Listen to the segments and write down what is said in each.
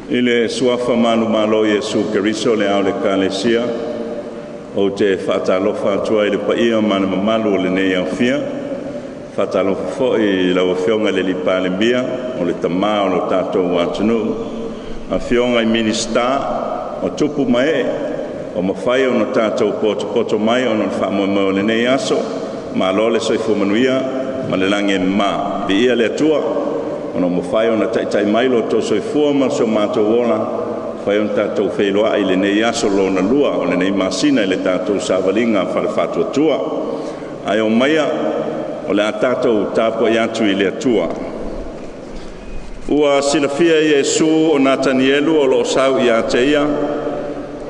I le suafa manumalo o Iesu Keriso le Ao o le Ekalesia, ou te faatalofa atu ai i le paia ma le mamalu o lenei aofia. Faatalofa foi i lau Afioga i le Palemia o le tama o lo tatou atunuu, afioga i Minisita o tupu ma ee ua mafai ona tatou potopoto mai ona o le faamoemoe o lenei aso. Malo le soifua manuia ma le lagi e mama. Viia le Atua ona ua mafai ona taitai mai lo outou soifua ma so matou ola, mafai ona tatou feiloai i lenei aso lona lua o lenei masina i le tatou savaliga fale faatuatua. Ae omaia o le a tatou tapuai atu i le Atua. Ua silafia e Iesu o Natanielu o lo o sau ia te ia,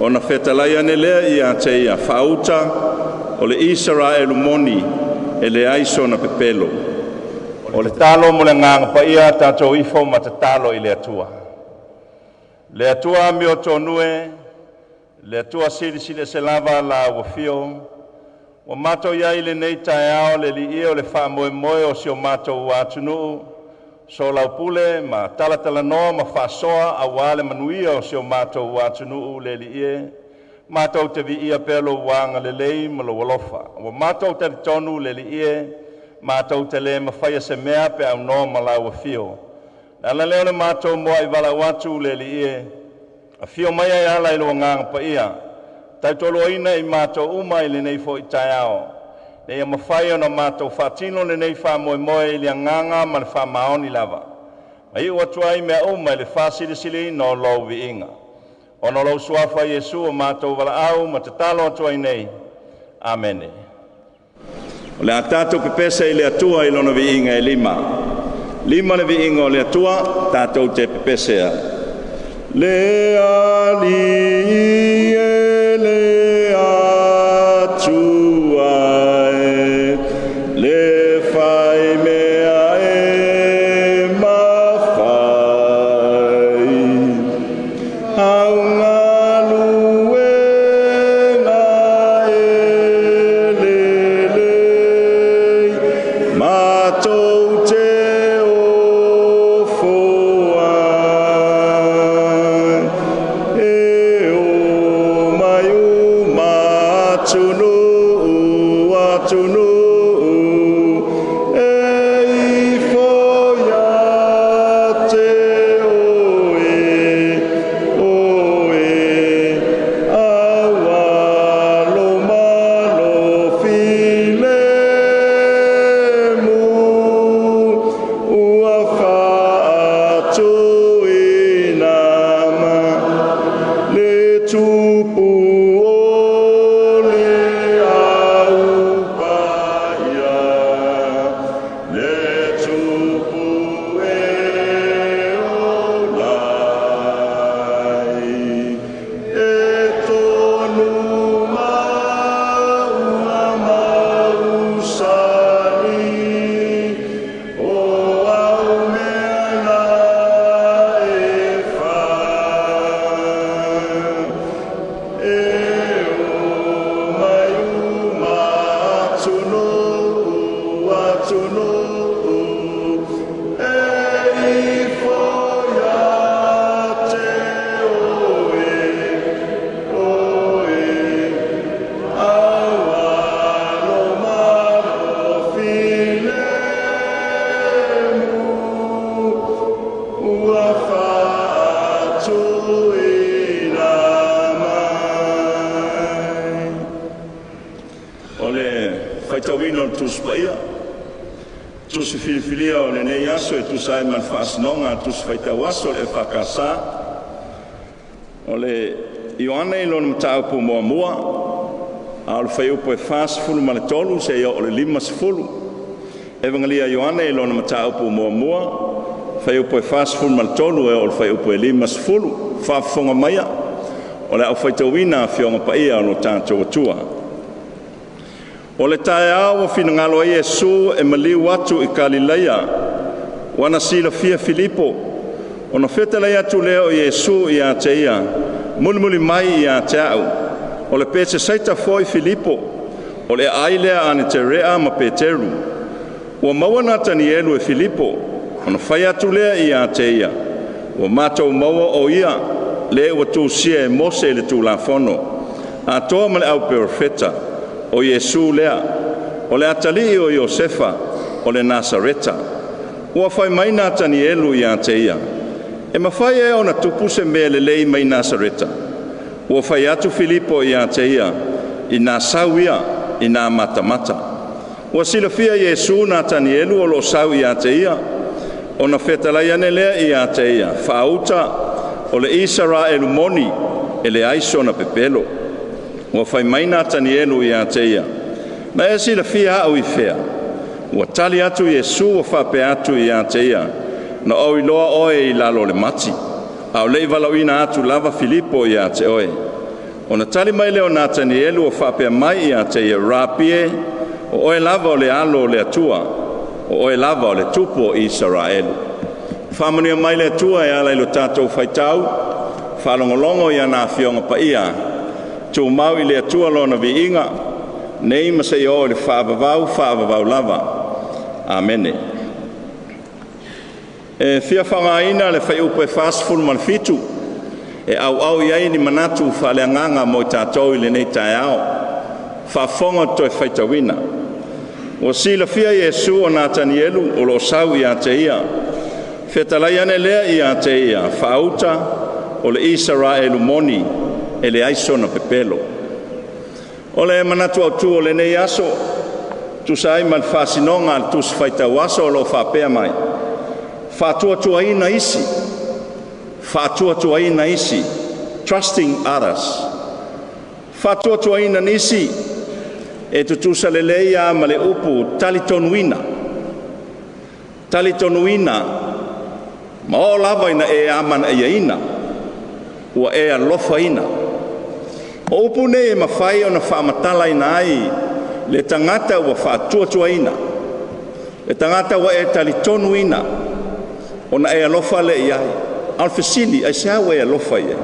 ona fetalai ane lea ia te ia, “Faauta o le Isaraelu moni, e leai sona pepelo.” O le talo mo le Agaga Paia, tatou ifo ma tatalo i le Atua. Le Atua amiotonu e, le Atua silisili ese lava lau afio, ua matou i ai i lenei taeao le viia o le faamoemoe o si o matou atunuu, soalaupule ma talatalanoa ma faasoa aua le manuia o si o matou atunuu. Le Alii e, matou te viia pea lou agalelei ma lou alofa. Ua matou talitonu le Alii e, matou te le mafaia se mea pe aunoa ma lau afio. Le ala lea o le matou muai valaau atu le Alii e, afio mai e ala i lou Agaga Paia, tautoaluaina i matou uma i lenei foi taeao, ina ia mafai ona matou faatino lenei faamoemoe i le agaga ma le faamaoni lava, ma iu atu ai mea uma i le faasilisiliina o lou viiga. Ona o lou suafa Iesu o matou valaau ma tatalo atu ai nei. Amene. O le a tatou pepese i le Atua i lona viiga e lima. Lima le viiga o le Atua, tatou te pepese ai. Le Alii e le Atua e, le fai mea e mafai, au galuega e lelei, matou te ofo ai, e o mai uma atunuu, atunuu, e ifo ia te oe, oe, aualo malo filemu, ua faatuina mai le tupu o le au paia, le tupu e ola ai, e tonu ma ua mausali, o au mea na e fai, e o mai uma atunuu, atunuu, e ifo ia te oe, oe, aualo malo filemu, ua faatuina mai. O le faitauina o le Tusi Paia, tusi filifilia o lenei aso e tusa ai ma le faasinoga a Tusi Faitau Aso le EFKS. O le Ioane i lona mataupu muamua, a o le fuaiupu e 43 seia oo i le 50. Evagelia Ioane i lona mataupu muamua, fuaiupu e 43 e oo i le fuaiupu e 50. Faafofoga maia o le a ou faitauina Afioga Paia o lo tatou Atua. O le taeao ua finagalo ai Iesu e maliu atu i Galilaia, ua na silafia Filipo, ona fetalai atu lea o Iesu ia te ia, “Mulimuli mai ia te a'u.” O le Petesaita foi Filipo, o le aai lea a Aneterea ma Peteru. Ua maua Natanielu e Filipo, ona fai atu lea ia te ia, Ua matou maua o Ia le ua tusia e Mose i le Tulafono, atoa ma le auperofeta, o Iesu lea, o le atalii o Iosefa, o le Nasareta. Ua fai mai Natanielu ia te ia, “E mafai ea ona tupu se mea lelei mai Nasareta?” Ua fai atu Filipo ia te ia, “Ina sau ia, ina matamata.” Ua silafia e Iesu Natanielu o lo o sau ia te ia, ona fetalai ane lea ia te ia, “Faauta, o le Isaraelu moni, e leai sona pepelo.” Ua fai mai Natanielu ia te ia, “Na e silafia au i fea?” Ua tali atu Iesu ua faapea atu ia te ia, “Na ou iloa oe i lalo o le mati, a o le i valaauina atu lava Filipo ia te oe.” Ona tali mai lea o Natanielu ua faapea mai ia te ia, “Rapi e, o oe lava o le Alo o le Atua, o oe lava o le Tupu o Isaraelu.” Faamanuia mai le Atua e ala i lo tatou faitau faalogologo i ana Afioga Paia, tumau i le Atua Lona viiga, nei ma seia oo i le faavavau, faavavau lava. Amene. E fia faaaogaina le fuaiupu e 47 e auau i ai ni manatu faaleagaga mo i tatou i lenei taeao. Faafofoga toe faitauina. Ua silafia e Iesu o Natanielu o lo o sau ia te ia. Fetalai ane lea ia te ia, “Faauta, o le Isaraelu moni, e leai sona pepelo.” O le manatu autu o lenei aso, tusa ai ma le faasinoga a le Tusi Faitau Aso o lo o faapea mai, faatuatuaina isi, faatuatuaina isi, trusting others. Faatuatuaina nisi e tutusa lelei lava ma le upu talitonuina. Talitonuina ma oo lava ina e amanaiaina, ua e alofaina. O upu nei e mafai ona faamatalaina ai le tagata ua faatuatuaina, le tagata ua e talitonuina, ona e alofa lea i ai. A o le fesili, aisea ua e alofa i ai?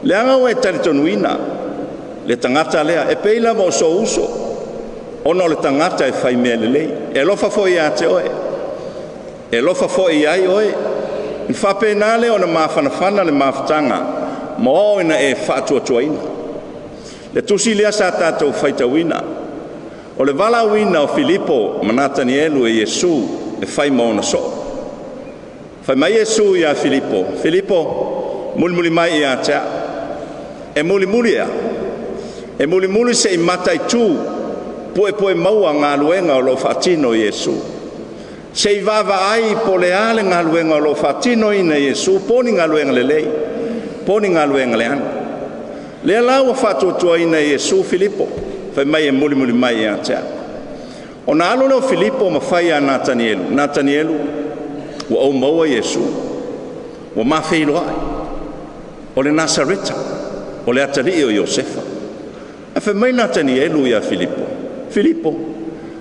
Leaga ua e talitonuina le tagata lea, e pei lava o sou uso, ona o le tagata e fai mea lelei. E alofa foi ia te oe, e alofa foi i ai oe. E faapena lea ona mafanafana le mafutaga ma oo ina e faatuatuaina. Le tusi lea sa tatou faitauina, o le valaauina o Filipo ma Natanielu e Iesu e fai ma ona soo. Fai mai Iesu ia Filipo, “Filipo, mulimuli mai ia te au.” E mulimuli ea? E mulimuli se i mataitu puepue maua galuega o lo o faatino e Iesu. Se i vaavaai po o le a le galuega o lo o faatinoina e Iesu, po o ni galuega lelei, po o ni galuega leaga. Lea la ua faatuatuaina e Iesu Filipo, fai mai e mulimuli mai ia te au. Ona alu lea o Filipo ma fai ia Natanielu, “Natanielu, ua ou maua Iesu, ua ma feiloai, o le Nasareta, o le atalii o Iosefa.” Ae fai mai Natanielu ia Filipo, “Filipo,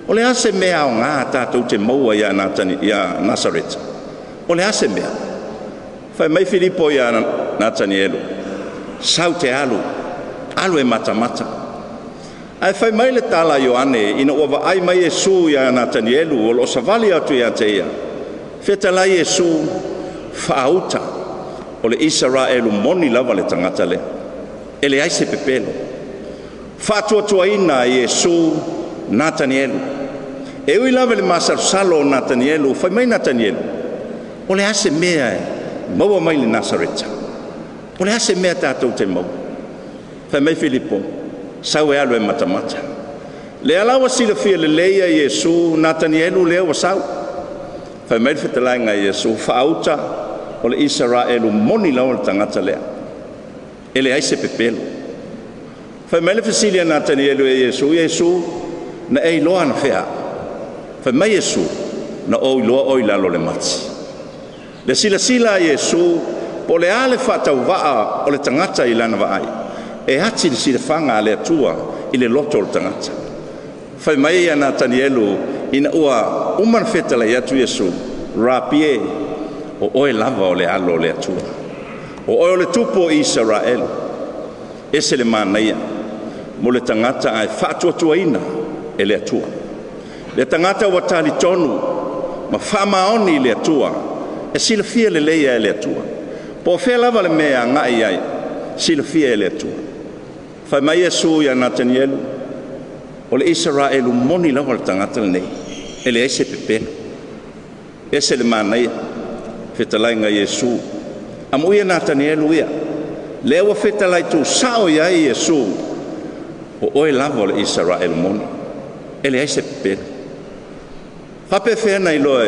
o le a se mea aoga tatou te maua ia Nasareta? O le a se mea?” Fai mai Filipo ia Natanielu, “Sau te alu, alu e matamata.” Ae fai mai le tala a Ioane, ina ua vaai mai Iesu ia Natanielu o lo o savali atu ia te ia, fetalai Iesu, “Faauta, o le Isaraelu moni lava le tagata lea, e leai se pepelo.” Faatuatuaina e Iesu Natanielu. E ui lava i le masalosalo o Natanielu, fai mai Natanielu, “O le a se mea e maua mai le Nasareta? O le a se mea tatou te maua?” Fai mai Filipo, “Sau e alu e matamata.” Lea la ua silafia lelei e Iesu Natanielu lea ua sau. Fai mai le fetalaiga a Iesu, “Faauta, o le Isaraelu moni lava le tagata lea, e leai se pepelo.” Fai mai le fesili a Natanielu e Iesu, “Iesu, na e iloa anafea au?” Fai mai Iesu, “Na ou iloa oe i lalo o le mati.” Le silasila a Iesu po o le a le faatauvaa o le tagata i lana vaai, e ati le silafaga a le Atua i le loto o le tagata. Fai mai ia Natanielu ina ua uma ona fetalai atu Iesu, “Rapi e, o oe lava o le Alo o le Atua, o oe o le Tupu o Isaraelu.” Ese le manaia mo le tagata ae faatuatuaina e le Atua. Le tagata ua talitonu ma faamaoni i le Atua, e silafia lelei e le Atua. Po o fea lava le mea e agai i ai, silafia e le Atua. Fai mai Iesu ia Natanielu, o le Isaraelu moni lava le tagata lenei, e leai se pepelo. Ese le manaia, fetalaiga Iesu. Amuia Natanielu ia, lea ua fetalai tuusao i ai Iesu, o oe lava o le Isaraelu moni, e leai se pepelo. Faapefea na iloa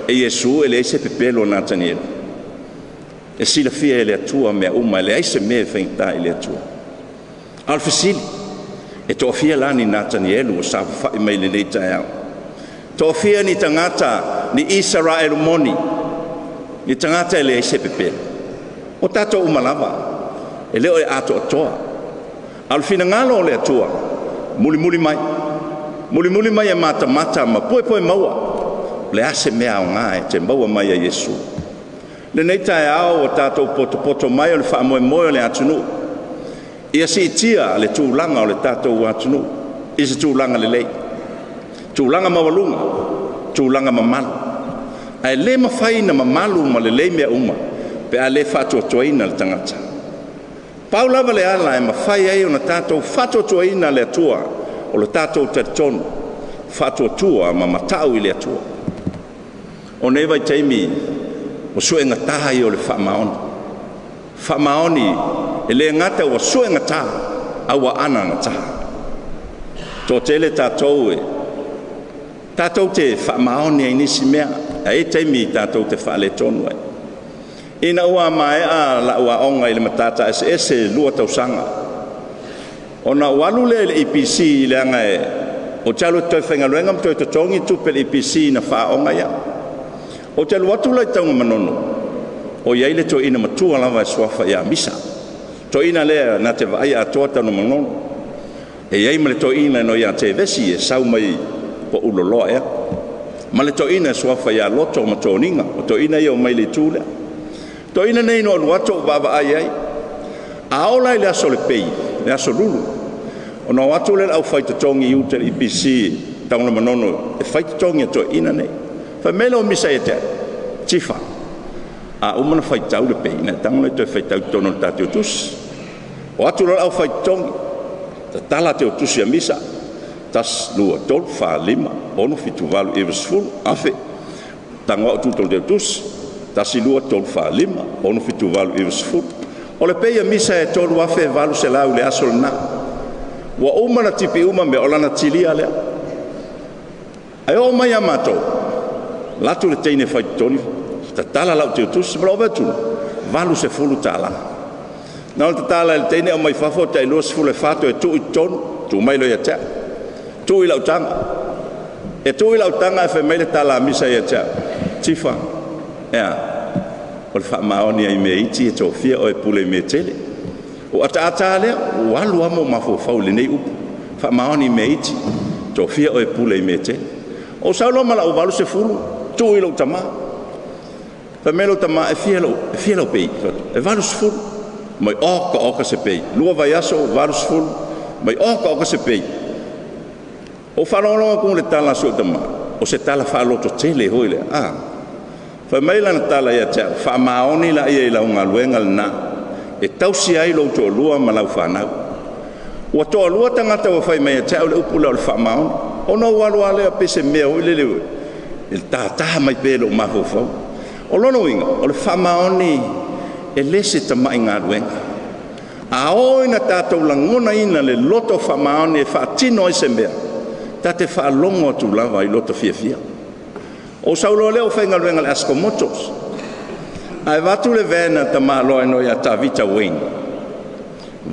e Iesu e leai se pepelo o Natanielu? E silafia e le Atua mea uma, e leai se mea e faigata i le Atua. A o le fesili, e toafia la ni Natanielu ua saofafai mai lenei taeao? Toafia ni tagata, ni Isaraelu moni, ni tagata e leai se pepelo? O tatou uma lava, e le o e atoatoa. A o le finagalo o le Atua, mulimuli mai, mulimuli mai e matamata ma poepoe maua, o le a se mea aoga e te maua mai e Iesu. Lenei taeao ua tatou potopoto mai o le faamoemoe o le atunuu, ia siitia le tulaga o le tatou atunuu i se tulaga lelei, tulaga maualuga, tulaga mamalu. Ae le mafai na mamalu ma lelei mea uma pe a le faatuatuaina le tagata. Pau lava le ala e mafai ai ona tatou faatuatuaina le Atua, o le tatou talitonu, faatuatua ma matau i le Atua. O nei vaitaimi, o suegata ia o le faamaoni. Faamaoni e le gata ua suegata, a ua anagata. Toatele tatou e tatou te faamaoni ai nisi mea, ae i taimi tatou te faaletonu ai. Ina ua maea lau aoga i le matata eseese 2 tausaga, ona ou alu lea i le EPC, leaga ou te alu e toe faigaluega ma toe totogi tupe le EPC na faaoga ia. Ou te alu atu la i Tanugamanono, o i ai le toeaina matua lava e suafa ia Misa. Toeaina lea na te vaai atoa Tanugamanono. E i ai ma le toeaina no ia Tevesi e sau mai po uloloa ea. Ma le toeaina e suafa ia Loto ma Toniga, o toeaina ia o mai le itu lea. Toeaina nei no alu atu o vaavaai ai. A ola i le aso le pei, le aso lulu, ona o atu le au fai totogi i uta le EPC Tanugamanono e fai totogi a toeaina nei. Fai mai leo Misa ia te au, Tifa, a uma na faitau le pei, na tango le toe faitau tonu le tātou tusi. O atu loa au fai totogi, tatala te o tusi a Misa, 1, 2, 3, 4, 5, 6, 7, 8, 9, 10, afe. Tango au tūtonu te o tusi, 1, 2, 3, 4, 5, 6, 7, 8, 9, 10. O le pei a Misa e 3 afe valu se lau le aso lena. Ua uma na tipi uma mea o lana tilia lea. Ai o mai a mātou, latu le teine fai toni, tatala lau te utusi, ma lau vetu, 80 tāla. Na o tatala le teine o mai fafo, tai 24 e tuu i tonu, tuu mai lo ia tea. Tuu i lau tanga. E tuu i lau tanga e fai mai le tala a Misa ia tea. Tifa, ea, o le faamaoni ai mea iti e tofia o e pule i mea tele. O ataata lea, o alu amo mafofau lenei upu. Faamaoni mea iti, tofia o e pule i mea tele. O saulo ma lau 80, tuu i lau tama. Fai mai lau tama, e fia lau pei. E 80. Mai oka oka se pei. 2 vaiaso, 80. Mai oka oka se pei. O whalonga ku le tala so tama. O se tala whaloto tele hoi le. Ah. Fai mai lana tala ia te au, faamaoni la ia i lau galuega lena, e tausi ai lou toalua ma lau fanau. Ua toalua tagata ua fai mai ia te au le upu lea o le faamaoni. Ona ua alu lea pe se mea hoi lele e tātā mai pe lou mafaufau. O lona uiga, o le faamaoni e le se tamai galuega. A o ina tātou lagonaina le loto faamaoni e faatino ai se mea, ta te faalogo atu lava i loto fiafia. O saulo lea o faigaluega le Asko Motors. Ae vatu le vena tamaloa ino ia Tavita Wayne.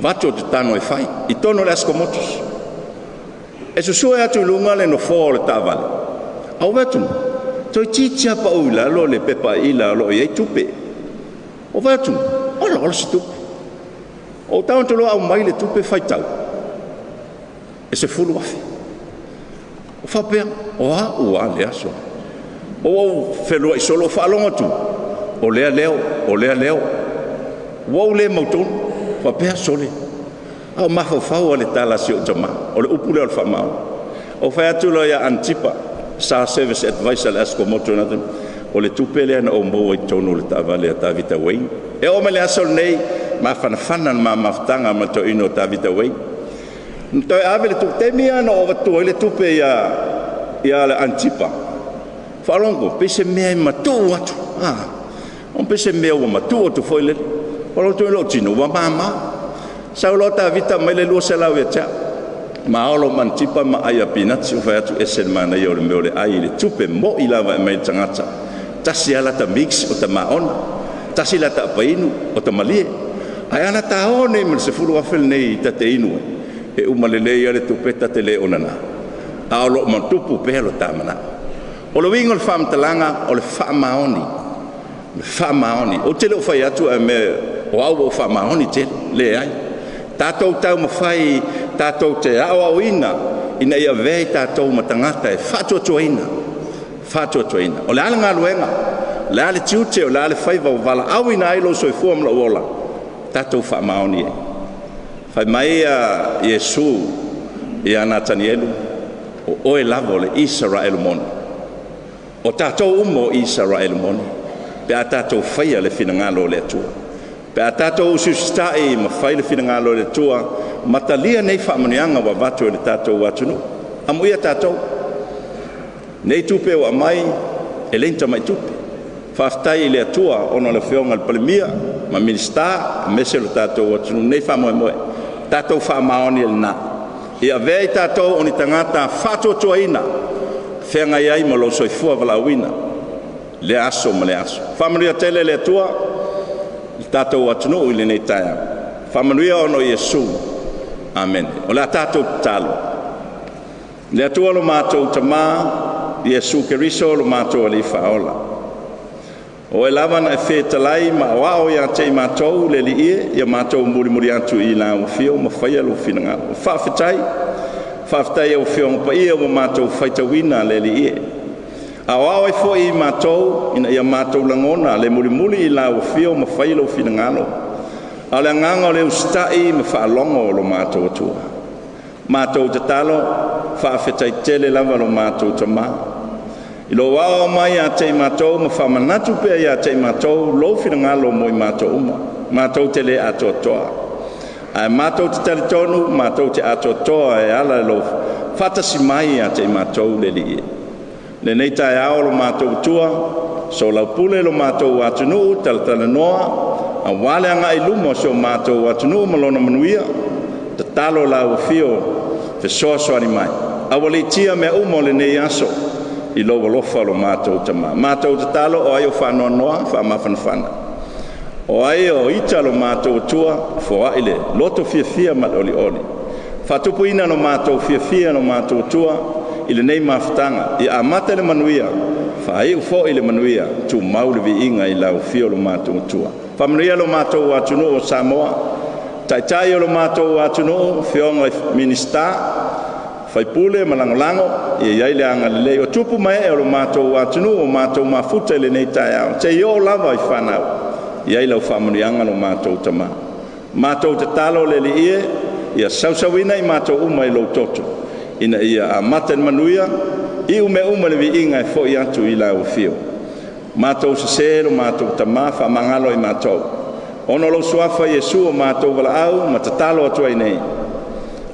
Vatu o te tano e fai, i tono le Asko Motors. E susue atu i lunga le nofo o le tavale. Au vetu, toi titia pa ui lalo le pepa ila lo i ei tupe. O vetu, ola ola se tupe. O tau antulo au mai le tupe faitau. E se fulu afi. O whapea, o a ua le aso. O au whenua i solo whaalonga tu. O lea leo, o lea leo. Ua le mautonu, whapea sole. Au mawhawhau o le tala si o tama, o le upu leo le whamao. O whai atu loa ia Antipa, sa service advisor le Asko Moto na tama. O le tupe lea na ou maua i totonu o le taavale a Tavita Wayne. E oo mai le aso lenei, mafanafana le ma mafutaga ma le toeaina o Tavita Wayne. Na toe ave le tupe, taimi lava na ou avatua ai le tupe ia le Antipa. Faalogo, pei se mea e matuu atu. Pei se mea ua matuu atu foi lele. Faalogo atu lou tino ua mama. Sau loa Tavita aumai le 200 ia te au. Ma olo ma Antipa ma ai a pinati. Ou fai atu, ese le manaia o le mea o le ai i le tupe moi lava e mai le tagata. Tasi lava lata mix o tamaona, tasi lata apainu o tamalie. Ae ana ta o nei ma le 10,000 lenei ta te inu ai, e uma lelei le tupe ta te le onana. A o loo matupu pea lo ta manao. O le uiga o le faamatalaga o le faamaoni. Le faamaoni. Ou te le o fai atu e mea o au o faamaoni tele. Leai. Tatou taumafai tatou te aoaoina ina ia avea i tatou ma tagata e faatuatuaina. Faatuatuaina. O le a le galuega, o le a le tiute, o le a le faiva ua valaauina ai lou soifua ma lou ola, tatou faamaoni ai. Fai mai a Iesu ia Natanielu, o oe lava o le Isaraelu moni. O tatou uma o Isaraelu moni, pe a tatou faia le finagalo o le Atua. Pe a tatou usiusitai ma fai le finagalo o le Atua, ma talia nei faamanuiaga ua avatu e le tatou atunuu. Amuia tatou. Nei tupe ua aumai, e le ni tamai tupe. Faafetai i le Atua ona o le afioga i le Palemia ma Minisita, aemaise lo tatou atunuu nei faamoemoe. Tatou faamaoni i lena. Ia avea i tatou o ni tagata faatuatuaina, feagai ai ma lou soifua valaauina, lea aso ma le aso. Faamanuia tele le Atua i le tatou atunuu i lenei taeao. Faamanuia ona o Iesu. Amene. O le a tatou tatalo. Le Atua lo matou Tamā, Iesu Keriso lo matou Alii Faaola. O e lava na e fetalai ma aoao ia te i matou le Alii e, ia matou mulimuli atu i lau afio ma faia lou finagalo. Faafetai, faafetai au afioga paia ua matou faitauina le Alii e. Aoao ai foi i matou ina ia matou lagona le mulimuli i lau afio ma faia lou finagalo. A o le agaga o le usitai ma faalogo o lo matou Atua. Matou tatalo, faafetai tele lava lo matou Tamā. I lou aoao mai ia te i matou ma faamanatu pea ia te i matou lou finagalo mo i matou uma. Matou te le atoatoa. Ae matou te talitonu, matou te atoatoa e ala i lou faatasi mai ia te i matou le Alii. Lenei taeao lo matou Atua, soalaupule lo matou atunuu, talatalanoa, aua le agai i luma o si o matou atunuu ma lona manuia, tatalo lau afio fesoasoani mai. Aualiitia mea uma o lenei aso i lou alofa lo matou Tamā. Matou tatalo o ai o faanoanoa, faamafanafana. O ai o ita lo matou Atua, foai le loto fiafia ma le olioli. Faatupuina lo matou fiafia lo matou Atua i lenei mafutaga. Ia amata le manuia, faaiu foi le manuia, tumau le viiga i lau afio lo matou Atua. Faamanuia lo matou atunuu o Samoa, taitai o lo matou atunuu, afioga i Minisita, faipule ma lagolago, ia i ai le agalelei o tupu ma ee o lo matou atunuu o matou mafuta i lenei taeao. Seia oo lava i fanau, i ai lau faamanuiaga lo matou Tamā. Matou tatalo le Alii e, ia sausauina i matou uma i lou toto, ina ia amata i le manuia, iu mea uma le viiga e foi atu i lau afio. Matou sese lo matou Tamā, faamagalo i matou. Ona o lou suafa Iesu o matou valaau ma tatalo atu ai nei.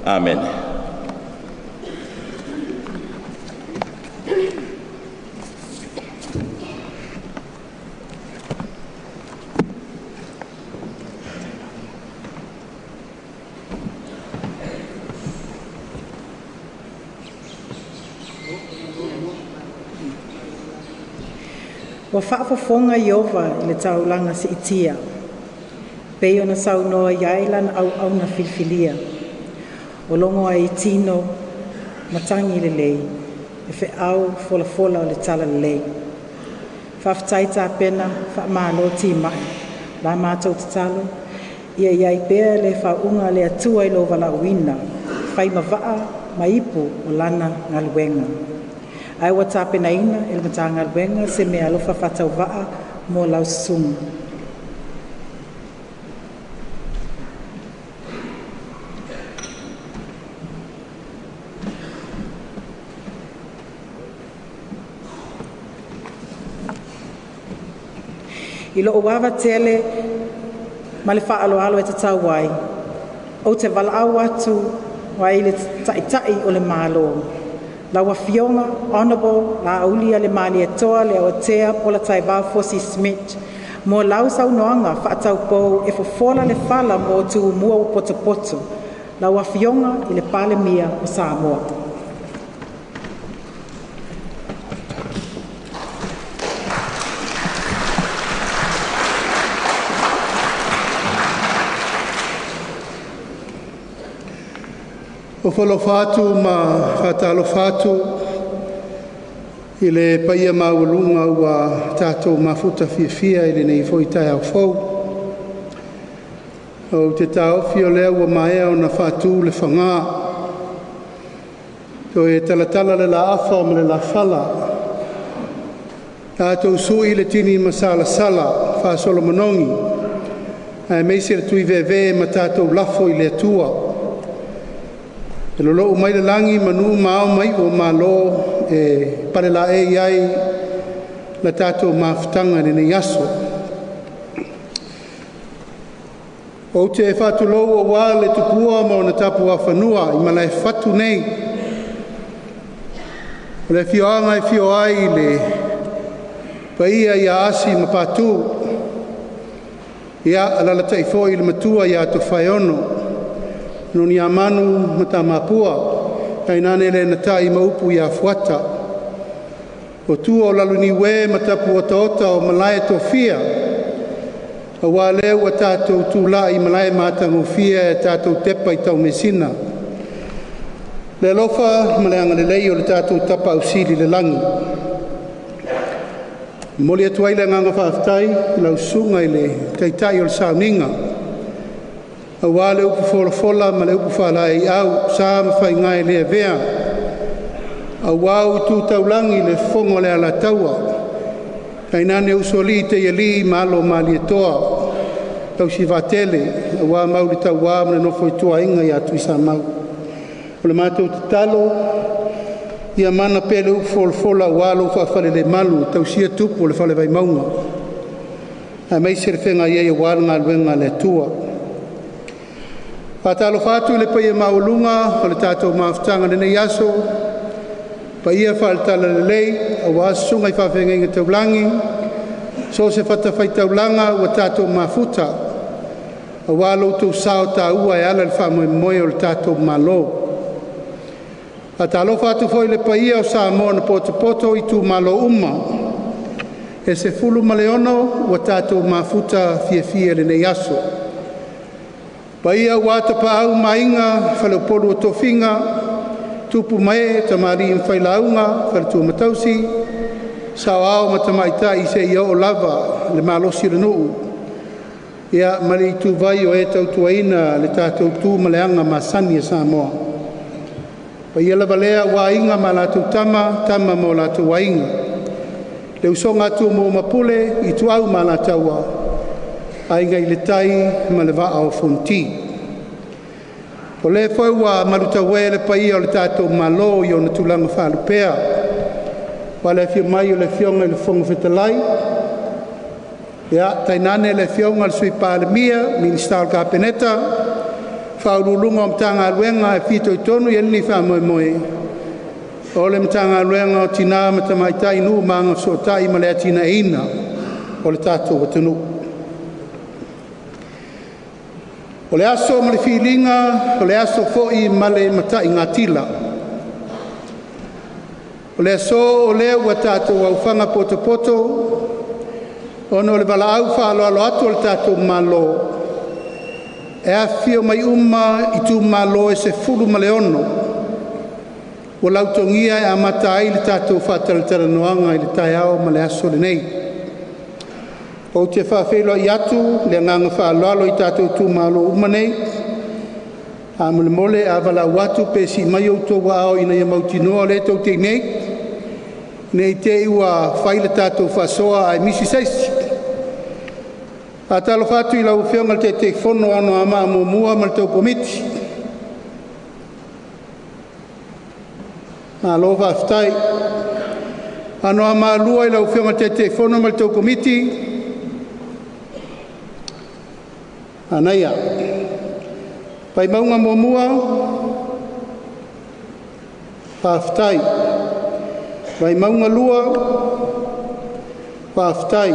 Amene. Ua faafofoga Ieova i le taulaga siitia, pei ona saunoa i ai Lana auauna filifilia, ua logo ai i tino matagi lelei le feau folafola o le Talalelei. Faafetai tapena, faamalo timai. La matou tatalo, ia i ai pea le faauuga a le Atua i lou valaauina, fai ma vaa ma ipu o lana galuega. Ae ua tapenaina e le Matagaluega se meaalofa faatauvaa mo lau susuga. I lo'u ava tele ma le faaaloalo e tatau ai, ou te valaau atu ai i le Taitai o le Malo, lau Afioga Honorable Laaulialemalietoa Leuatea Polataivao Fosi Smith, mo lau Saunoaga Faataupou e fofola le fala mo Tumua ua potopoto. Lau Afioga i le Palemia o Samoa. Ofo atu ma faatalofa atu i le paia maualuga ua tatou mafuta fiafia i lenei foi taeao fou. Ou te taofi o lea ua maea ona faatu le faga, toe talatala le laafa ma le lafala, tatou sui le tini masalasala faasolo manogi aemaise le tuiveve ma tatou lafo i le Atua e lolou mai le lagi manu ma ao ma iu o Malo e palelaei ai la tatou mafutaga i lenei aso. Ou te faatulou aua le tupua ma ona tapuafanua i Malaefatu nei, o le afioaga e afio ai le paia ia Asi ma Patu, ia alalatai foi le matua ia Tofaeono, Noniamanu ma Tamapua, tainane le natai ma upu ia Fuata, o tua o Laloniue ma Tapuotaota o Malae tofia, aua lea ua tatou tulai i malae matagofie tatou tepa i taumeasina le alofa ma le agalelei o le tatou Tapaau Sili i le lagi. E momoli atu ai le agaga faafetai i lau Susuga i le Taitai o le Sauniga aua le upu folafola ma le upu faalaeiau, sa ma faiga e le avea aua utu taulagi i le fofoga o le Alataua, tainane usoalii teialii ma alo o Malietoa tausivaatele aua mau le taua ma le nofo a ituaiga ia Tuisamau. O le matou tatalo ia mana pea le upu folafola aua lou faafalelemalu e tausia tupu o le Fale Vaimauga aemaise le feagai ai aua le galuega a le Atua. Faatalofa atu i le paia maualuga o le tatou mafutaga i lenei aso, paia faale-Talalelei aua susuga i faafeagaiga taulagi so o se fatafaitaulaga ua tatou mafuta aua lo outou sao taua e ala i le faamoemoe o le tatou Malo. Faatalofa atu foi i le paia o Samoa na potopoto i itumalo uma e 16 ua tatou mafuta fiafia i lenei aso. Paia aua Tapaau ma Aiga, Faleupolu o Tofiga, Tupu ma Ee, Tamalii ma Failauga, Faletua ma Tausi, Saoao ma Tamaitai seia oo lava i le malosi o le nuu ia ma le ituvai o e tautuaina le tatou tu ma le aga masani a Samoa. Paia lava lea aua Aiga ma latou Tama, Tama ma o latou Aiga, le usoga a Tumua ma Pule, Ituau ma Alataua, Aiga i le Tai ma le Vaa o Fonoti. O lea foi ua malutaue le paia o le tatou Malo i ona tulaga faalupea, aua le afio mai o le Afioga i le Fofoga Fetalai, ia tainane le Afioga i le Sui Palemia, Minisita o le Kapeneta, Faauluuluga o Matagaluega e fitoitonu i ai lenei faamoemoe, o le Matagaluega o Tina ma Tamaitai, Nuu ma Agafesootai ma le Atinaeina o le tatou atunuu. O le aso ma le filiga, o le aso foi ma le mataigatila. O le aso o lea ua tatou aofaga potopoto ona o le valaau faaaloalo atu a le tatou Malo e afifio mai uma itumalo e 16 ua lautogia e amata ai le tatou faatalatalanoaga i le taeao ma le aso lenei. Ou te faafeiloai atu le agaga faaaloalo i tatou itumalo uma nei. Faamolemole a valaau atu pe sii mai outou aao ina ia mautinoa o lea tou te i inei, ne i te i ua fai le tatou faasoa ae misi se isi. Faatalofa atu i lau Afioga i le Taitaifono o Anoamaa 1 ma le tou Komiti, malo faafetai. Anoamaa 2 i lau Afioga i le Taitaifono ma le tou Komiti, Manaia. Vaimauga 1, faafetai. Vaimauga 2, faafetai.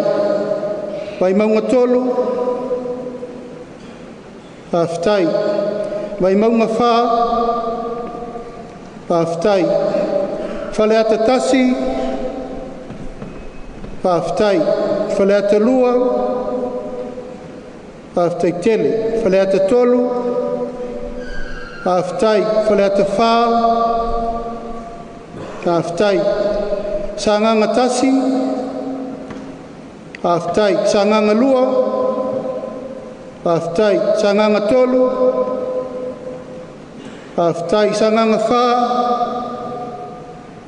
Vaimauga 3, faafetai. Vaimauga 4, faafetai. Faleata 1, faafetai. Faleata 2, faafetai tele. Faleata 3, faafetai. Faleata 4, faafetai. Sagaga 1, faafetai. Sagaga 2, faafetai. Sagaga 3, faafetai. Sagaga 4,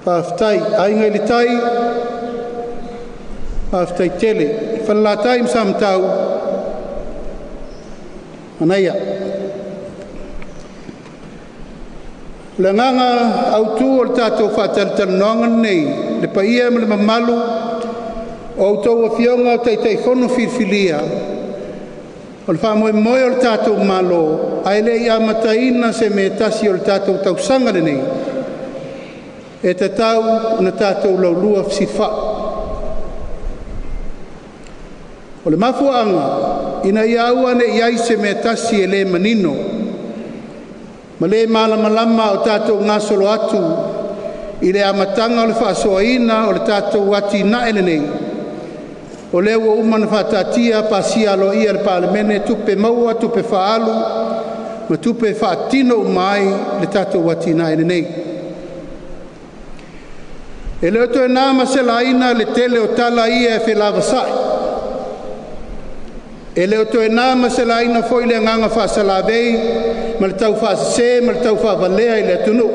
faafetai. Aiga i le Tai, faafetai tele. Falelatai ma Samatau, manaia. O le agaga autu o le tatou faatalatalanoaga lenei, le paia ma le mamalu o a outou Afioga i Taitaifono filifilia, o le faamoemoe o le tatou Malo, ae le i amataina se mea e tasi o le tatou tausaga lenei, e tatau ona tatou laulua fesilafai. O le mafuaaga, ina ia aua ne i i ai se mea e tasi e le manino ma le malamalama a o tatou gasolo atu i le amataga o le faasoaina o le tatou atinae lenei, o lea ua uma ona faataatia pasia aloaia e le Palemene tupe maua, tupe faaalu ma tupe e faatino uma ai le tatou atinae lenei. E le o toe na ma se laina le tele o tala ia e felavasai. E le o toe na ma se laina foi le agaga faasalavei ma le taufaasese ma le taufaavalea i le atunuu.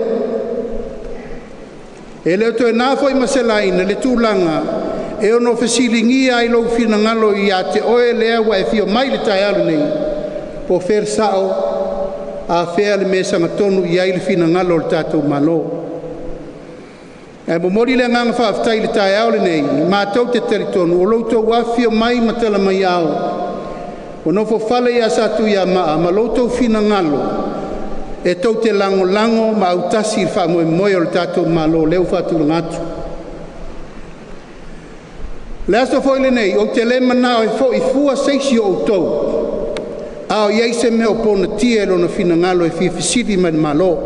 E le o toe na foi ma se laina le tulaga e ono fesiligia ai lou finagalo ia te oe lea ua e afio mai i le taeao lenei, po o fea le sao, a fea le mea e sagatonu i ai le finagalo o le tatou Malo. Ae momoli le agaga faafetai i le taeao lenei, matou te talitonu o lo outou afifio mai ma tala mai ao ua nofofale ia Satuiamaa ma lo outou finagalo e tou te lagolago ma autasi i le faamoemoe o le tatou Malo lea ua faatulaga atu. O le aso foi lenei ou te le manao e foi fua se isi o outou, a o i ai se mea o ponatia i lona finagalo e fia fesili mai i le Malo.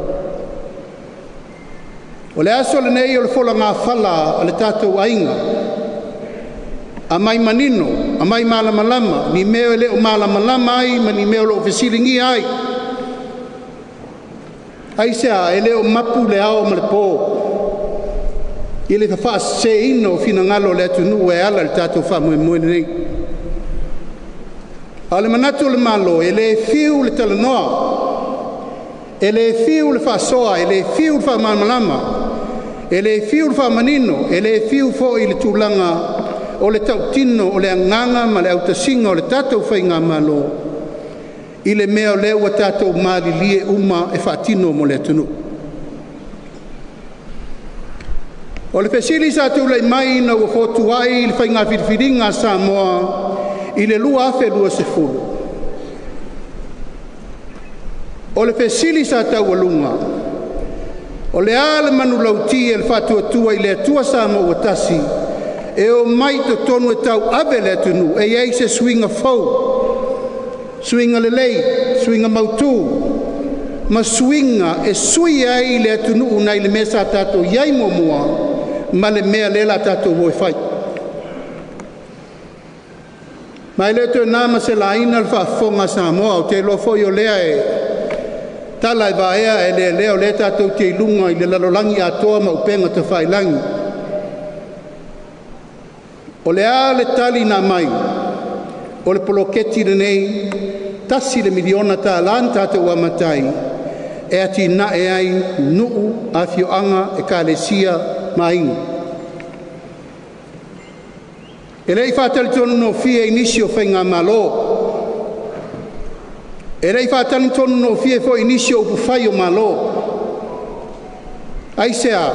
O le aso lenei o le folagafala a le tatou aiga, aumai manino, aumai malamalama ni mea e le o malamalama ai ma ni mea o lo o fesiligia ai. Aisea? E le o mapu le ao ma le po i le faaseseina o finagalo o le atunuu e ala i le tatou faamoemoe lenei. A o le manatu o le Malo, e le fiu le talanoa, e le fiu le faasoa, e le fiu le faamalamalama, e le fiu le faamanino, e le fiu foi le tulaga o le tautino o le agaga ma le autasiga o le tatou Faigamalo i le mea o lea ua tatou malilie uma e faatino mo le atunuu. O le fesili sa tulai mai ina ua fotuai le faiga filifiliga a Samoa i le 2020, o le fesili sa taualuga, o le a le manulauti a le Faatuatua i le Atua Samoa ua Tasi e o mai totonu e tauave le atunuu e i ai se suiga fou, suiga lelei, suiga mautu ma suiga e sui ai le atunuu nai le mea sa tatou i ai muamua ma le mea lea o le a tatou o e fai. Ma e le o toe na ma se laina le faafofoga a Samoa, ou te iloa foi o lea e tala e vaea e lealea o lea tatou te i luga i le lalolagi atoa ma upega tafailagi. O le a le tali na aumai? O le poloketi lenei $1 miliona na tatou amata ai e atinae ai nuu, afioaga, ekalesia ma aiga. E le i faatalitonugofie i nisi o faigamalo, e le i faatalitonugofie foi i nisi o upufai o Malo. Aisea?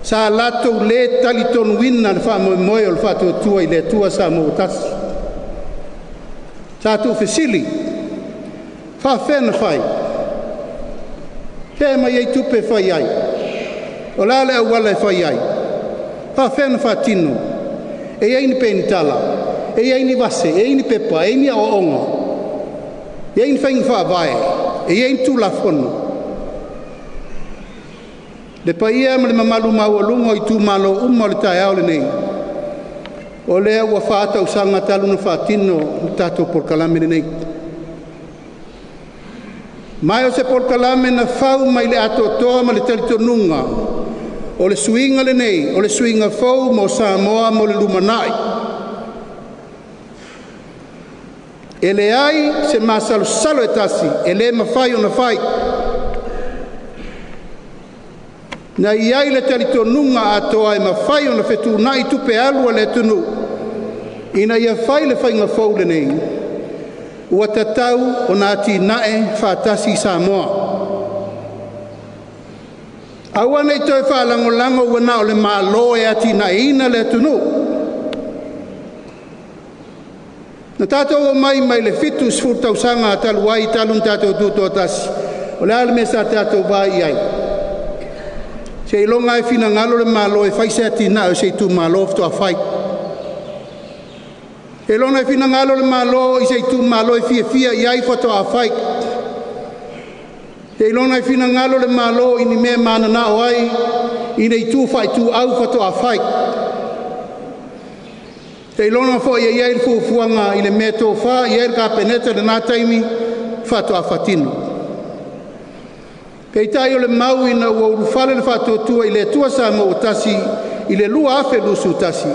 Sa latou le talitonuina le faamoemoe o le Faatuatua i le Atua Samoa ua Tasi. Sa tuufesili, faafefea ona fai? Fea e aumai ai tupe e fai ai? O le a le auala e fai ai? Faafefea ona faatino? E i ai ni penitala? E i ai ni vase? E i ai ni pepa? E i ai ni aoaoga? E i ai ni faiga faavae? E i ai ni Tulafono? Le paia ma le mamalu maualuga o itumalo uma o le taeao lenei, o lea ua 4 tausaga talu ona faatino le tatou polokalame lenei. Ma o se polokalame na fau mai le atoatoa ma le talitonuga o le suiga lenei o le suiga fou mo Samoa mo le lumanai. E leai se masalosalo e tasi e le mafai ona fai. Na i ai le talitonuga atoa e mafai ona fetuunai tupe alu a le atunuu ina ia fai le faiga fou lenei, ua tatau ona atinae faatasi Samoa. Aua nei toe faalagolago ua na o le Malo e atinaeina le atunuu. Na tatou omai mai le 70 tausaga talu ai talu ona tatou tutoatasi, o le a le mea sa tatou vaai i ai? Seiloga lava e finagalo le Malo e fai se atinae o se itumalo faatoa fai. Seiloga e finagalo le Malo i se itumalo e fiafia i ai faatoa fai. Seiloga e finagalo le Malo i ni mea e mananao ai i le itu faaituau faatoa fai. Seiloga foi e i ai le fuafuaga i le mea e tofa i ai le Kapeneta i lena taimi faatoa faatino. Peitai o le mau ina ua ulufale le Faatuatua i le Atua Samoa ua Tasi i le 2021,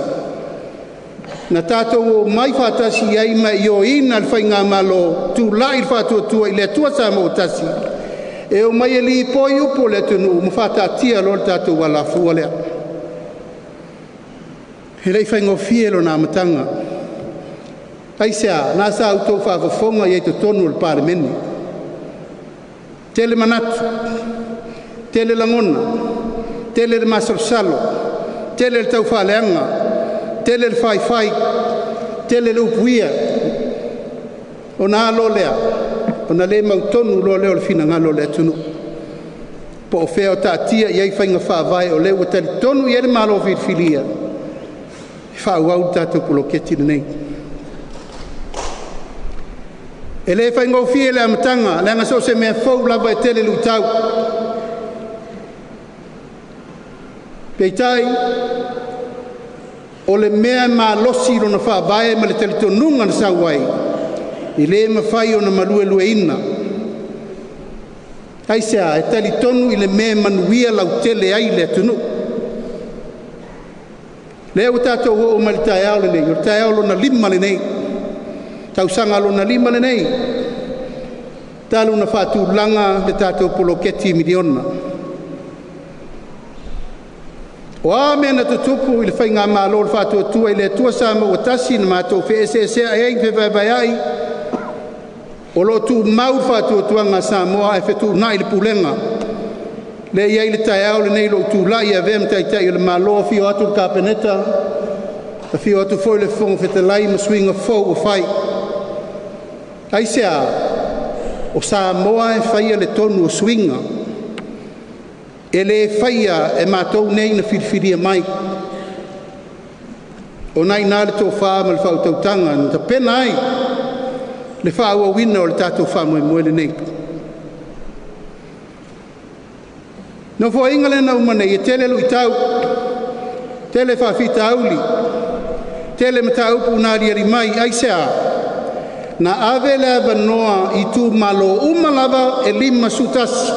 na tatou omai faatasi ai ma ioeina le Faigamalo Tulai le Faatuatua i le Atua Samoa ua Tasi e omai e lipoi upu o le atunuu ma faataatia loa le tatou alafua lea. E le i faigofie lona amataga. Aisea? Na sa outou faafofoga i ai i totonu o le Palemene. Tele manatu, tele lagona, tele le masalosalo, tele le taufaaleaga, tele le faifai, tele le upuia. Ona a loa lea? Ona le mautonu loa lea o le finagalo o le atunuu. Po o fea o taatia i ai faiga faavae o lea ua talitonu i ai le Malo filifilia e faaauau le tatou poloketi lenei. E le faigofie le amataga, leaga so o se mea fou lava e tele luitau. Peitai, o le mea e malosi lona faavae ma le talitonuga na sau ai, e le mafai ona maluelueina. Aisea? E talitonu i le mea e manuia lautele ai le atunuu. Lea ua tatou oo mai le taeao lenei, o le taeao lona 5 lenei, tausaga lona 5 lenei, talu ona faatulaga le tatou poloketi miliona. O a mea na tutupu i le Faigamalo o le Faatuatua i le Atua Samoa ua Tasi na matou feeseeseai ai ma fevaevaeai, o lo o tumau le faatuatuaga a Samoa ae fetuunai le pulega. Lea e i ai le taeao lenei lou tulai e avea ma Taitai o le Malo, afio atu le Kapeneta, afio atu foi le Fofoga Fetalai ma suiga fou ua fai. Aisea? O Samoa e faia le tonu o suiga, e le faia e matou nei na filifilia mai. O na i ina le tofa ma le faautautaga na tapena ai le faaauauina o le tatou faamoemoe lenei. Nofoaiga lea na uma nei, e tele luitau, tele faafitauli, tele mataupu na aliali mai. Aisea? Na ave le avanoa i itumalo uma lava e 51.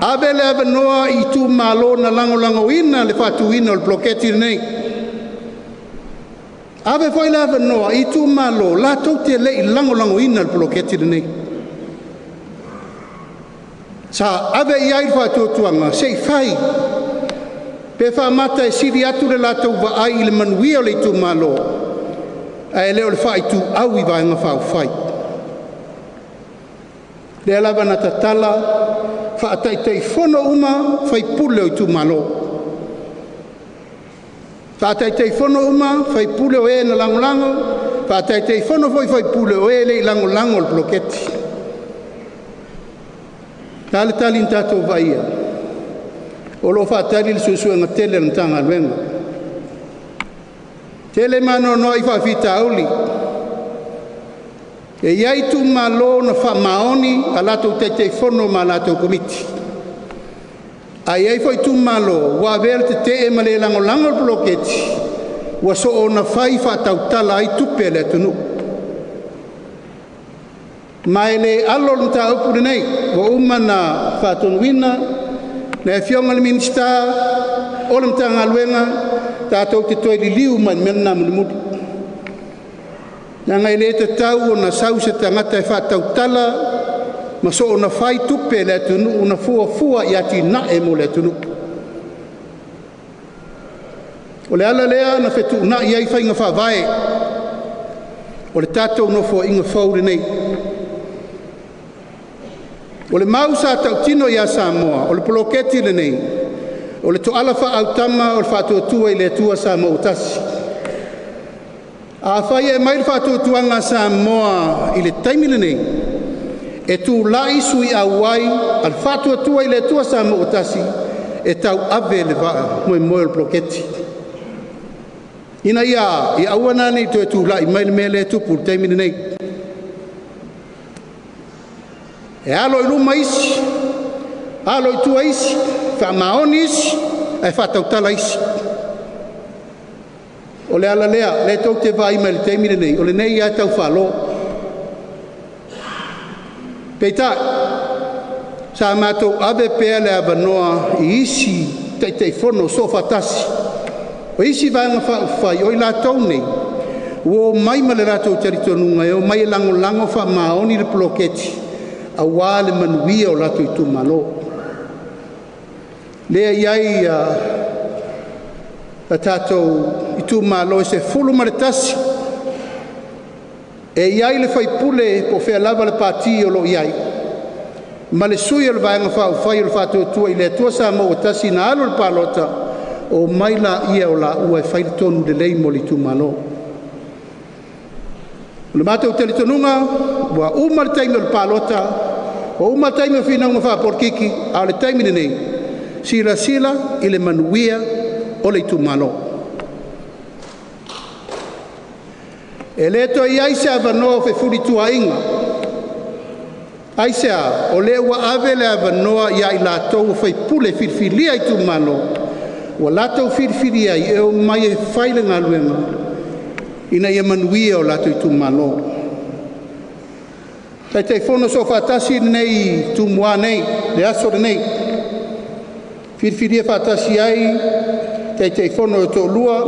Ave le avanoa i itumalo na lagolagoina le faatuina o le poloketi lenei. Ave foi le avanoa i itumalo latou te le i lagolagoina le poloketi lenei. Sa ave i ai le faatuatuaga se i fai pe faamata e sili atu le latou vaai i le manuia o le itumalo ae le o le faaituau i Vaega Faaupufai. Lea lava na tatala faataitaifono uma faipule o itumalo. Faataitaifono uma faipule o e na lagolago, faataitaifono foi faipule o e le i lagolago i le poloketi. Le a le tali na tatou vaaia? O lo o faatali le suesuega tele a le Matagaluega. Tele ma anoanoai faafitauli. E i ai itumalo na faamaoni a latou Taitaifono ma latou Komiti, ae i ai foi itumalo ua avea le tete'e ma le lagolago le poloketi ua soona fai faatautala ai tupe a le atunuu. Ma e le alo le mataupu lenei, ua uma ona faatonuina le Afioga i le Minisita o le Matagaluega tatou te toe liliu mai i le mea lena mulimuli, leaga e le tatau ona sau se tagata e faatautala ma soona fai tupe a le atunuu na fuafua i atinae mo le atunuu. O le ala lea na fetuunai ai faiga faavae o le tatou Nofoaiga fou lenei. O le mau sa tautino ia Samoa, o le poloketi lenei o le toala faaautama o le Faatuatua i le Atua Samoa ua Tasi. Afai e aumai le faatuatuaga a Samoa i le taimi lenei e tulai sui auai a le Faatuatua i le Atua Samoa ua Tasi e tauave le faamoemoe o le poloketi, ina ia aua la nei toe tulai mai le mea lea e tupu i le taimi lenei. E alo i luma isi, alo i tua isi, faamaoni isi, ae faatautala isi. O le ala lea, lea tou te vaai mai i le taimi lenei, o lenei lava e tau faalo. Peitai, sa matou ave pea le avanoa i isi Taitaifono Soofaatasi o isi Vaega Faaupufai, o i latou nei ua omai ma le latou talitonuga e omai e lagolago faamaoni le poloketi aua le manuia o latou itumalo. Lea e i ai a tatou itumalo e 11, e i ai le faipule po o fea lava le pati o lo o i ai, ma le sui o le Vaega Faaupufai o le Faatuatua i le Atua Samoa ua Tasi na alu i le palota, omai laia o laua e fai le tonu lelei mo le itumalo. O le matou talitonuga, ua uma le taimi o le palota, ua uma le taimi o finauga faapolikiki, a o le taimi lenei, silasila i le manuia o le itumalo. E le toe i ai se avanoa o fefulituaaiga. Aisea? O lea ua ave le avanoa ia i latou o faipule filifilia i itumalo ua latou filifilia ai e omai e fai le galuega ina ia manuia o latou itumalo. Taitaifono Soofaatasi lenei i Tumua nei, le aso lenei, filifilia faatasi ai Taitaifono e toalua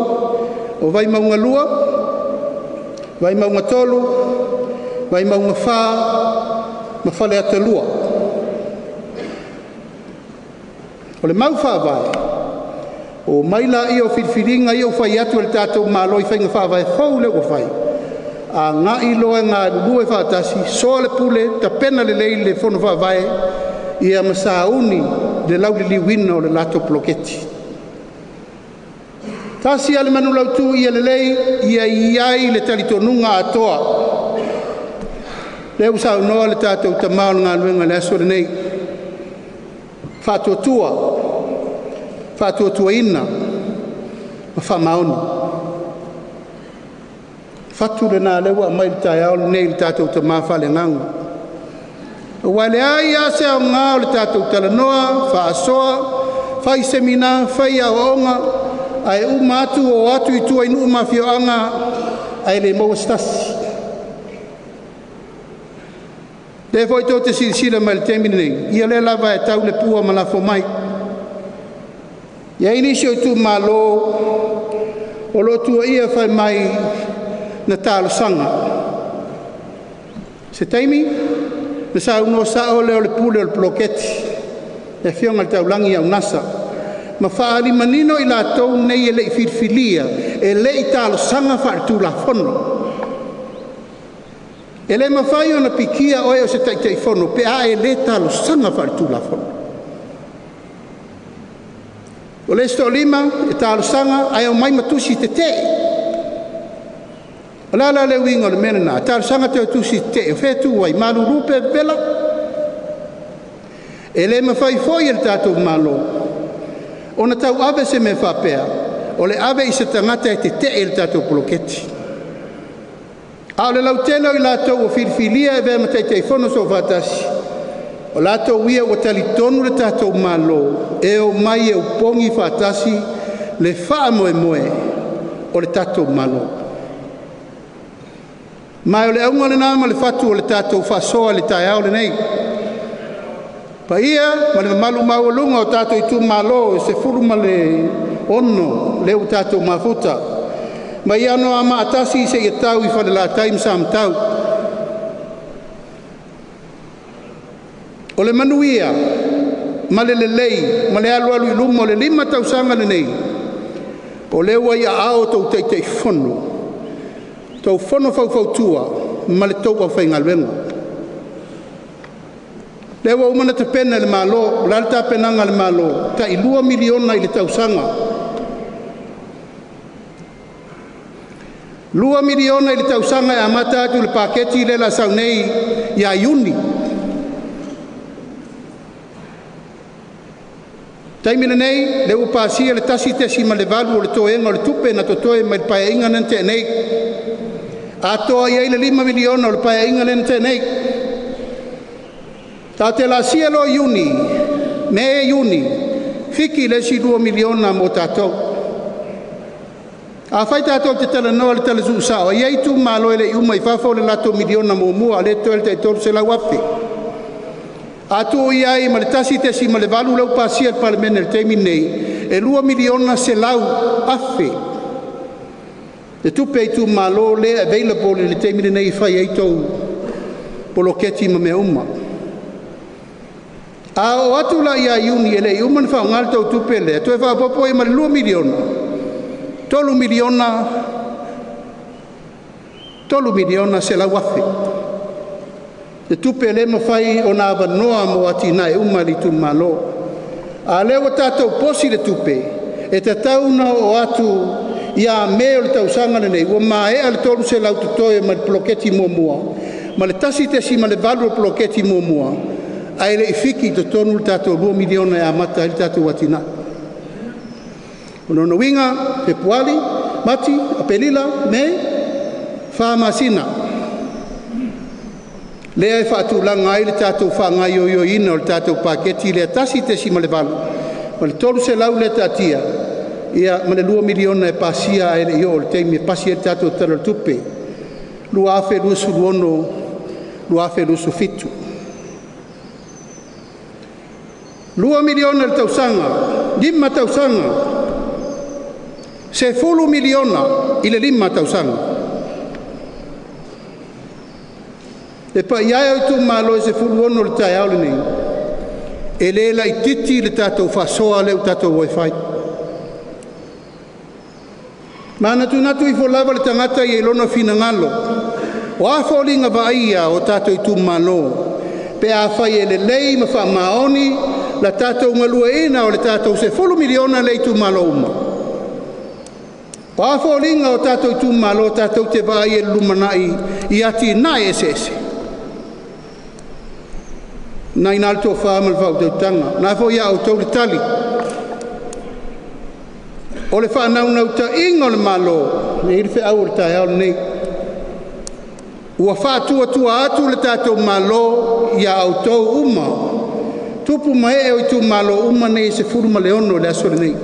o Vaimauga 2, Vaimauga 3, Vaimauga 4 ma Faleata 2. O le mau faavae, o mai laia o filifiliga ia ua fai atu e le tatou Malo i faiga faavae fou lea ua fai, agai loa e galulue faatasi, soa le pule, tapena lelei le fono faavae ia ma sauni le lauliliuina o le latou poloketi. Tasi lava le manulautu ia lelei, ia i ai le talitonuga atoa. Lea ua saunoa le tatou tama o le galuega i le aso lenei, faatuatua, faatuatuaina ma faamaoni. Fatu lena lea ua aumai i le taeao lenei i le tatou tama faaleagaga. Aua e leai lava se aoga o le tatou talanoa, faasoa, fai semina, fai aoaoga, ae uma atu o atu i tua i nuu ma afioaga ae le maua se tasi. Lea foi tou te silasila mai i le taimi lenei, ia lea lava e tau le pua ma lafo mai. E i ai nisi o itumalo o lo o tuuaia fai mai na talosaga. Se taimi na saunoa sao lea o le pule o le poloketi, le afioga i le Taulagi ia Unasa, ma faaali manino i latou nei e le i filifilia, e le i talosaga faaletulafono. E le mafai ona pikia oe o se Taitaifono pe a e le talosaga faaletulafono. O le isi toalima e talosaga ae omai ma tusi tete'e. O le a la le uiga o le mea lena? Talosaga toe tusi tete'e, o fea e tu ai? Malulu pe vevela? E le mafai foi e le tatou Malo ona tauave se mea faapea o le ave i se tagata e tete'e i le tatou poloketi. A o le lautele o i latou ua filifilia e avea ma Taitaifono Soofaatasi, o latou ia ua talitonu le tatou Malo e omai e opogi faatasi le faamoemoe o le tatou Malo. Ma o le auga lena ma le fatu o le tatou faasoa i le taeao lenei. Paia ma le mamalu maualuga o tatou itumalo e 16 lea ua tatou mafuta mai Anoamaa 1 seia tau i Falelatai ma Samatau. O le manuia ma le lelei ma le alualu i luma o le 5 tausaga lenei, o lea ua i aao o tou Taitaifono, tou Fono Faufautua ma le tou aufaigaluega. Lea ua uma ona tapena e le Malo. O le a le tapenaga a le Malo? Tai $2 miliona i le tausaga. $2 miliona i le tausaga e amata atu i le paketi lea o le a sau nei ia Iuni. Taimi lenei lea ua pasia le 1.8 o le toega o le tupe na totoe mai le Paeaiga lea na tea nei, atoa i ai le $5 miliona o le Paeaiga lea na tea nei. Tatou te lasi loa ia Iuni, Me, Iuni, fiki le isi $2 miliona mo tatou. Afai tatou te talanoa i le tala tuusao, e i ai itumalo e le i uma i fafo le latou miliona muamua lea e totoe le tai $300,000. A tuu i ai ma le 1.8 lea ua pasia e le Palemene i le taimi lenei, e $2,100,000 le tupe a itumalo lea e available i le taimi lenei e fai ai tou poloketi ma mea uma. A oo atu la ia Iuni e le i uma ona faaaoga le tou tupe lea, toe faaopoopo i ai ma le $2 miliona, $3,100,000 le tupe lea e mafai ona avanoa mo atinae uma a le itumalo. A o lea ua tatou posi le tupe, e tatau ona oo atu ia Me o le tausaga lenei ua maea le 300 totoe mai le poloketi muamua ma le 1.8 o le poloketi muamua, ae le i fiki i totonu le tatou $2 miliona e amata ai le tatou atinae. O lona uiga, Fepuari, Mati, Aperila, Me, 4 masina lea e faatulaga ai le tatou faagaoioiina o le tatou paketi lea 1.8 ma le 300 lea taatia ia ma le $2 miliona e pasia ae le i oo i le taimi e pasi ai le tatou Tala o le Tupe 2026/2027. $2 miliona i le tausaga, 5 tausaga, $10 miliona i le 5 tausaga. Le paia e o itumalo e 16 i le taeao lenei, e le laitiiti le tatou faasoa lea ua tatou o e fai. Manatunatu ifo lava le tagata ia i lona finagalo, o a foliga vaaia o tatou itumalo pe afai e lelei ma faamaoni la tatou galueaiina o le tatou $10 miliona lea i itumalo uma. O a foliga o tatou itumalo tatou te vaai i le lumanai i atinae eseese. Na i ina le tofa ma le faautautaga, o lena foi ia outou le tali. O le faanaunautaiga o le Malo, e i ai le feau o le taeao lenei, ua faatuatua atu le tatou Malo ia outou uma, tupu ma ee o itumalo uma nei e 16 i le aso lenei.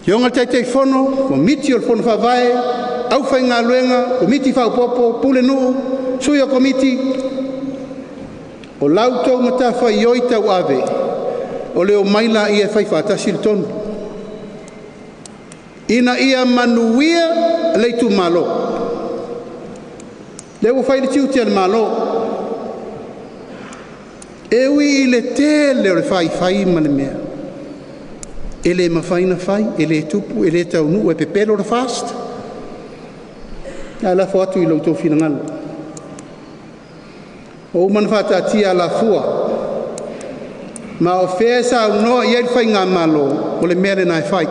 Afioga i le Taitaifono, Komiti o le Fono Faavae, aufaigaluega, Komiti Faaopoopo, Pulenuu, Sui o Komiti, o la outou matafaioi tauave o le omai laia e faifaatasi le tonu ina ia manuia le itumalo. Lea ua fai le tiute o le Malo, e ui i le tele o le faifai ma le mea, e le mafai ona fai, e le tupu, e le taunuu, e pepelo le FAST. Ae lafo atu i lo outou finagalo. Ua uma ona faataatia alafua Ma o fea e saunoa i ai le Faigamalo, o le mea lena e fai.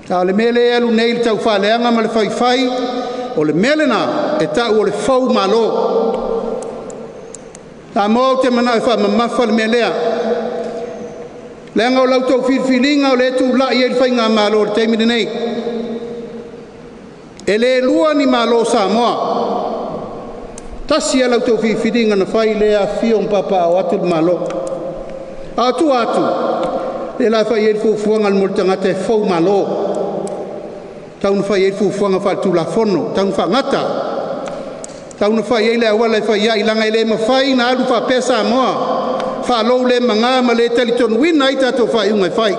A o le mea lea e alu nei i le taufaaleaga ma le faifai, o le mea lena e ta'u o le foumalo. Samoa, ou te manao e faamamafa le mea lea, leaga o la outou filifiliga o lea e tulai ai le Faigamalo i le taimi lenei. E le lua ni Malo o Samoa, tasi lava la outou filifiliga na fai lea e afifio ma papaaao atu le Malo. A o tua atu, lea o le a fai i ai le fuafuaga mo le tagata e foumalo, tatau ona fai i ai le fuafuaga faaletulafono, tatau ona faagata, tatau ona fai i ai le auala e fai ai, leaga e le mafai ona alu faapea Samoa, faalou le maga ma le talitonuina ai tatou faaiuga e fai.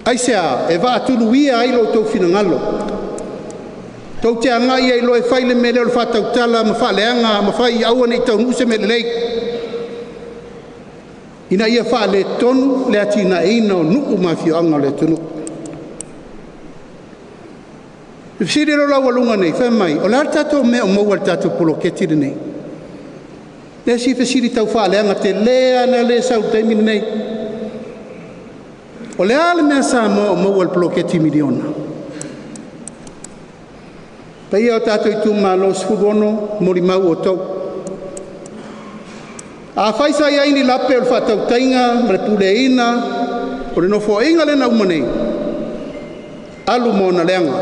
Aisea? E vaatuluia ai lo outou finagalo, tou te agai ai loa e fai le mea lea o le faatautala ma faaleaga ma fai ia aua ne i taunuu se mea lelei, ina ia faaletonu le atinaeina o nuu ma afioaga o le atunuu. Le fesili lea o le laualuga nei, fai mai, o le a le tatou mea o maua i le tatou poloketi lenei? Le isi fesili taufaaleaga tele lava lea e sau i le taimi lenei. O le a le mea a Samoa o maua i le poloketi miliona? Paia o tatou itumalo e 16, molimau outou. Afai sa i ai ni lape o le faatautaiga ma le puleaina o le Nofoaiga lea na uma nei, alu ma ona leaga.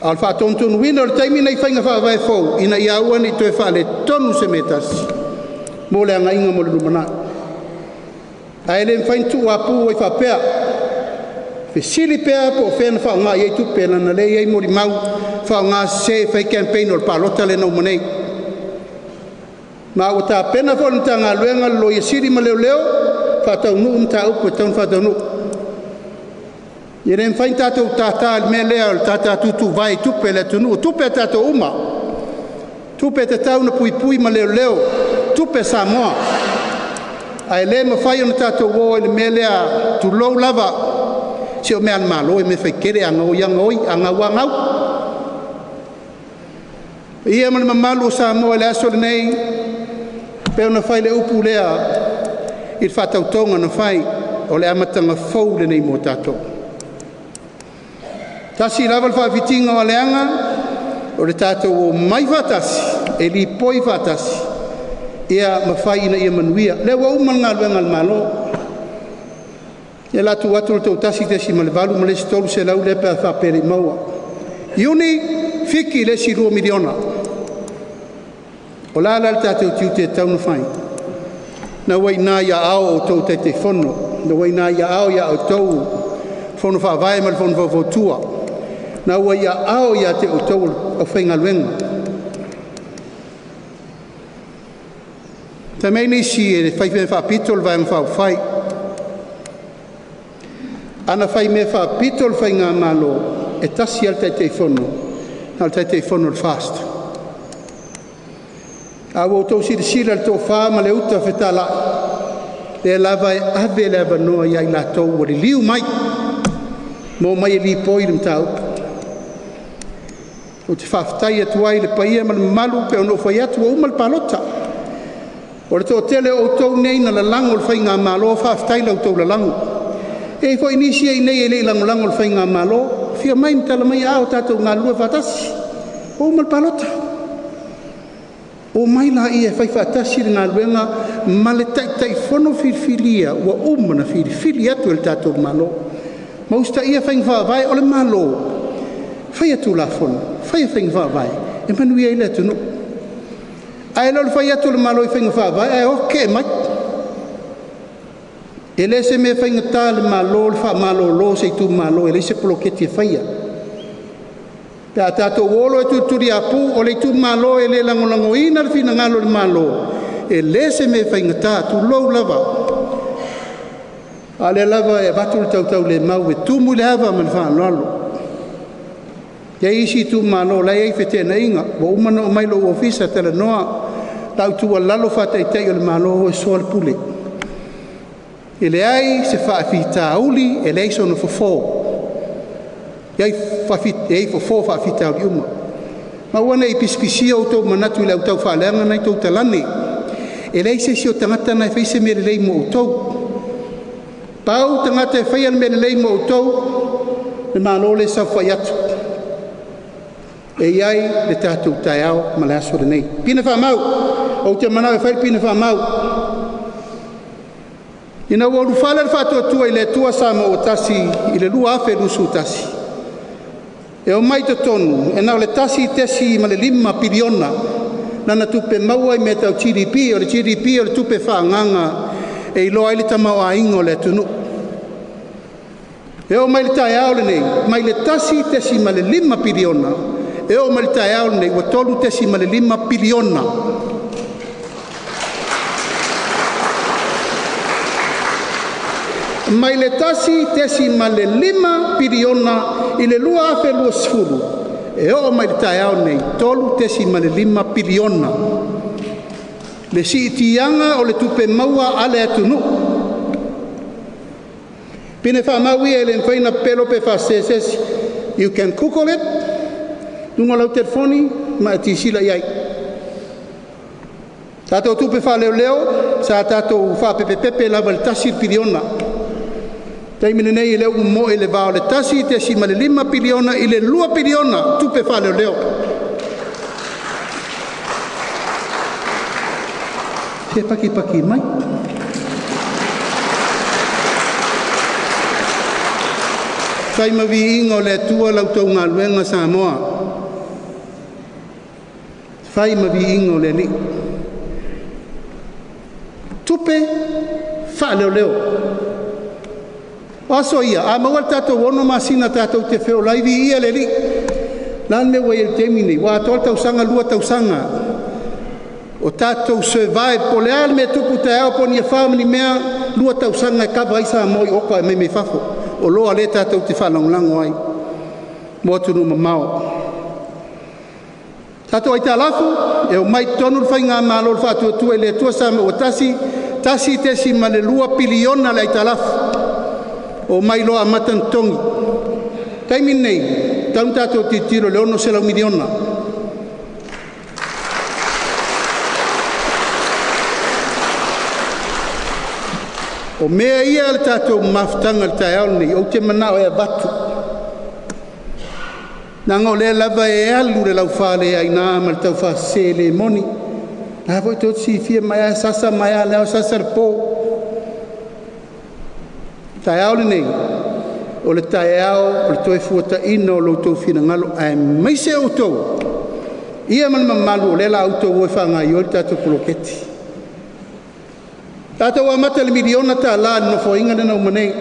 A o le faatonutonuina o le taimi lenei i faiga faavae fou ina ia aua ne i toe faaletonu se mea e tasi mo le agaiga mo le lumanai. Ae le mafai ona tuuapu ai faapea, fesili pea po o fea na faaaoga i ai tupe, leaga o lea e i ai molimau faaaoga sese e fai ai campaign o le palota lea na uma nei. Ma ua tapena foi e le Matagaluega le Loia Sili ma Leoleo faataunuu mataupu e tatau ona faataunuu. E le mafai ona tatou tata i le mea lea o le tata tutuvae i tupe a le atunuu, o tupe a tatou uma, tupe e tatau ona puipui ma leoleo, tupe a Samoa. Ae le mafai ona tatou o ai i le mea lea, tulou lava, se o mea a le Malo e mea faitele, a gaoi lava gaoi, a gau lava gau. Le paia ma le mamalu o Samoa i le aso lenei, pei ona fai le upu lea i le faatautoga na fai, o le amataga fou lenei mo tatou. Tasi lava le faafitiga o aleaga, o le tatou omai faatasi e lipoi faatasi ia ma fai ina ia manuia. O lea ua uma le galuega a le Malo, lea o le a tuu atu le tou 1.8 ma le isi 300 lea pe a faapea e le i maua. Iuni, Fiki i le isi $2 miliona. O le a la le tatou tiute e tatau ona fai? Na ua i ina i aao o outou Taitaifono, na ua i ina i aao ia outou Fono Faavae ma le Fono Faufautua, na ua i aao ia te outou o le aufaigaluega. Fai mai nisi e fai mea faapito le Vaega Faaupufai. Ana fai mea faapito le Faigamalo, e tasi lava le Taitaifono, na o le Taitaifono o le FAST. A ua outou silasila i le tofa ma le uta fetalai, lea lava e ave le avanoa ia i latou ua liliu mai ma omai e lipoi le mataupu. Ou te faafetai atu ai i le paia ma le mamalu pei ona ou fai atu ua uma le palota. O le toatele o outou nei na lalago i le Faigamalo, faafetai i la outou lalago. E i ai foi nisi e i inei e le i lagolago i le Faigamalo, afio mai ma tala mai aao tatou galulue faatasi. Ua uma le palota, omai laia e fai faatasi le galuega ma le Taitaifono filifilia ua uma ona filifili atu e le tatou Malo ma usitaia faiga faavae o le Malo, faia Tulafono, faia faiga faavae e manuia ai le atunuu. Ae le o le fai atu o le Malo i faiga faavae ae o atu te'e mai. E le se mea faigata i le Malo le faamalolo o se itumalo e leai se poloketi e faia. Pe a tatou o loa e tulituliapu o le itumalo e le lagolagoina le finagalo o le Malo, e le se mea faigata, tulou lava. A o lea lava e avatu le tautaulemau e tumu i le ava ma le faaaloalo. E i ai isi itumalo o la e i ai feteenaiga, ua uma ona oo mai i lou ofisa talanoa. Lau tuualalo faa-Taitai o le Malo, o e soa le pule. E leai se faafitauli, e leai sona fofo. E i ai fofo o faafitauli uma. Ma aua ne i pisipisia outou manatu i le au taufaaleaga na e i tou talane. E leai se isi o tagata na e faia se mea lelei mo outou. Pau tagata e faia le mea lelei mo outou, le Malo lea e saofai atu. E i ai le tatou taeao ma le aso lenei. Pine faamau, ou te manao e fai le pine faamau. Ina ua ulufale le Faatuatua i le Atua Samoa ua Tasi i le 2021, e omai totonu e na o le 1.5 piliona lana tupe maua i mea tau GDP. O le GDP o le tupe faaagaaga e iloa ai le tamaoaiga o le atunuu. E oo mai le taeao lenei, mai le 1.5 piliona e oo mai le taeao lenei ua 3.5 piliona. Mai le 1.5 piliona i le 2020 e oo mai le taeao lenei 3.5 piliona. Le siitiaga o le tupe maua a le atunuu. Pine faamau ia e le mafai ona pepelo pe faasese se isi. You can google it, luga o lau telefoni ma e silasila i ai. Tatou tupe faaleoleo sa tatou faapepepepe lava i le 1 piliona. Taimi lenei e le ua momoe i le va o le 1.5 piliona i le 2 piliona tupe faaleoleo. Se pakipaki mai. Fai ma viiga o le Atua la outou galuega Samoa. Fai ma viiga o le Alii. Tupe faaleoleo. O aso ia, a maua le tatou 6 masina tatou te feolai, viia le Alii. La le mea ua i ai i le taimi lenei, ua atoa le tausaga, 2 tausaga o tatou survive. Po o le a le mea e tupu taeao po o ni afa ma ni mea, 2 tausaga e kava ai Samoa i oka e aumai mai fafo. O loa lea tatou te faalagolago ai mo atunuu mamao. Tatou aitalafu e omai totonu le faigamalo o le Faatuatua i le Atua Samoa ua Tasi, 1.2 piliona le aitalafu. O mai loa amata ona totogi. Taimi lenei, tatau ona tatou tilotilo i le 600 miliona. O mea ia le tatou mafutaga i le taeao lenei, ou te manao e avatu. Leaga o lea lava e alu le laufaleaina ma le taufasese le moni. La foi tou te silafia mai lava e sasa mai lava le ao sasa le po. Taeao lenei, o le taeao o le toe fuataiina o lo outou finagalo aemaise outou ia ma le mamalu o lea la outou o e faagaoioi le tatou poloketi. Tatou amata i le $1 miliona i le nofoaiga lea na uma nei.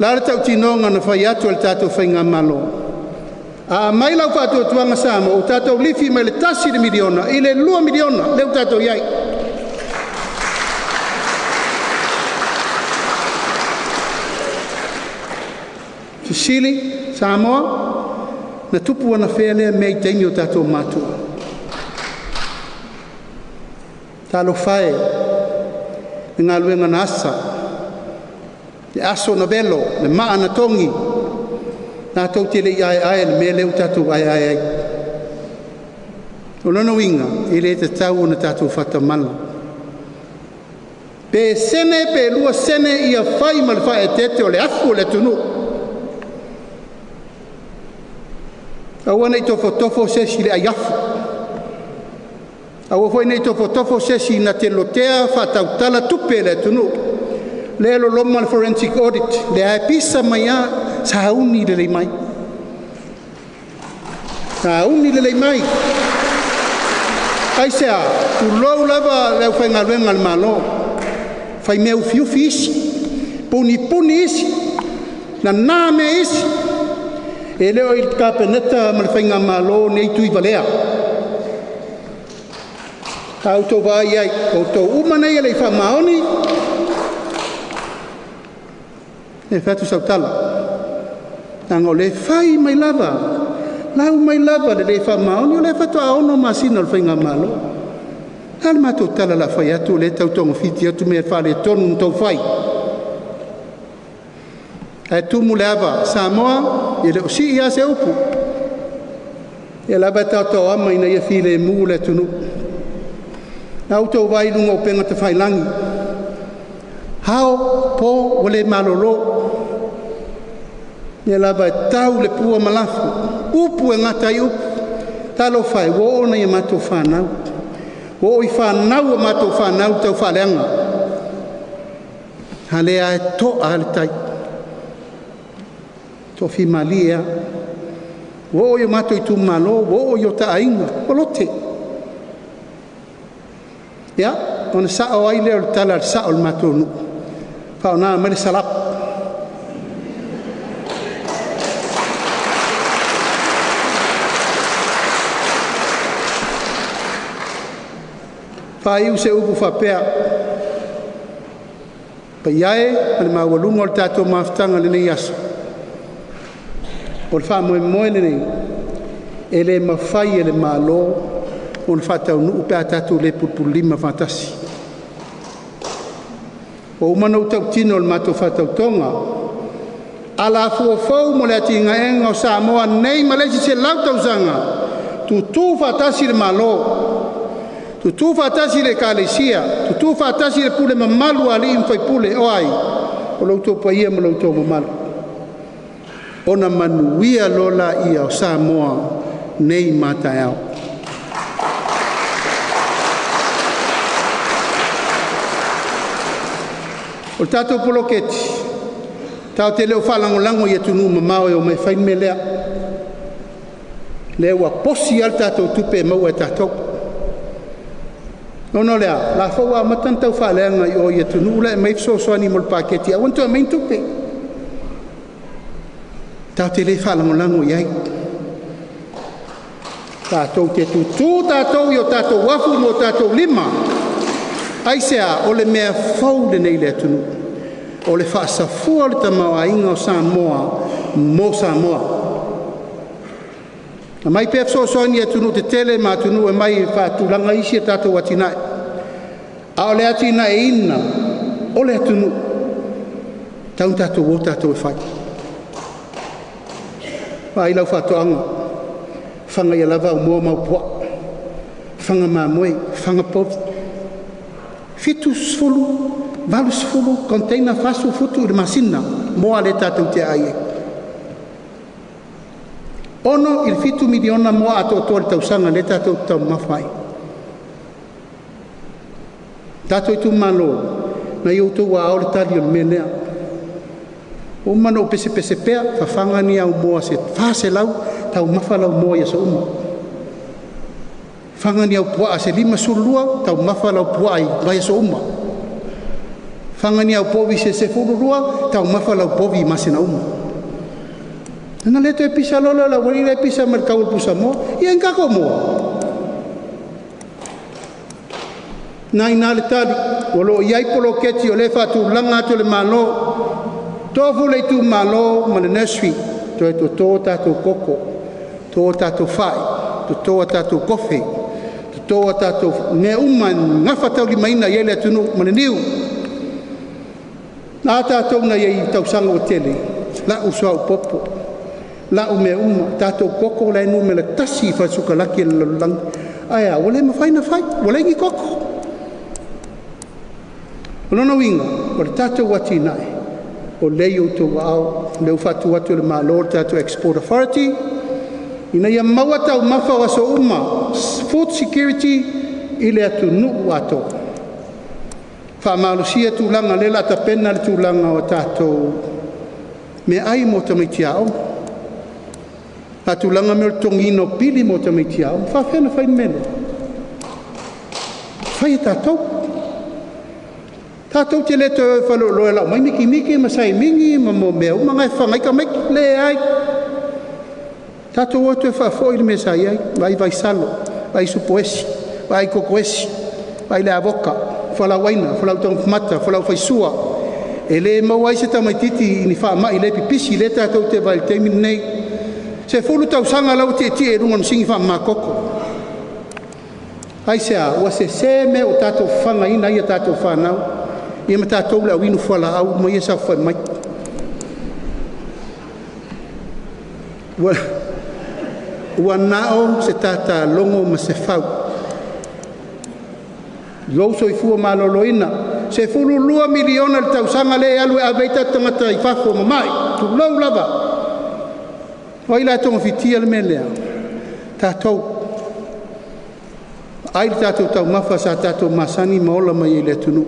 La le tautinoga na fai atu e le tatou faigamalo, a aumai lau faatuatuaga Samoa, ua tatou lifi mai le $1 miliona i le $2 miliona lea ua tatou i ai. Sisili Samoa, na tupu anafea lea mea i taimi o tatou matua. Talofa e, le galuega na asa, le aso na velo, le maa na togi, tatou te le i aeae le mea lea ua tatou aeae ai. O lona uiga, e le tatau ona tatou faatamala. Pe sene pe 2 sene ia fai ma le faaeteete o le afu o le atunuu. Aua nei tofotofo se isi i le aiafu. Aua foi nei tofotofo se isi na te lotea faatautala tupe a le atunuu. Lea e loloma le forensic audit, lea e pisa mai lava, sauni lelei mai. Sauni lelei mai. Aisea, tulou lava le aufaigaluega a le Malo, fai mea ufiufi isi, punipuni isi, nana mea isi. E le o i le Kapeneta ma le faigamalo nei tui valea. A outou vaai ai, outou uma nei e le i faamaoni, e fai atu sau tala. Leaga o lea e fai mai lava, lau mai lava le le faamaoni, o lea faatoa 6 masina o le faigamalo. A le matou tala la fai atu, o lea e tau togafiti atu mea faaletonu na tou fai. Ae tumu le ava, Samoa, e le o sii lava se upu. Ia lava e taotaoama ina ia filemu le atunuu. Na outou vaai i luga o upega tafailagi, ao po ua le malolo, lea lava e tau le pua ma lafo, upu e gata ai upu. Talofa e, ua oo ina ia matou fanau, ua oo i fanau a matou fanau le taufaaleaga, a lea e to'a a le tai, toafimalie a. Ua oo i o matou itumalo, ua oo i o ta aiga, ua lote. Ia, ona sao ai lea o le tala a le sao o le matou nuu, faaaoga mai le Salapo. Faaiu se upu faapea, paia e ma le maualuga o le tatou mafutaga i lenei aso, o le faamoemoe lenei e le mafai e le Malo ona faataunuu pe a tatou le pulupululima faatasi. Ua uma ona ou tautino i le matou faatautoga, alafua fou mo le atinaeina o Samoa nei ma le isi 100 tausaga, tutu faatasi le Malo, tutu faatasi le Ekalesia, tutu faatasi le pule mamalu a alii ma faipule. O ai? O lo outou paia ma lo outou mamalu. Ona manuia loa lea o Samoa nei ma a taeao. O le tatou poloketi, tatou te le o faalagolago i atunuu mamao e omai e fai le mea lea. Lea ua posi lava le tatou tupe e maua e tatou. Ona o le a? O la foi ua amata ona taufaaleaga i o i atunuu la e aumai fesoasoani mo le paketi e aua ne i toe aumaia ni tupe. Tatou te le faalagolago i ai. Tatou te tutu tatou i o tatou afu ma o tatou lima. Aisea? O le mea fou lenei i le atunuu. O le faasafua o le tamaoaiga o Samoa mo Samoa. Aumai pea fesoasoani i atunuu tetele ma atunuu e omai e faatulaga isi a tatou atinae, a o le atinaeina o le atunuu, e tatau ona tatou o tatou e fai. Vaai lau faatoaga, faga ia lava au moa ma au puaa, faga mamoe, faga povi, 70, 80 container 40 futu i le masina moa lea tatou te aai ai. 6 i le 7 miliona moa atoatoa i le tausaga lea tatou te taumamafa ai. Tatou itumalo, na i outou aao le tali o le mea lea. Ua uma ona ou pesepese pea, fafaga ni au moa se 400, taumafa lau moa i aso uma. Faga ni au puaa se 52, taumafa lau puaa i vaiaso uma. Faga ni au povi se 12, taumafa lau povi i masina uma. Ana le toe pisa lola la wali le pisa ma le tau o le pusamoa. Ia ni tatou moa. Na ina le tali, o lo o i ai poloketi o le faatulaga atu e le Malo, tofu le itumalo ma le nursery, toe toto tatou koko, toto tatou fai, toto a tatou kofe, toto a tatou mea uma e gafataulimaina i ai le atunuu ma le niu. Na tatou na i ai i tausaga ua tele, lau suauu popo, lau mea uma, tatou koko la e numera 1 i fale sukalaki a le lalolagi. Ae a, ua le mafai ona fai, ua leai ni koko. O lona uiga, o le tatou atinae, o lea e i outou aao, o lea ua faatu atu e le Malo le tatou Export Authority, ina ia maua taumafa o aso uma, food security i le atunuu atoa. Faamalosia tulaga lea o le a tapena le tulaga o tatou meaai mo tamaiti aoga. Faatulaga mea o le totogiina o pili mo tamaiti aoga. E faafefea ona fai le mea lea? Fai e tatou. Tatou te le toe o i faleoloa e lau mai mikimiki ma saimigi ma mea uma na e fafaga ai tamaiti. Leai. Tatou o toe faafoi le mea sa i ai. Vaai vaisalo, vaai supoesi, vaai kokoesi, vaai le avoka, fualaau aina, fualaau taumafamata, fualaau faisua. E le maua ai se tamaititi i ni faamai le pipisi lea tatou te vaai i le taimi lenei. 10 tausaga la ua tietie i luga o le masini faamamatoto. Aisea? Ua sese mea ua tatou fafagaina ai a tatou fanau, ia ma tatou le auinu fualaau uma ia e saofafai mai. Ua na o se tatalogo ma se fau. Lou soifua maloloina. $12 miliona le tausaga lea e alu e ave ai tatou tagata i fafo mamai, tulou lava. O ai la e togafitia le mea lea? Tatou. Ai le tatou taumafa sa tatou masani ma ola mai ai i le atunuu.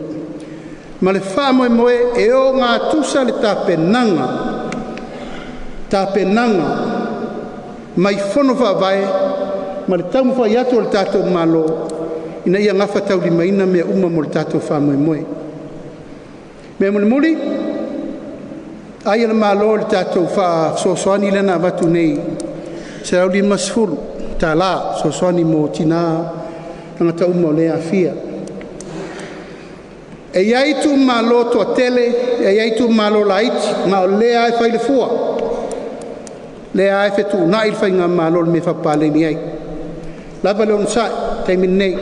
Ma le faamoemoe e ogatusa le tapenaga mai fono faavae ma le taumafai atu o le tatou Malo ina ia gafataulimaina mea uma mo le tatou faamoemoe. Mea mulimuli, ai a le Malo i le tatou fesoasoani lea na avatu nei $150 fesoasoani mo tina, tagata uma o lea e aafia. E i ai itumalo toatele, e i ai itumalo laiti, ma o lea lava e fai le fua, lea lava e fetuunai le faigamalo i le mea e faapaleni ai. Lava le onosai i le taimi lenei.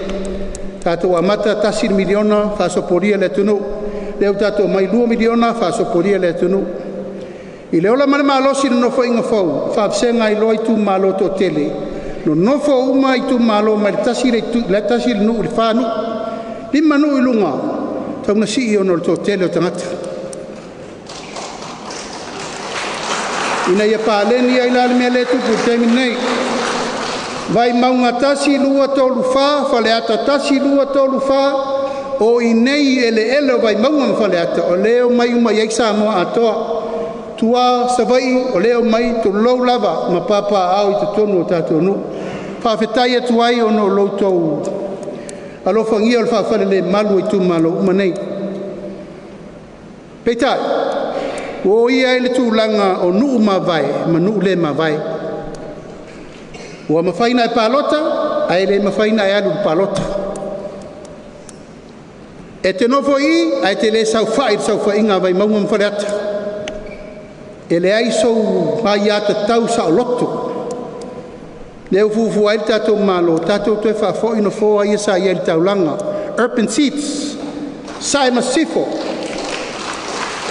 Tatou amata $1 miliona faasopolia le atunuu, lea ua tatou omai $2 miliona faasopolia le atunuu. I le ola ma le malosi i le Nofoaiga fou, faavasega ai loa itumalo toatele, nonofo uma itumalo mai le tasi le nuu i le fa nuu, lima nuu i luga, tatau ona sii ona o le toatele o tagata. Ina ia paleni ai la le mea lea e tupu i le taimi lenei. Vaimauga 1, 2, 3, 4, Faleata 1, 2, 3, 4, o i inei i eleele o Vaimauga ma Faleata o lea e omai uma i ai Samoa atoa. Tua, Savaii, o lea e omai, tulou lava, ma papaaao i totonu o tatou nuu. Faafetai atu ai ona o lo outou alofagia o le faafalelemalu o itumalo uma nei. Peitai, ua o i ai le tulaga o nuu mavae ma nuu le mavae. Ua mafai ona e palota ae le mafai ona e alu i le palota. E te nofo i i ae te le saofai i le saofaiga a Vaimauga ma Faleata. E leai sou aiatatau saoloto. Lea ua fuafua ai le tatou Malo, tatou toe faafoi nofoa ia sa i ai i le taulaga, urban seats, Sae ma Sisifo.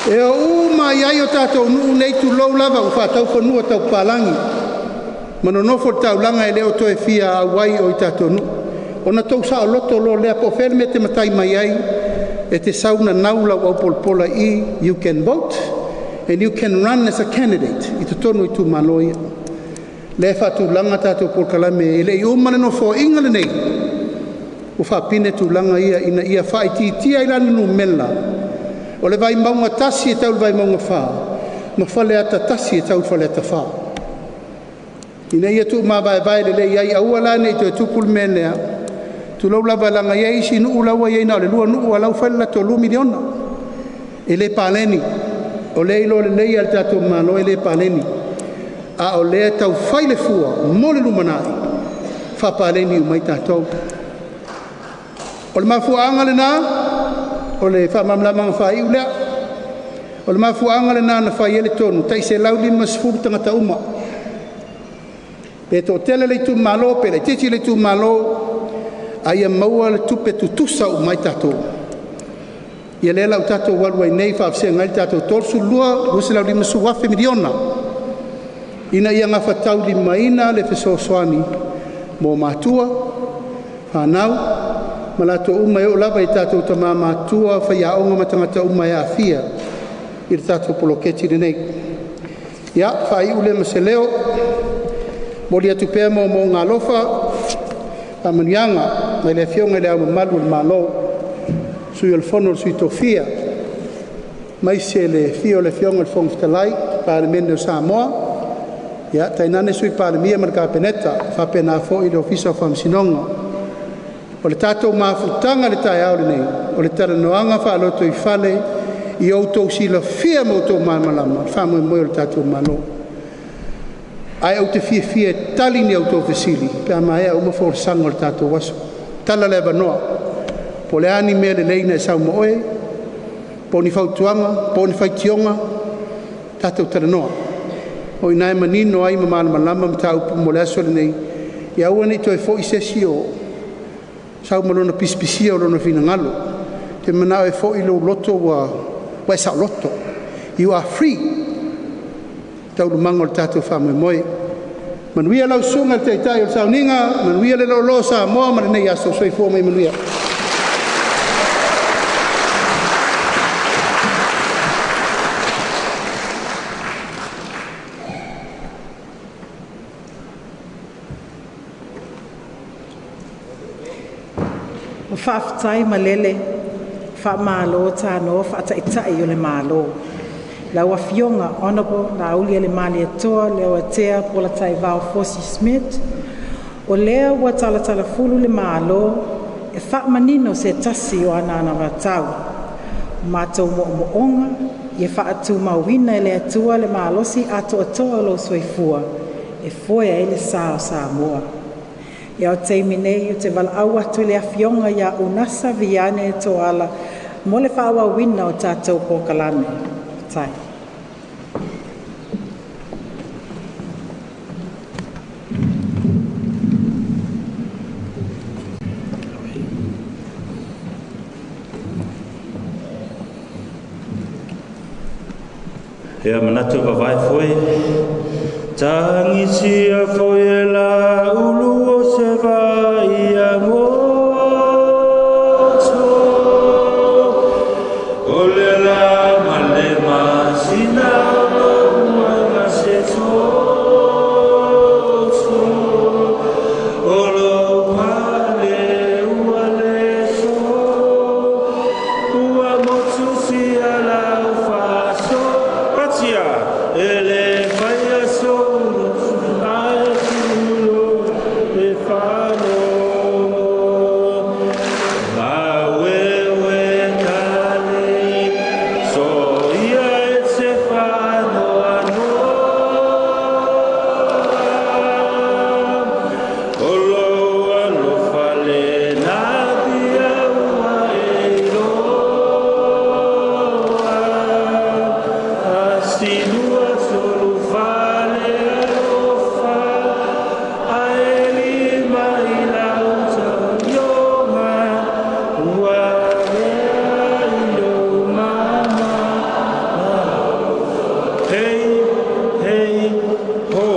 E o uma i ai o tatou nuu nei, tulou lava, ua faatau fanua tau papalagi ma nonofo i le taulaga e le o toe fia auai o i tatou nuu. Ona tou saoloto loa lea po o fea le mea e te matai mai ai, e te sau nanau lau aupolapola i i, you can vote and you can run as a candidate i totonu o itumalo ia. Lea e faatulaga tatou polokalame e le i uma le nofoaiga lenei ua faapine tulaga ia ina ia faaitiitia ai la le numera o le Vaimauga 1 e tau i le Vaimauga 4 ma Faleata 1 e tau i le Faleata 4. Ina ia tuumavaevae lelei ai, aua la ne i toe tupu le mea lea, tulou lava, leaga e i ai isi nuu la ua i ai na o le lua nuu a o la ua fai le latou $2 miliona. E le paleni. O lea e iloa lelei e le tatou Malo e le paleni. A o lea e tau fai le fua mo le lumanai, faapaleni uma ai tatou. O le mafuaaga lena, o le faamalamalamaga faaiu lea. O le mafuaaga lena na fai ai le tonu, tai 150 tagata uma. Pe toatele le itumalo, pe laitiiti le itumalo, a ia maua le tupe tutusa uma ai tatou. Ia lea la ua tatou alu ai nei faavasega ai le tatou 32, 250 afe miliona ina ia gafataulimaina le fesoasoani mo matua, fanau ma latou uma e oo lava i tatou tama matutua, faiaoga ma tagata uma e aafia i le tatou poloketi lenei. Ia faaiu lea ma se leo, momoli atu pea moomooga alofa faamanuiaga mai le Afioga i Le Ao Mamalu o le Malo, Sui o le Fono a Sui Tofia, aemaise le afio o le Afioga i le Fofoga Fetalai, Palemene o Samoa, ia tainane Sui Palemia ma le Kapeneta, faapena foi le Ofisa o Faamasinoga. O le tatou mafutaga i le taeao lenei, o le talanoaga faalotoifale ia outou silafia ma outou malamalama le faamoemoe o le tatou Malo. Ae ou te fiafia e tali ni a outou fesili pe a maea uma folasaga o le tatou aso. Tala le avanoa, po o le a ni mea lelei na e sau ma oe, po o ni fautuaga, po o ni faitioga, tatou talanoa. O i ina e manino ai ma malamalama mataupu mo le aso lenei, ia aua ne i toe foi se isi o sau ma lona pisipisia o lona finagalo. Te manao e foi lou loto ua e saoloto. You are free. Taualumaga o le tatou faamoemoe. Manuia lau susuga i le Taitai o le Sauniga, manuia le loaloa o Samoa ma lenei aso. Soifua ma ia manuia. O faafetai malele faamalo tanoa faataitai o le Malo. Lau Afioga Honorable Laaulialemalietoa Leuatea Polataivao Fosi Smith, o lea ua talatalafulu le Malo e faamanino se tasi o ana anavatau. O matou moomooga ia faatumauina e le Atua le malosi atoatoa o lou soifua e foe ai le sa o Samoa. Ia o taimi nei ou te valaau atu i le Afioga ia Unasa Viane Toala mo le faaauauina o tatou polokalame. Tai. Ia manatu vavae foi tagisia foi e la ulu o se vai a moto o le la male masina o uaga se toto o lo pale ua le so ua motu sia lau faso patia ele faia solo ae sulo e falo awewe kale so ia e se fano anoa o lo alofa le nabia ua e iloa asilua tolu fale alofa ae lima i lau taioga ua ea i lou mama. Hei, hei, ho.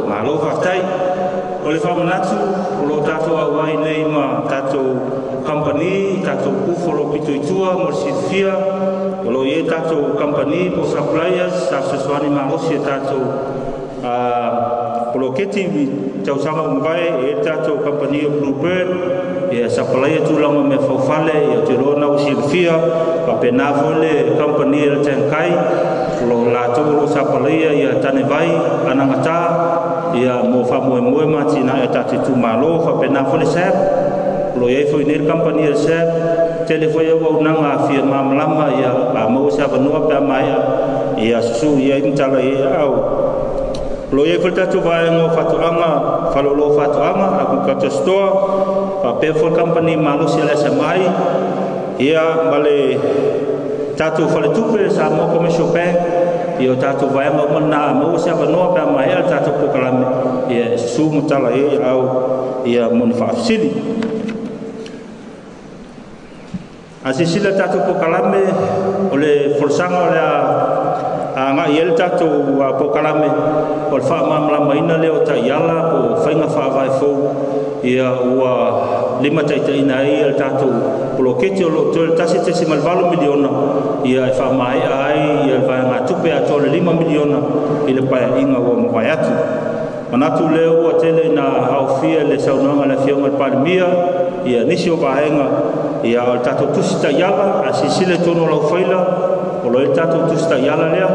Malo faafetai. O le faamanatu o loo tatou auai nei ma tatou company, tatou kufo o loo pito i tua mo le silafia. O loo iai tatou company po suppliers sa fesoasoani malosi e tatou poloketi i tausaga ua mavae. E iai le tatou company o Bluebird ia sapalaia tulaga o mea faufale, ia ou te iloa na ua silafia. Faapena foi le company a le Tankai o loo latou o loo sapalaia ia tanevai anagata ia mo faamoemoe ma atinae o tatou itumalo. Faapena foi le SAP o loo iai foi nei le company a le SAP tele foi auaunaga afia malamalama ia a maua se avanoa pe a maea ia susuu i ai ma tala i ai aao. O loo iai foi le tatou vaega o faatoaga falolo faatoaga agriculture store, faapea foi le company malosi a le SMI ia ma le tatou faletupe Samoa Commercial Bank. Ia o tatou vaega uma lena a maua se avanoa pe a maea le tatou polokalame ia e susuu ma tala i ai aao ia mo ni faafesili. A silasila le tatou polokalame o le folasaga o le a agai ai le tatou polokalame o le faamalamalamaina lea o taiala po o faiga faavae fou ia ua limataitaiina ai le tatou poloketi o loo toe $1.8 miliona ia e faamaea ai ia le vaegatupe atoa le $5 miliona i le paeaiga ua mavae atu. Manatu lea ua tele ina aofia le saunoaga a le Afioga i le Palemia ia nisi o vaega ia o le tatou tusi taiala. A silasila i totonu o lau faila o lo o i ai le tatou tusi taiala lea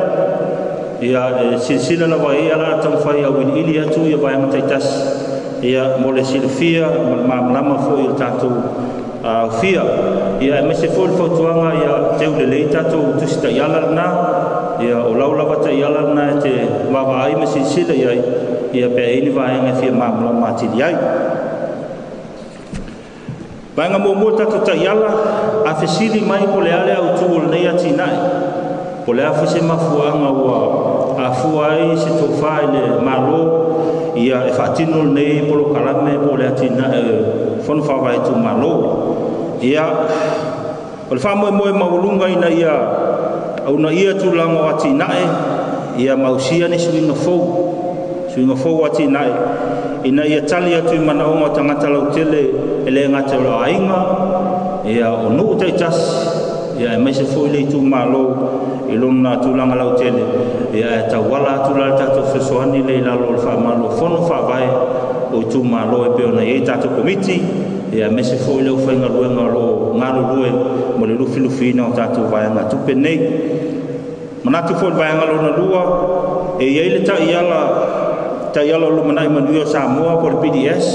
ia e silasila lava i ai ala a taumafai auiliili atu ia vaega taitasi ia mo le silafia ma le malamalama foi o le tatou aofia. Ia aemaise foi le fautuaga ia teu lelei tatou tusi taiala lena ia o lau lava taiala lena e te vaavaai ma silasila i ai ia pe ai ni vaega e fia malamalama atili ai. Vaega muamua tatou taiala, a fesili mai po le a le autu o lenei atinae, po le a foi se mafuaaga ua afua ai se tofa i le Malo ia e faatino lenei polokalame po o le atinae fono faavae itumalo. Ia o le faamoemoe maualuga ina ia aunaia tulaga o atinae ia mausia ni suiga fou o atinae ina ia tali atu i manaoga o tagata lautele e le gata o le aiga ia o nuu taitasi ia aemaise foi le itumalo i lona tulaga lautele ia e tauala atu la le tatou fesoasoani le i lalo o le faamalo o fono faavae o itumalo e pei ona i ai tatou komiti Ia aemaise foi le aufaigaluega o loo galulue mo le lufilufiina o tatou vaegatupe nei. Manatu foi le vaega lona lua e i ai le taiala o Lumanai Manuia o Samoa po o le PDS.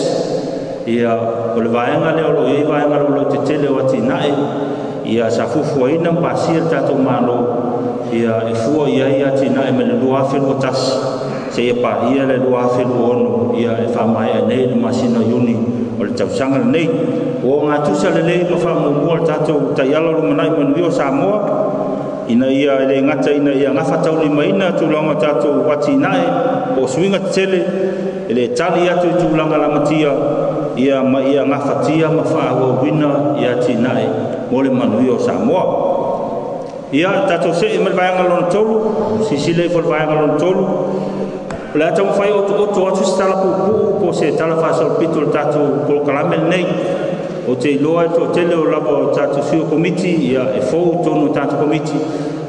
Ia o le vaega lea o lo o i ai vaega laulautetele o atinae ia sa fuafuaina ma pasia le tatou Malo ia e fua i ai atinae mai le 2021 seia paia le 2026, ia e faamaea nei le masina Iuni o le tausaga lenei. Ua ogatusa lelei ma faamuamua le tatou taiala o Lumanai Manuia o Samoa ina ia le gata ina ia gafataulimaina tulaga o tatou atinae o suiga tetele e le tali atu i tulaga lamatia, ia ma ia gafatia ma faaauauina ia atinae mo le manuia o Samoa. Ia tatou see ma le vaega lona tolu, silasila ifo i le vaega lona tolu. O le a taumafai otooto atu se tala puupuu po o se tala faasolopito o le tatou polokalame lenei. Ou te iloa e toatele o lava o tatou sui o komiti ia e fou totonu o tatou komiti,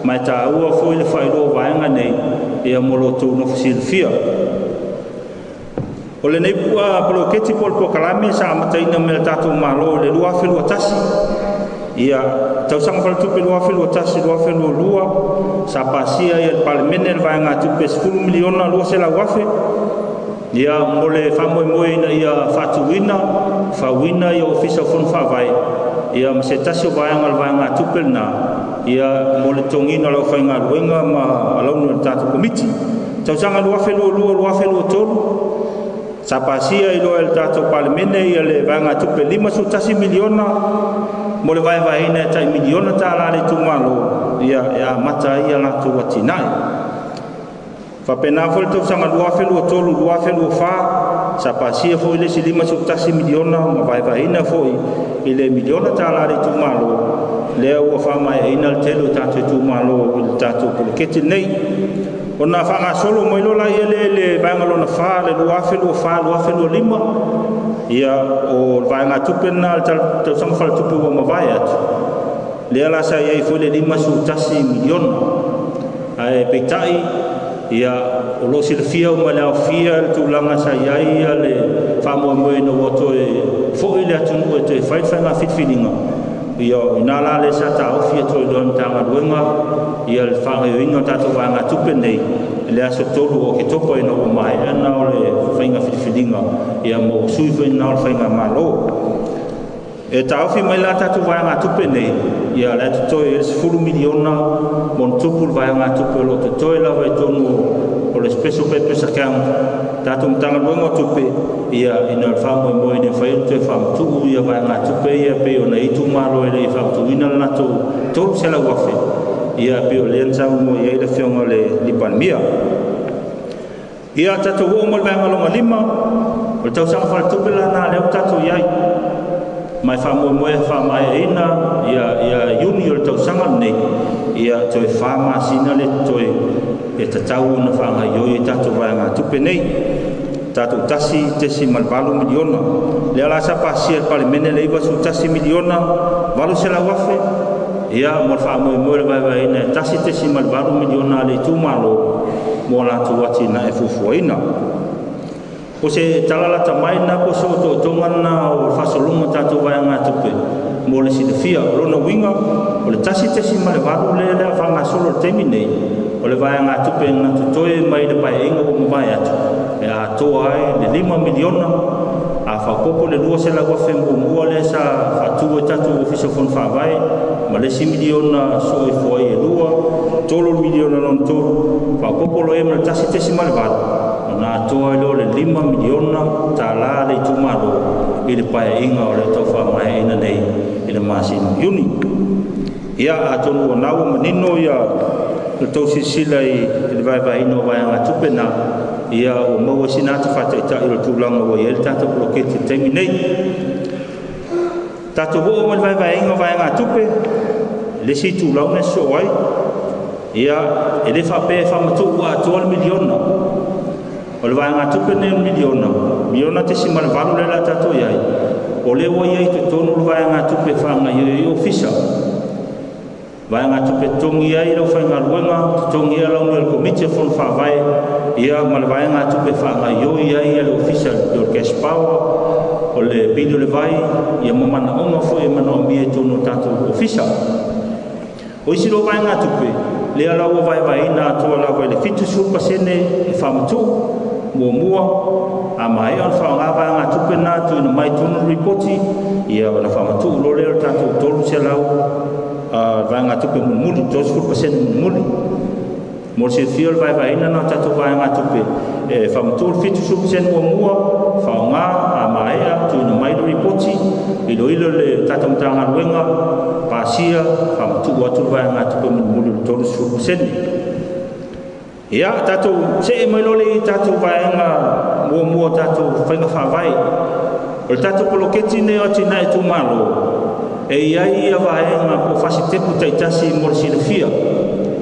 ma e taua foi le faailoa o vaega nei ia mo lo outou nofo silafia. O lenei poloketi po o le polokalame sa amataina mai le tatou Malo i le 2021, ia tausaga faaletupe 2021/2022, sa pasia ai e le Palemene le vaegatupe $10,200,000 ia mo le faamoemoe ina ia faatuina fauina ia Ofisa o Fono Faavae, ia ma se tasi o vaega o le vaegatupe lena ia mo le totogiina o le aufaigaluega ma alauni o le tatou komiti. Tausaga 2022/2023 sa pasia i loa e le tatou Palemene ia le vaegatupe $51 miliona mo le vaevaeina e tai $1 miliona le itumalo ia e amata ai a latou atinae. Faapena foi le tausaga 2023/2024 sa pasia foi le isi $51 miliona ma vaevaeina foi i le $1 miliona le itumalo, lea ua faamaeaina le tele o tatou itumalo i le tatou poloketi lenei. Ona faagasolo mai loa lea i le vaega lona fa, le 2024/2025, ia o le vaegatupe lena le tausaga faaletupe ua mavae atu, lea la sa i ai foi le $51 miliona. Ae peitai ia o lo o silafia uma le aofia le tulaga sa i ai le faamoemoe ina ua toe foi le atunuu e toe fai le faiga filifiliga, ia ina la le sa taofi atu ai loa le Matagaluega ia le faagaoioiga o tatou vaegatupe nei i le aso 3 o Oketopa, ina ua maea na o le faiga filifiliga ia ma ua sui foi na o le faigamalo. E taofi mai la tatou vaegatupe nei, ia la e totoe ai le $10 miliona ma ona tupu le vaegatupe o lo o totoe lava i totonu o le special purpose account tatou Matagaluega o Tupe, ia ina o le faamoemoe ina mafai ona toe faamatuu ia vaegatupe ia pei ona i ai itumalo e le i faamatuuina le latou $300,000, ia pei o lea na saunoa i ai le Afioga i le Palemia. Ia tatou oo mai le vaega lona lima o le tausaga faaletupe lena lea ua tatou i ai, ma e faamoemoe e faamaeaina ia Iuni o le tausaga lenei, ia toe 4 masina le totoe e tatau ona faagaioi ai tatou vaegatupe nei. Tatou $1.8 miliona. Lea la sa pasia e le Palemene le $91 miliona 800,000 ia mo le faamoemoe le vaevaeina e $1.8 miliona a le itumalo mo latou atinae fuafuaina. O se tala lata mai na po o se otootoga lena o le faasologa o tatou vaegatupe mo le silafia. O lona uiga o le 1.8 lea le faagasolo i le taimi nei, o le vaegatupe na totoe mai le paeaiga ua mavae atu e atoa ai le $5 miliona, a faaopoopo le $200,000 muamua lea sa faatu ai tatou Ofisa o Fono Faavae ma le isi $1 miliona soo ifo ai e 2, $3 miliona lona tolu, faaopoopo loa i ai ma le 1.8, ona atoa ai loa le $5 miliona le itumalo i le paeaiga o le tau faamaeaina nei i le masina o Iuni. Ia atonu ua na ua manino ia le tou silasila i le vaevaeina o vaegatupe na, ia ua maua sina ata faataitai o le tulaga ua i ai le tatou poloketi i le taimi nei. Tatou oo mai le vaevaeina o vaegatupe, le isi itulau na sosoo ai, ia e le faapea e faamatuu atoa le $1 miliona. O le vaegatupe lenei o le $1.8 miliona lea la tatou i ai, o lea ua i ai i totonu le vaegatupe e faagaioi ai ofisa, vaegatupe totogi ai le aufaigaluega, totogi ai alauni o le Komiti o Fono Faavae, ia ma le vaegatupe e faagaioi ai le ofisa o le cash power, O le pili o le vai ia ma manaoga foi e manaomia i totonu o tatou ofisa. O isi loa vaegatupe, lea la ua vaevaeina atoa lava i le 70% e faamatuu muamua, a maea ona faaaoga vaegatupe na tuuina mai totonu lipoti, ia ona faamatuu loa lea o le tatou 300 vaegatupe mulimuli, 30% mulimuli. Mo le silafia o le vaevaeina na o tatou vaegatupe e faamatuu le 70% muamua, faaaoga, a maea tuuina mai le lipoti, iloilo le tatou Matagaluega, pasia, faamatuu atu le vaegatupe mulimuli o le 30%. Ia, tatou see mai loa le tatou vaega muamua, tatou faiga faavae. O le tatou poloketi nei o atinae itumalo, e i ai ia vaega po o fasitepu taitasi mo le silafia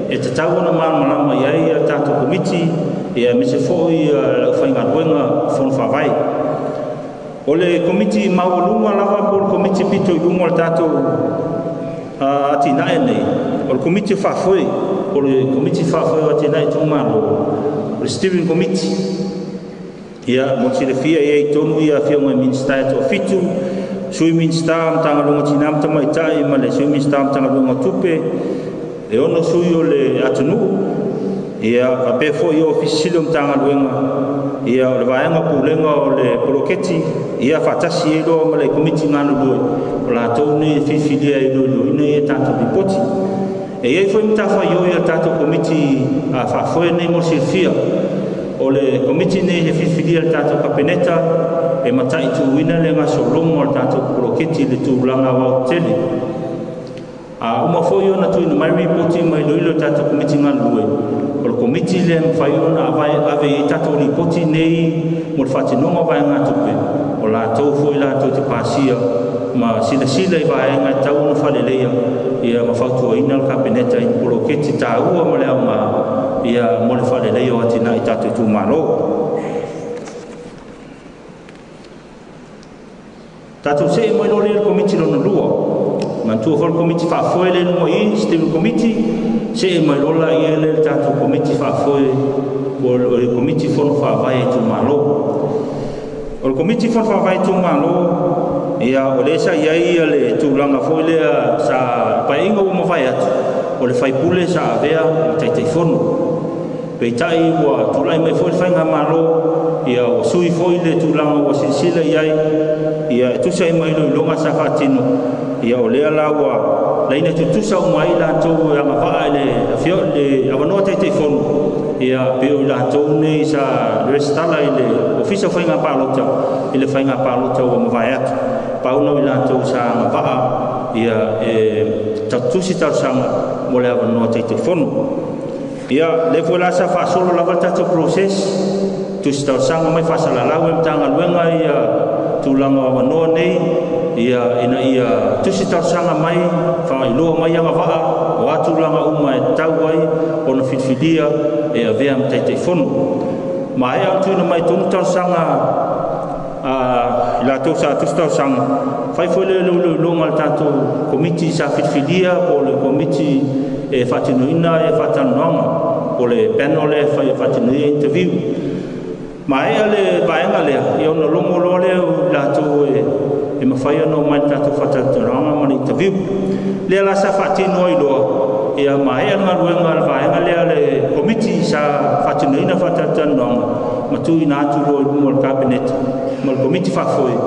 e tatau ona malamalama i ai a tatou komiti, ia aemaise foi le aufaigaluega fono faavae. O le komiti maualuga lava po o le komiti pito i luga o le tatou atinae nei, o le komiti faafoe, o le komiti faafoe o atinae itumalo, o le steering committee. Ia, mo le silafia e i ai tonu ia afioga i Minisita e toafitu, Sui Minisita o Matagaluega o Tina ma Tamaitai ma le Sui Minisita o Matagaluega o Tupe, e 6 sui o le atunuu, ia faapea foi Ofisa Sili o Matagaluega, ia o le vaega pulega o le poloketi, ia faatasi ai loa ma le komiti galulue o latou nei e filifilia e iloiloina ia tatou lipoti. E i ai foi matafaioi a tatou komiti faafoe nei mo le silafia. O le komiti nei e filifilia le tatou Kapeneta e mataituina le gasologa o le tatou poloketi i le tulaga aoaotetele. A uma foi ona tuuina mai lipoti ma iloilo le tatou komiti galulue, o le komiti lea e mafai ona ave i tatou lipoti nei mo le faatinoga o vaegatupe, o latou foi latou te pasia ma silasila i vaega e tau ona faaleleia, ia ma fautuaina le Kapeneta i poloketi taua ma le aoga ia mo le faaleleia o atinae i tatou itumalo. Tatou see mai loa lea i le komiti lona lua. Manatua foi le komiti faafoe lea i luga i i, steering committee, see mai loa laia lea le tatou komiti faafoe, o le komiti fono faavae itumalo. O le komiti fono faavae itumalo, ia o lea sa i ai le tulaga foi lea sa paeaiga ua mavae atu, o le faipule sa avea ma Taitaifono. Peitai ua tulai mai foi le faigamalo, ia ua sui foi le tulaga ua silasila i ai, ia e tusa ai ma iloiloga sa faatino, ia o lea la ua laina tutusa uma ai latou e agavaa i le avanoa Taitaifono, ia pe o i latou nei sa resitala i le Ofisa o Faiga Palota i le faiga palota ua mavae atu. Pau na o i latou sa agavaa ia e tatusi talosaga mo le avanoa Taitaifono. Ia, lea foi la sa faasolo lava le tatou process, tusi talosaga mai faasalalau e Matagaluega ia tulaga o avanoa nei, ia ina ia tusi talosaga mai, faailoa mai agavaa o a tulaga uma e tatau ai ona filifilia e avea ma Taitaifono. Maea ona tuuina mai tonu talosaga i latou sa tusi talosaga, fai foi le iloiloga a le tatou komiti sa filifilia po o le komiti e faatinoina e faatalanoaga, po o le panel lea e fai e faatinoina interview. Maea le vaega lea, ia ona logo loa lea o latou e mafai ona omai le tatou faatalatalanoaga ma le interview. Lea la sa faatino ai loa, ia maea le galuega a le vaega lea le komiti sa faatinoina faatalatalanoaga, ma tuuina atu loa i luma o le Kapeneta ma le komiti faafoe,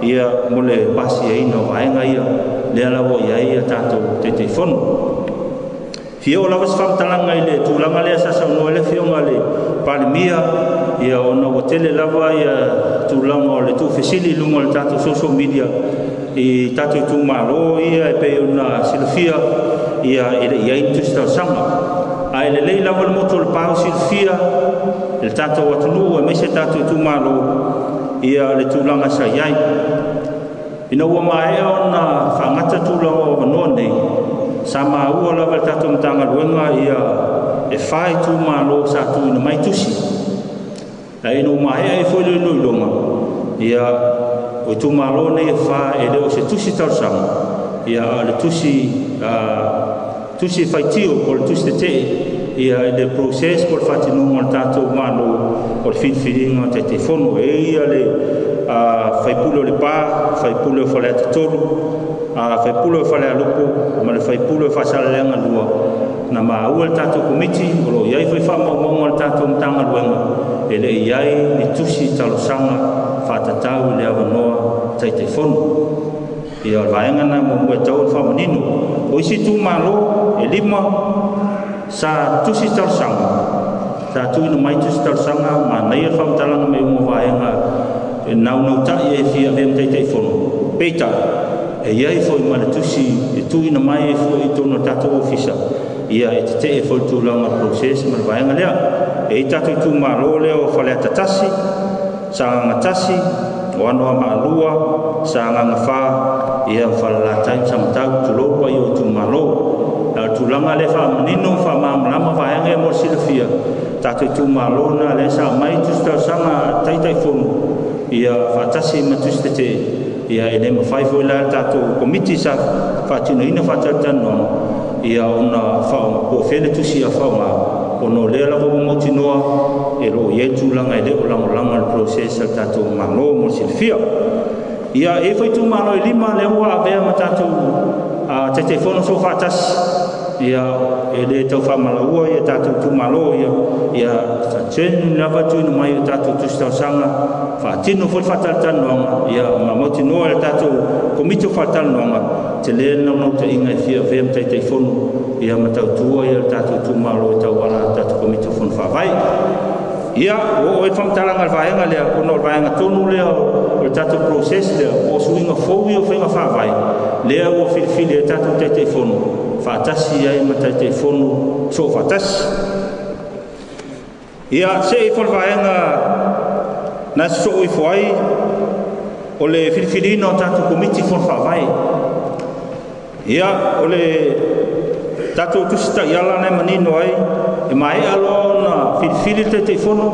ia mo le pasiaina o vaega ia, lea la ua i ai ia tatou Taitaifono. Fia oo lava se faamatalaga i le tulaga lea sa saunoa ai le afioga i le Palemia, ia ona ua tele lava ia tulaga o le tuufesili i luga o le tatou social media i tatou itumalo ia e pei ona silafia ia e le i ai ni tusi talosaga. Ae lelei lava le motu o le pau silafia i le tatou atunuu aemaise tatou itumalo ia le tulaga sa i ai. Ina ua maea ona faagata tulaga o avanoa nei, sa maua lava le tatou Matagaluega ia e 4 itumalo sa tuuina mai tusi. Ae ina ua maea ai foi le iloiloga, ia o itumalo nei e 4 e le o se tusi talosaga, ia a o le tusi tusi faitio po o le tusi tetee ia i le process po o le faatinoga o le tatou Malo o le filifiliga o Taitaifono. E ia le Faipule o Lepa, Faipule o Faleata 3, Faipule o Falealupo ma le Faipule o Faasaleleaga 2. Na maua le tatou Komiti o lo o i ai foi faamaumauga o le tatou Matagaluega e le i ai ni tusi talosaga faatatau i le avanoa Taitaifono. Ia, o le vaega na muamua e tau le faamanino. O isi itumalo e 5 sa tusi talosaga, sa tuuina mai tusi talosaga, manaia le faamatalaga mai uma vaega e naunautai e fia avea ma Taitaifono. Peitai, e i ai foi ma le tusi e tuuina mai ai foi i totonu o le tatou ofisa, ia e tetee foi le tulaga o le process ma le vaega lea. E i tatou itumalo lea o Faleata 1, Sagaga 1, o Anoamaa 2, Sagaga 4, ia Falelatai ma Samatau, tulou paia o itumalo. A o le tulaga lea faamanino ma faamalamalama vaega ia mo le silafia, tatou itumalo na lea sa aumai tusi talosaga Taitaifono, ia faatasi ma tusi tetee, ia e le mafai foi la le tatou Komiti sa faatinoina faatalatalanoaga, ia ona po o fea le tusi a faaaoga, ona o lea lava ua mautinoa e lo o i ai tulaga e le o lagolago le process a le tatou Malo mo le silafia. Ia, e foi itumalo e 5 lea ua avea ma tatou Taitaifono soofaatasi, ia e le tau faamalaua ia tatou itumalo, ia genuine lava tuuina mai o tatou tusi talosaga, faatino foi le faatalatalanoaga, ia ma mautinoa le tatou Komiti o Faatalanoaga tele le naunautaiga e fia avea ma Taitaifono, ia ma tautua ia le tatou itumalo e tauala le tatou Komiti o Fono Faavae. Ia, ua oo i le faamatalaga a le vaega lea, ona o le vaega tonu lea o le tatou process lea, o suiga fou ia o faiga faavae, lea ua filifili e tatou Taitaifono faatasi ai ma Taitaifono soofaatasi. Ia, see ifo le vaega na sosoo ifo ai o le filifiliina o tatou Komiti Fono Faavae. Ia, o le tatou tusi taiala na e manino ai, e maea loa ona filifili le Taitaifono,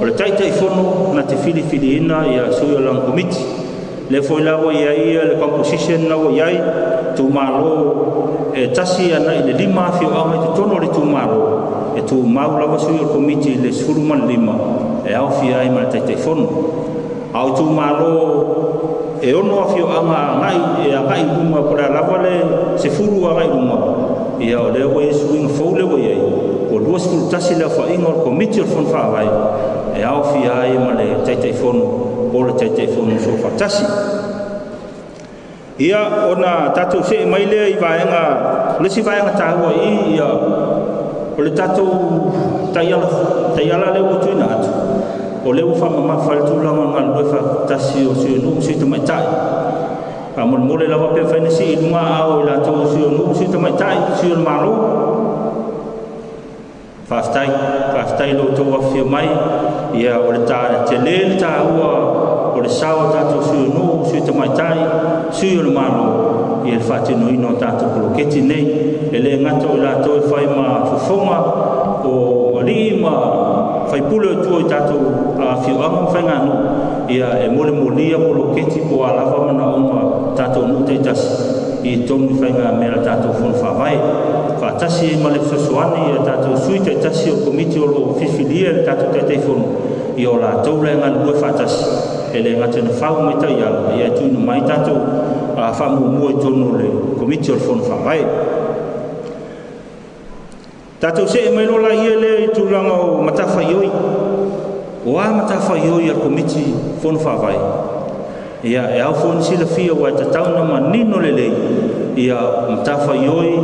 o le Taitaifono na te filifiliina ia sui o lana komiti. Lea foi la ua i ai le composition na ua i ai, itumalo e 1 agai i le 5 afioaga i totonu o le itumalo, e tumau lava sui o le komiti i le 15 e aofia ai ma le Taitaifono. A o itumalo e 6 afioaga agai e agai i luma, po o le a lava le 10 agai i luma, ia o lea ua i ai suiga fou lea ua i ai, ua 21 le aofaiga o le Komiti o le Fono Faavae e aofia ai ma le Taitaifono po o le Taitaifono soofaatasi. Ia, ona tatou see mai lea i vaega, o le isi vaega taua i ia, o le tatou taiala, taiala lea ua tuuina atu, o lea ua faamamafa le tulaga o galulue faatasi o sui o nuu ma sui tamaitai. Faamolemole lava pe mafai ona sii i luga aao i latou o sui o nuu, sui tamaitai, sui o le Malo. Faafetai, faafetai lo outou afifio mai. Ia, o le ta tele le taua o le sao o tatou sui o nuu, sui tamaitai, sui o le Malo ia le faatinoina o tatou poloketi nei. E le gata o i latou e fai ma fofoga o alii ma faipule o tua i tatou afioaga ma faiganuu, ia e molemolia poloketi po o a lava manaoga tatou nuu taitasi i totonu i faigamea a tatou Fono Faavae. Faatasi ai ma le fesoasoani ia tatou sui taitasi o komiti o lo o filifilia e le tatou Taitaifono, ia o latou la e galulue faatasi, e le gata ina fau mai taiala, ia e tuuina mai tatou faamuamua i totonu o le Komiti o le Fono Faavae. Tatou see mai loa laia lea i tulaga o matafaioi. O a matafaioi a le Komiti Fono Faavae? Ia, e ao foi ona silafia ua e tatau na manino lelei ia matafaioi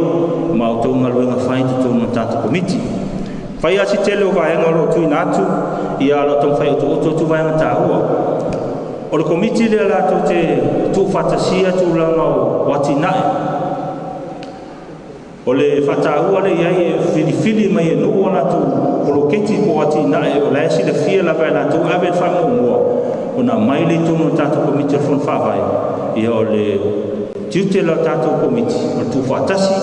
ma outou galuega fai i totonu o tatou komiti. Fai lava si tele o vaega o lo o tuuina atu, ia o lo o taumafai otooto atu vaega taua. O le komiti lea latou te tuufaatasia tulaga o atinae. O le faataua lea i ai e filifili mai e nuu o latou poloketi po o atinae o la e silafia lava e latou ave le faamuamua ona aumai le i totonu o le tatou Komiti o le Fono Faavae. Ia, o le tiute la o tatou komiti o le tuufaatasi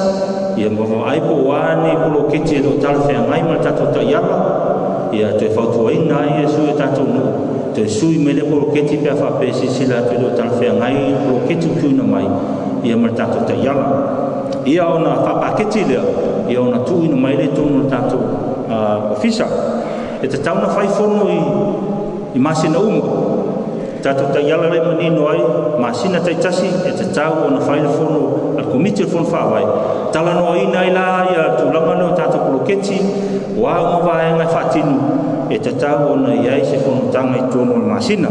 ia ma vaai po o a ni poloketi e le o talafeagai ma le tatou taiala, ia toe fautuaina ai e sui o tatou nuu toe sui mai le poloketi pe a faapea silasila atu e le o talafeagai poloketi ua tuuina mai ia ma le tatou taiala. Ia, ona faapaketi lea, ia ona tuuina mai le totonu o le tatou ofisa. E tatau ona fai fono i masina uma. Tatou taiala le manino ai masina taitasi e tatau ona fai le fono a le Komiti o le Fono Faavae, talanoaina ai la ia tulaga lea o tatou poloketi o a uma vaega e faatino, e tatau ona i ai se fonotaga i totonu o le masina.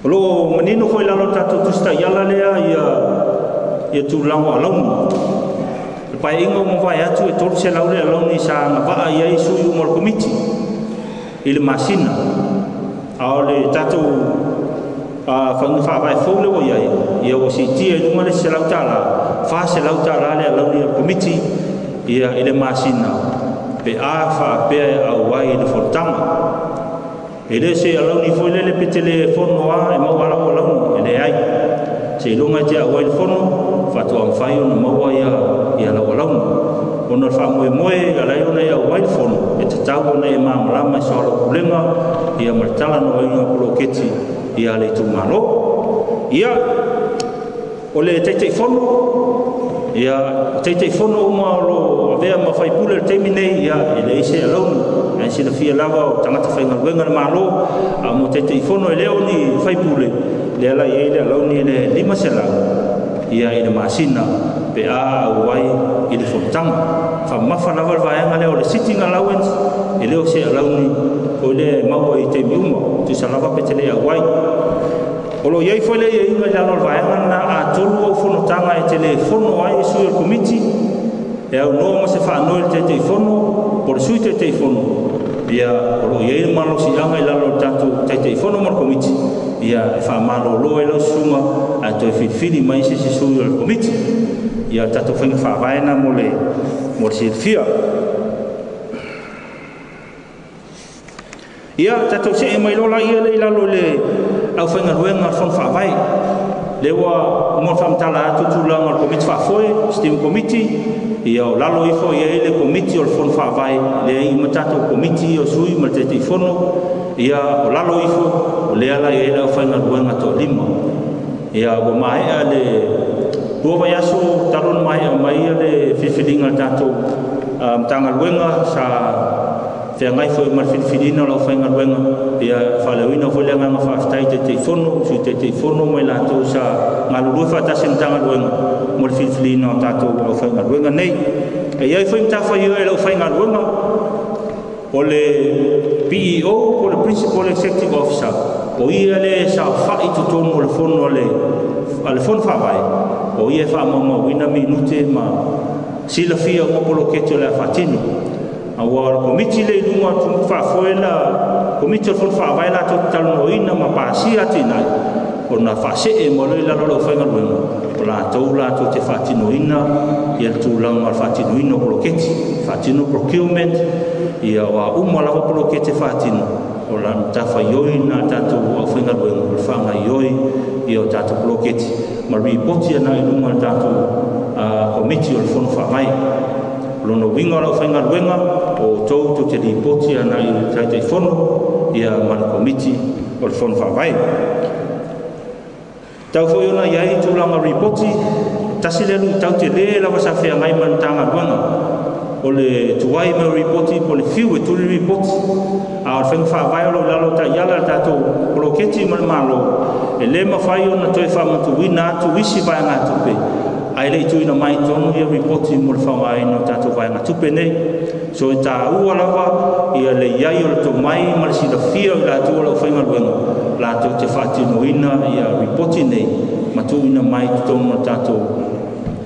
O lo o manino foi lalo o tatou tusi taiala lea ia tulaga o alauni. Le paeaiga ua mavae atu e 300 le alauni sa agavaa i ai sui uma o le Komiti i le masina. A o le tatou faiga faavae fou le ua i ai, ia ua siitia i luga le $100, $400 le alauni a le Komiti ia i le masina pe a faapea e auai i le fonotaga. E le se alauni foi lele pe te le fono a e maua lau alauni, e leai. Seiloga e te auai le fono faatoa mafai ona maua ia lau alauni. Ona o le faamoemoe ala ai ona e auai le fono, e tatau ona e malamalama i soalaupulega ia ma le talanoaina o poloketi ia le itumalo. Ia, o le Taitaifono, ia, o Taitaifono uma o lo avea ma faipule le taimi nei, ia, e leai se alauni. Ae silafia lava o tagata faigaluega le Malo, a mo Taitaifono e le o ni faipule, lea la i ai le alauni le 500 ia i le masina pe a auai i le fonotaga. Faamamafa lava le vaega lea o le sitting allowance, e le o se alauni o le maua i taimi uma, tusa lava pe te le auai. O lo o i ai foi le aiaiga i lalo o le vaega lena, a tolu au fonotaga e te le fono ai sui o le Komiti, e aunoa ma se faanoi le Taitaifono po o le Sui Taitaifono, ia o lo o i ai le malosiaga i lalo o le tatou Taitaifono ma le Komiti, ia e faamalolo ai lau susuga ae toe filifili mai se isi sui o le Komiti. Ia le tatou faiga faavae na mo le silafia. Ia tatou see mai loa laia le i lalo i le aufaigaluega a le Fono Faavae. Lea ua uma ona faamatala atu tulaga o le Komiti Faafoe, Steering Committee, ia o lalo ifo i ai le Komiti o le Fono Faavae, lea i ma tatou Komiti o sui ma le Taitaifono, ia o lalo ifo o lea la i ai le aufaigaluega toalima. Ia ua maea le 2 vaiaso talu ona maea mai le filifiliga a le tatou Matagaluega sa feagai foi ma le filifiliina o le aufaigaluega, ia faaleoina foi le agaga faafetai i Taitaifono, Sui Taitaifono ma i latou sa galulue faatasi i le Matagaluega mo le filifiliina o tatou aufaigaluega nei. E i ai foi matafaioi a le aufaigaluega o le PEO po o le Principal Executive Officer, o ia le saofai i totonu o le fono a le Fono Faavae, o ia e faamaumauina minute ma silafia uma poloketi o le a faatino. Aua o le Komiti le i luga faafoe la Komiti o le Fono Faavae latou te talanoaina ma pasia atinae ona faasee mo le lalo o le aufaigaluega, o latou te faatinoina ia le tulaga o le faatinoina o poloketi, faatino procurement, ia o a uma lava poloketi faatino, o la matafaioi na tatou aufaigaluega o le faagaioi ia o tatou poloketi ma ripoti ana i luga o le tatou Komiti o le Fono Faavae. Lona uiga o le aufaigaluega o outou tou te lipoti ana i le Taitaifono ia ma le Komiti o le Fono Faavae. Tau foi ona i ai tulaga ripoti, tasi le luitau tele lava sa feagai ma le Matagaluega o le tuai mai ripoti po o le fiu e tuli ripoti. A o le faiga faavae o lo o i lalo o taiala le tatou poloketi ma le Malo, e le mafai ona toe faamatuuina atu isi vaegatupe ae le i tuuina mai totonu ia ripoti mo le faaaogaina o tatou vaegatupe nei. So e taua lava ia le i ai o le tomai ma le silafia o i latou o le aufaigaluega latou te faatinoina ia ripoti nei ma tuuina mai i totonu o le tatou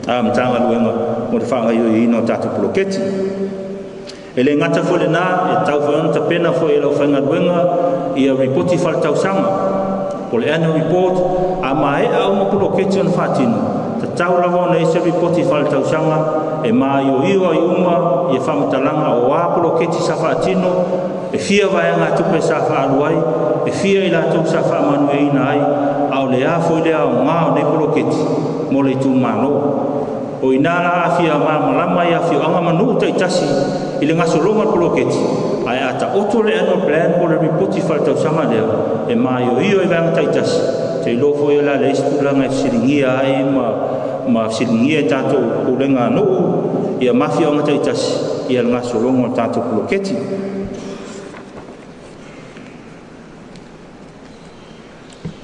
Matagaluega mo le faagaoioiina o tatou poloketi. E le gata foi lena, e tau foi ona tapena foi e le aufaigaluega ia ripoti faaletausaga po o le annual report. A maea uma poloketi ona faatino, tatau lava ona i se ripoti faaletausaga e maioio ai uma ia faamatalaga o a poloketi sa faatino, e fia vaegatupe sa faaalu ai, e fia i latou sa faamanuiaina ai, a o le a foi le aoga o nei poloketi mo le itumalo. O ina la afia malamalama i afioaga ma nuu taitasi i le gasologa o le poloketi, ae a taoto le annual plan po o le ripoti faaletausaga lea e maioio i vaega taitasi, seiloa foi o le a leai se tulaga e fesiligia ai ma fesiligia e tatou pulega a nuu ia ma afioaga taitasi ia le gasologa o le tatou poloketi.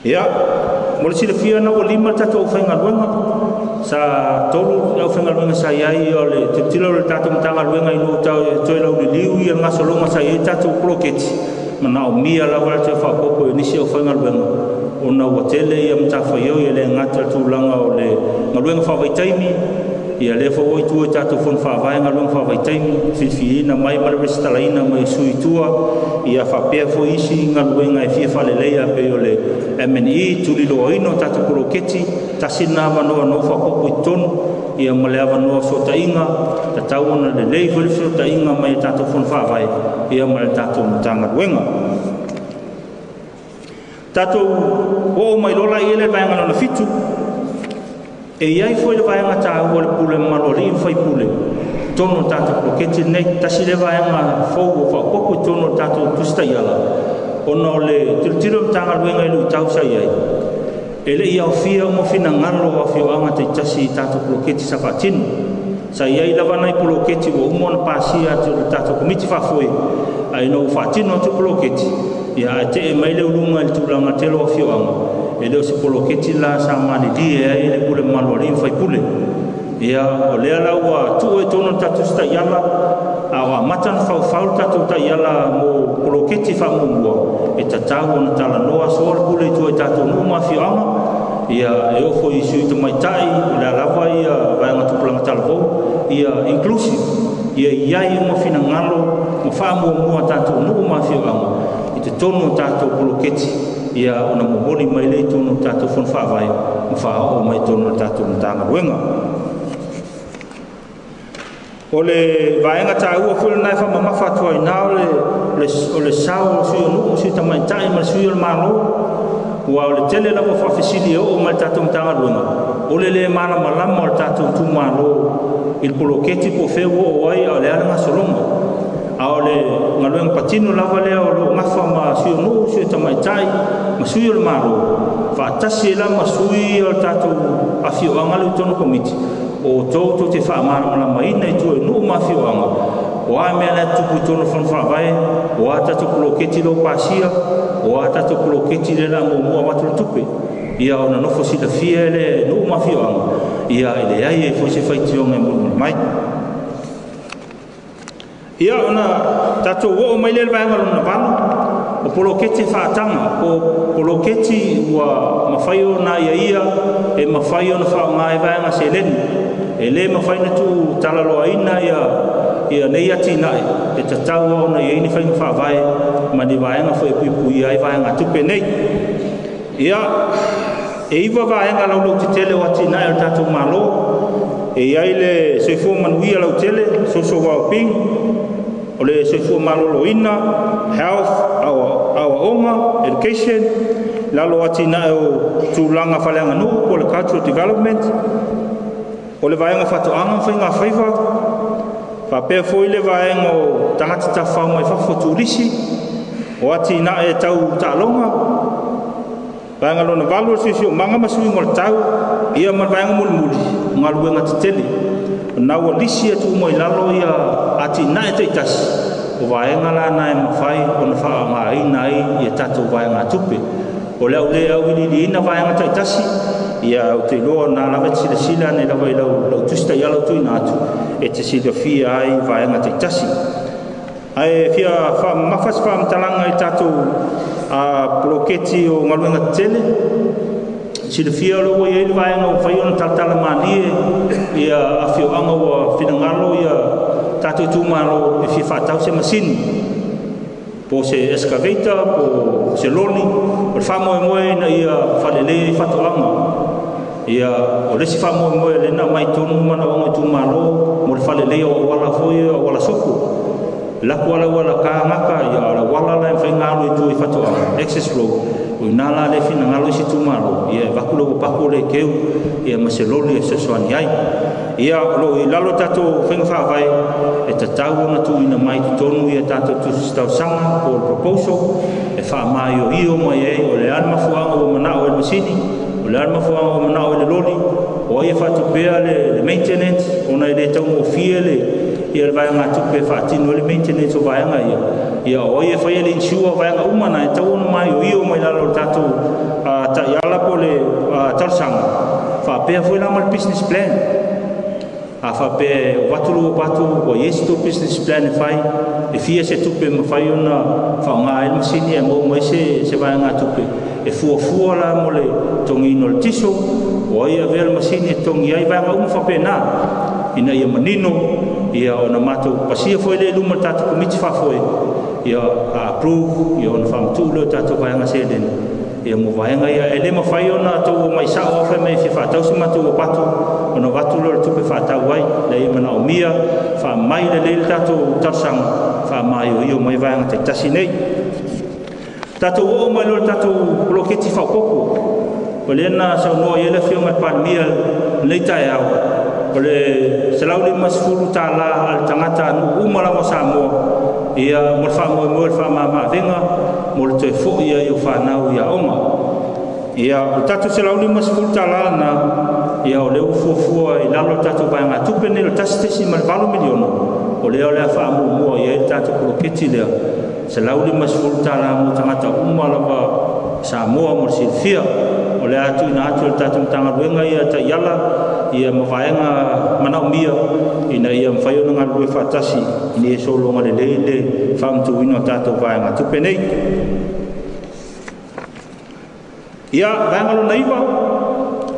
Ia, mo le silafia na ua 5 tatou aufaigaluega, sa 3 aufaigaluega sa i ai o le tilotilo o le tatou Matagaluega ina ua toe lauliliu ia le gasologa sa i ai tatou poloketi, manaomia lava le toe faaopoopo i nisi aufaigaluega ona ua tele ia matafaioi e le gata i le tulaga o le galuega faavaitaimi, ia lea foi ua i tua i tatou fono faavae galuega faavaitaimi, filifiliina mai ma le resitalaina mai o sui i tua, ia faapea foi isi galuega e fia faaleleia pei o le M&E, tuliloaina o tatou poloketi, tasi lena avanoa na faaopoopo i totonu, ia ma le avanoa o fesootaiga, tatau ona lelei foi le fesootaiga mai tatou fono faavae, ia ma le tatou Matagaluega. Tatou oo mai loa la i le vaega lona 7, e i ai foi le vaega taua o le pule mamalu a alii ma faipule i totonu o le tatou poloketi lenei. Tasi lea vaega fou ua faaopoopo i totonu o le tatou Tusi Taiala, ona o le tilotilo o le Matagaluega i luitau sa i ai, e le i aofia uma finagalo o afioaga taitasi i tatou poloketi sa faatino. Sa i ai lava nai poloketi ua uma ona pasia atu e le tatou komiti faafoe, ae ina ua faatino atu poloketi, ia ae tee mai le uluga i le tulaga tele o afioaga, e le o se poloketi la sa malilie ai le pule mamalu a alii ma faipule. Ia, o lea la ua tuu i totonu o le tatou Taiala, a o amata ona faufau le tatou Taiala mo poloketi faamuamua, e tatau ona talanoa soa le pule i tua i tatou nuu ma afioaga, ia e oo foi i sui tamaitai, o le a lava ia vaega tupulaga talavou, ia inclusive, ia i ai uma finagalo ma faamuamua tatou nuu ma afioaga i totonu o tatou poloketi, ia ona momoli mai lea i totonu o tatou fono faavae ma faaoo mai i totonu o le tatou Matagaluega. O le vaega taua foi lena e faamamafa atu ai na o le sao o sui o nuu, sui tamaitai ma le sui o le Malo, ua o le tele lava faafesili e oo mai le tatou Matagaluega, o le le malamalama o le tatou itumalo i le poloketi po o fea ua oo ai, a o le a le gasologa. A o le galuega patino lava lea o lo o gafa ma sui o nuu, sui tamaitai ma sui o le Malo, faatasi ai la ma sui o le tatou afioaga le totonu komiti, o outou te faamalamalamaina i tua i nuu ma afioaga, o a mea la e tupu i totonu o fono faavae, o a tatou poloketi leo pasia, o a tatou poloketi lea la muamua avatu le tupe, ia ona nofo silafia le nuu ma afioaga, ia e leai ai foi se faitioga e mulimuli mai. Ia ona tatou oo mai lea i le vaega lona 8, o poloketi faataga, o poloketi ua mafai ona iaia e mafai ona faaaoga ai vaega seleni. E le mafai ona tuu talaloaina ia nei atinae, e tatau ona i ai ni faiga faavae ma ni vaega foi e puipuia ai vaega tupe nei. Ia, e 9 vaega laulautetele o atinae o le tatou Malo, e i ai le soifua manuia lautele, social well-being, o le soifua maloloina, health, aoaoga, education, lalo atinae o tulaga faaleaganuu po o le cultural development, o le vaega faatoaga ma faiga faiva, faapea foi le vaega o tagata tafafao mai fafo turisi, o atinae tau taaloga, vaega lona 8 o le siosiomaga ma suiga o le tau, ia ma le vaega mulimuli, galuega tetele. Na ua lisi atu uma i lalo ia atinae taitasi, o vaega la na e mafai ona faaaogaina ai ia tatou vaega tupe. O le au le auiliiliina vaega taitasi, ia ou te iloa na lava te silasila ane lava i lau Tusi Taiala o tuuina atu, e te silafia ai vaega taitasi. Ae fia faamamafa se faamatalaga i tatou poloketi o galuega tetele. Silafia o lo ua i ai le vaega ua fai ona talatala malie ia afioaga ua finagalo ia tatou itumalo e fia faatau se masini, po se excavator, po se loli, o le faamoemoe ina ia faalelei ai faatoaga. Ia, o le isi faamoemoe lea na aumai tonu manaoga itumalo mo le faaleleia o auala foi, auala soko. Laku ala auala ka gaka, ia o le auala la e mafai ona alu i tua i faatoaga, access road, o ina la le finagalo isi itumalo, ia e vaku le ua pako le keu, ia ma se loli e fesoasoani ai. Ia, o lo o i lalo tatou faiga faavae, e tatau ona tuuina mai totonu ia tatou tusi talosaga po o le proposal, e faamaioio mai ai o le a le mafuaaga ua manao ai le masini, o le a le mafuaaga ua manao ai le loli, o ai e faatupea le maintenance, ona e le taugofie le ia le vaega tupe e faatino ai le maintenance o vaega ia, ia o ai e faia le insure o vaega uma na e tatau ona maioio mai lalo o le tatou Faapea foi la ma le business plan. A faapea o avatu lou avatu ua i ai se tou business plan e fai, e fia se tupe e mafai ona faaaoga ai le masini e maua mai se vaegatupe e fuafua la mo le totogiina o le tiso, o ai e avea le masini e totogi ai, vaega uma faapena ina ia manino, ia ona matou pasia foi lea i luma o le tatou Komiti Faafoe, ia approve, ia ona faamatuu lea o tatou vaega seleni ia mo vaega ia. E le mafai ona tou omai sao fai mai e fia faatau se matou uapato ona avatu lea o le tupe faatau ai. Leai, e manaomia faamai lelei le tatou talosaga, faamaioio mai vaega taitasi nei. Tatou oo mai loa le tatou poloketi faaopoopo o lea na saunoa i ai le Afioga i le Palemia lenei taeao, o le $150 a le tagata nuu uma lava o Samoa, ia mo le faamoemoe o le faamamaavega mo le toe foi ai o fanau i aoga. Ia, o le tatou $150 lena, ia o lea ua fuafua i lalo o le tatou vaegatupe nei o le $1.8 miliona, o lea o le a faamuamua i ai le tatou poloketi lea, $150 mo tagata uma lava Samoa. Mo le silafia, o le a tuuina atu e le tatou Matagaluega ia taiala ia ma vaega manaomia ina ia mafai ona galulue faatasi ina ia sologa lelei le faamatuuina o tatou vaegatupe nei. Ia, vaega lona 9,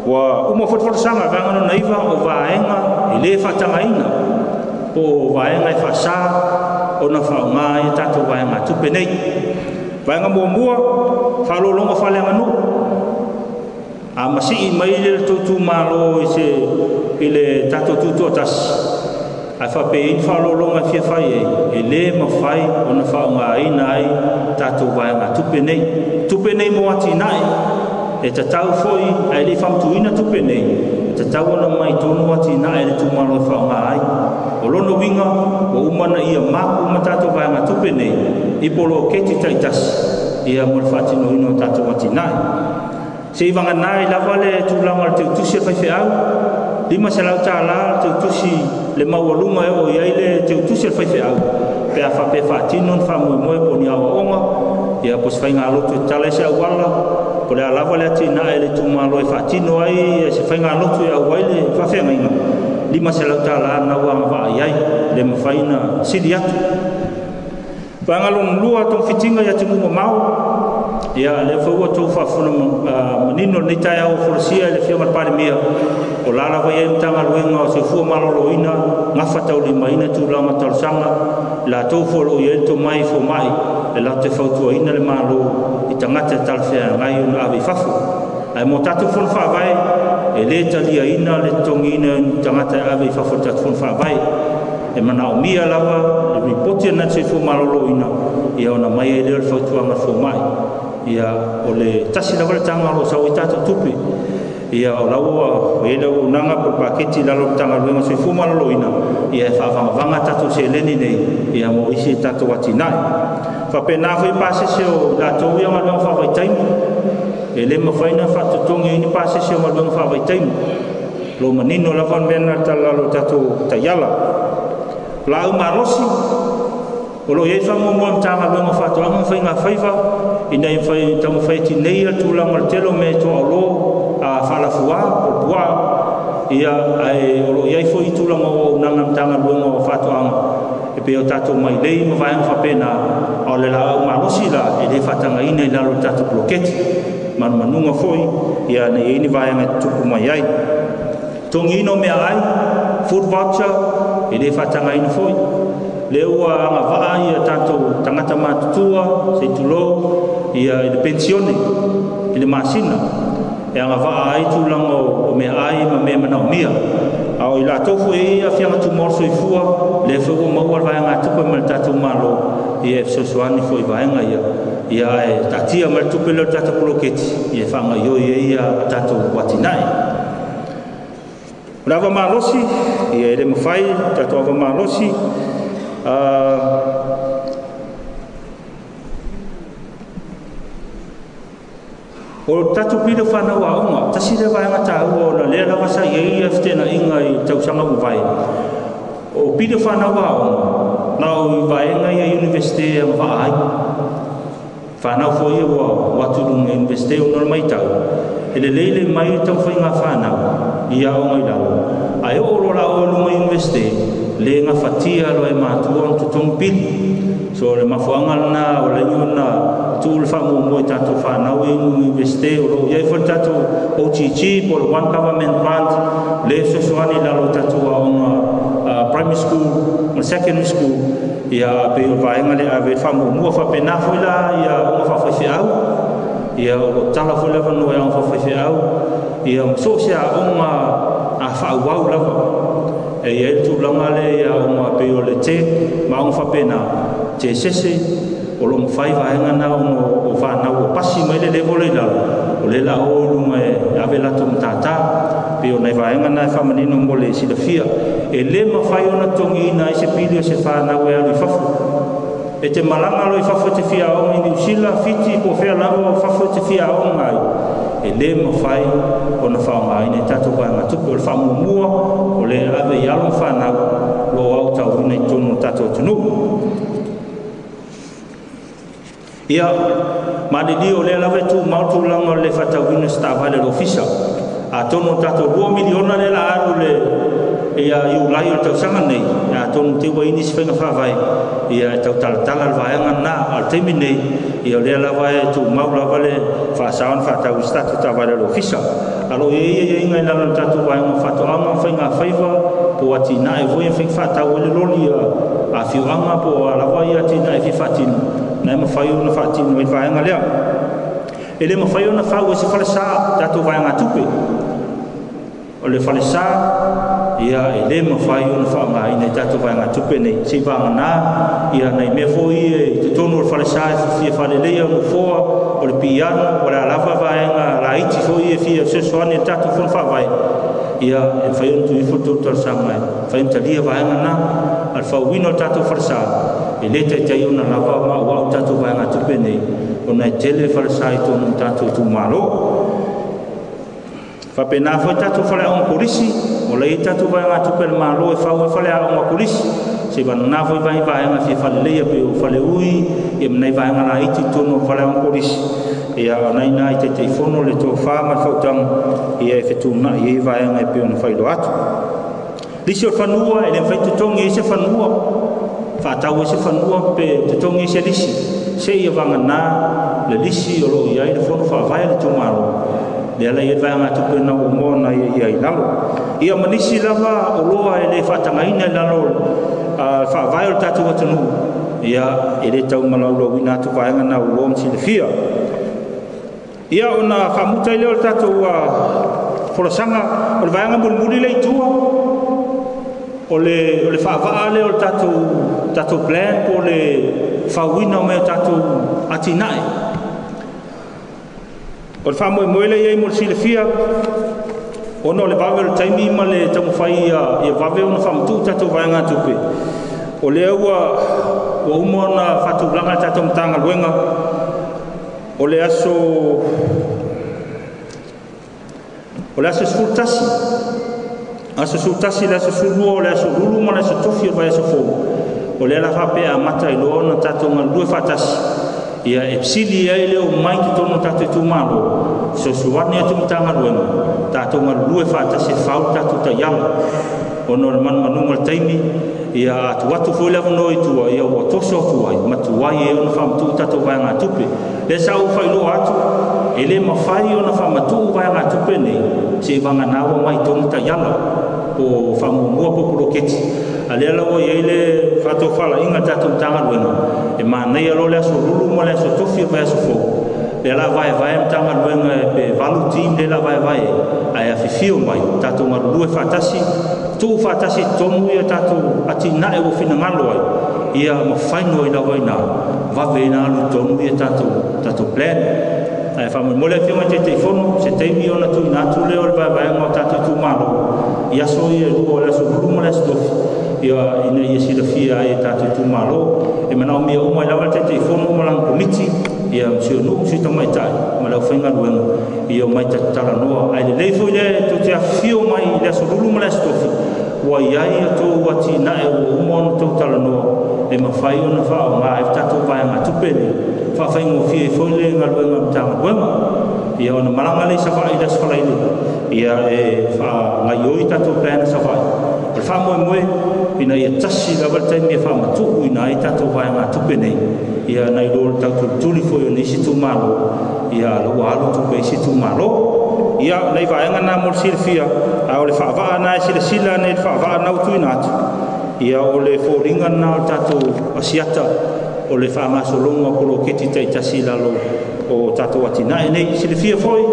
ua uma foi le folasaga. Vaega lona 9 o vaega e le faatagaina po o vaega e faasa ona faaaoga ai tatou vaegatupe nei. Vaega muamua, faaaloaloga faaleaganuu. A masii mai le tou itumalo i le tatou tutoatasi ae faapea i ni faaaloaloga e fia fai ai, e le mafai ona faaaogaina ai tatou vaegatupe nei. Tupe nei mo atinae e tatau foi, ae le i faamatuuina tupe nei, e tatau ona mai tonu atinae le itumalo e faaaoga ai. O lona uiga ua uma ona ia mapu ma tatou vaegatupe nei i poloketi taitasi ia mo le faatinoina o tatou atinae. Se i vagana ai lava le tulaga o le teutusi o le faifeau, $500 le teutusi, le maualuga e oo i ai le teutusi o le faifeau, pe a faapea faatino ni faamoemoe po o ni aoaoga, ia po o se faigalotu e tatala ai se auala, po o le a lava le atinae le itumalo e faatino ai se faigalotu e au ai le faafeagaiga, $500 na ua agavaa i ai, le mafai na sili atu. Vaega lona lua, togafitiga i atunuu mamao. Ia, lea foi ua outou faafofoga manino lenei taeao ua folasia e le Afioga i le Palemia, o la lava i ai Matagaluega o Soifua Maloloina gafataulimaina tulaga talosaga, latou foi o lo o i ai le tomai fomai e latou te fautuaina le Malo i tagata e talafeagai ona ave i fafo. Ae mo tatou fono faavae, e le taliaina le totogiina o tagata e ave i fafo i le tatou fono faavae. E manaomia lava le ripoti a le Soifua Maloloina, ia ona mai ai lea o le fautuaga fomai. Ia, o le tasi lava le taga o lo o sau ai tatou tupe. Ia, o la ua i ai le auaunaga po o le paketi i lalo o le Matagaluega o Soifua Maloloina, ia e faavagavaga tatou seleni nei ia mo isi tatou atinae. Faapena foi pasese o latou ia galuega faavaitaimi, e le mafai ona faatotogi ai ni pasese o galuega faavaitaimi. Lo manino lava le mea na talalo tatou taiala. Laau malosi, o lo o i ai faamuamua Matagaluega o Faatoaga ma Faiga Faiva ina ia taumafai atu nei le tulaga o le tele o mea e toaolo faalafua po o puaa, ia ae o lo o i ai foi tulaga o auaunaga Matagaluega o Faatoaga e pei o tatou mailei ma vaega faapena. A o le laau malosi la e le faatagaina i lalo o le tatou poloketi manumanuga foi, ia na i ai ni vaega e tutupu mai ai. Totogiina o meaai, food voucher, e le faatagaina foi. Lea ua agavaa ia tatou tagata matutua, se i tulou, ia i le penisione i le masina e agavaa ai tulaga o meaai ma mea manaomia. A o i latou foi e i ai aafiaga tumau o le soifua, lea foi ua maua le vaegatupe mai le tatou Malo ia e fesoasoani foi i vaega ia, ia ae taatia mai le tupe lea o le tatou poloketi ia e faagaoioi ai ia tatou atinae. O le ava malosi, ia e le mafai tatou ava malosi. O tatou pili o fanau aoga, tasi lea vaega taua ona lea lava sa i ai ia feteenaiga i tausaga ua mavae. O pili o fanau aoga, na o i vaega ia Iunivesite e agavaa ai. Fanau foi ia ua atu i luga Iunivesite ona o le maitau, e lelei le mai le taumafaiga fanau i aoga i lalo, ae oo loa la oo i luga Iunivesite, le gafatia loa e matua ona totogi pili. So o le mafuaaga lena ua ala ai ona tuu le faamuamua i tatou fanau i Iunivesite. O lo o i ai foi le tatou OGG po o le One Government Grant le fesoasoani i lalo o tatou aoga primary school ma secondary school. Ia pei o le vaega lea ave faamuamua. Faapena foi la ia aoga faafaifeau, ia o lo o tala foi le avanoa i aoga faafaifeau, ia ma so o se aoga a faaauau lava. E i ai le tulaga lea i aoga pei o le TEC ma aoga faapena, tesese o lo o mafai vaega na ona o fanau ua pasi mai le level i lalo, o lea la o i luga e ave latou matata. Pei o nai vaega na e faamanino mo le silafia. E le mafai ona totogiina ai se pili o se fanau e alu i fafo. E te malaga loa i fafo e te fia aoga i Niu Sila, Fiti, po o fea lava o fafo e te fia aoga ai, e le mafai ona faaaogaina i tatou vaegatupe. O le faamuamua o le ave i alo ma fanau lo o aotauina i totonu o le tatou atunuu. Ia, malilio o lea lava e tumau le tulaga o le faatauina o se taavale a le ofisa. Atonu o tatou $2 miliona lea la alu le ia Iulai o le tausaga nei, atonu te ua i nisi faiga faavae ia e tau talatala le vaega lena. A o le taimi nei, ia o lea lava e tumau lava le faasao na faatau i se tatou taavale a le ofisa. A lo o i ai aiaiga i lalo o le tatou vaega o faatoaga ma faiga faiva po o atinae foi e fai faatau ai le loli a afioaga po o a lava ia atinae e fia faatino, na e mafai ona faatino ai le vaega lea. E le mafai ona fau e se falesa tatou vaegatupe. O le falesa, ia e le mafai ona faaaogaina i tatou vaegatupe nei. Se i vagana ia nai mea foi i totonu o le falesa e fia faaleleia, o nofoa, o le piano, o le a lava vaega laiti foi e fia fesoasoani i le tatou fono faavae, ia e mafai ona tuu ifo le tou talosaga e mafai ona talia vaega na. A le fauina o le tatou falesa, e le taitai ona lava ma auau tatou vaegatupe nei, ona e tele falesa i totonu o tatou itumalo. Faapena foi tatou faleaoga kolisi, o la i ai tatou vaegatupe a le Malo e fau ai faleaoga kolisi. Se i vagana foi vaega fia faaleleia pei o faleui, ia ma nai vaega laiti i totonu o faleaoga kolisi. Ia o nai na i Taitaifono le tofa ma le fautaga ia e fetuunai ai vaega e pei ona faailoa atu. Lisi o le fanua, e le mafai totogi ai se fanua, faatau ai se fanua pe totogi ai se lisi. Se ia vagana le lisi o lo o i ai le fono faavae a le itumalo, lea la i ai le vaegatupe na ua uma ona ia i lalo. Ia ma nisi lava oloa e le faatagaina i lalo faavae o le tatou atunuu, ia e le tau malaulauina atu vaega na ua ma silafia. Ia ona faamuta ai lea o le tatou folasaga. O le vaega mulimuli lea i tua, o le faavaa lea o le tatou plan po o le fauina o mea o tatou atinae. O le faamoemoe lea i ai mo le silafia, ona o le vave o le taimi ma le taumafai ia vave ona faamatuu tatou vaegatupe, o lea ua uma ona faatulaga le tatou Matagaluega. O le aso 11, aso 11, le aso 12, o le aso 22 ma le aso 3 o le vaiaso fou, o lea la faapea amata i loa ona tatou galulue faatasi, ia e fesili ai le o mai totonu o tatou itumalo, fesoasoani atu Matagaluega, tatou galulue faatasi e fau le tatou taiala. Ona o le manumanuga o le taimi, ia atu atu foi le avanoa i tua, ia ua toso atu ai, matuai ai ona faamatuu tatou vaegatupe. Lea sa ou faailoa atu, e le mafai ona faamatuu vaegatupe nei, se i vagana ua mai tonu taiala, po faamuamua po poloketi. A lea la ua i ai le faatofalaiga a tatou Matagaluega, e manaia loa le aso Lulu ma le aso Tofi o le vaiaso fou. Lea la vaevae Matagaluega pe 8 team lea la vaevae, ae afifio mai tatou galulue faatasi, tuu faatasi totonu ia tatou atinae ua finagalo ai, ia mafai noa i lava ina vave ina alu totonu ia tatou plan. Ae faamolemole afioga i Taitaifono, se taimi ona tuuina atu lea o le vaevaega o tatou itumalo i aso ia e lua, o le aso Lulu ma le aso Tofi, ia ina ia silafia ai e tatou itumalo. E manaomia uma ai lava le Taitaifono ma lana komiti, ia ma si o nuu, si o tamaitai ma le aufaigaluega, ia mai talanoa. Ae lelei foi le tou te afifio mai i le aso Lulu ma le aso Tofi, ua i ai a tou atinae ua uma ona tou talanoa e mafai ona faaaoga ai le tatou vaegatupe lea faafaigofie ai foi le galuega a le Matagaluega. Ia ona malaga lea i Savaii i le Aso Faraile, ia e faagaoioi tatou plan a Savaii. O le faamoemoe ina ia tasi lava le taimi e faamatuuina ai tatou vaegatupe nei, ia nai lo le tautulituli foi o nisi itumalo, ia la ua alu tupe i isi itumalo. Ia nai vaega na mo le silafia, a o le faavaa na e silasila nei le faavaa na ua tuuina atu, ia o le foliga na o le tatou asiata o le faagasologa o poloketi taitasi i lalo o tatou atinae nei. Silafia foi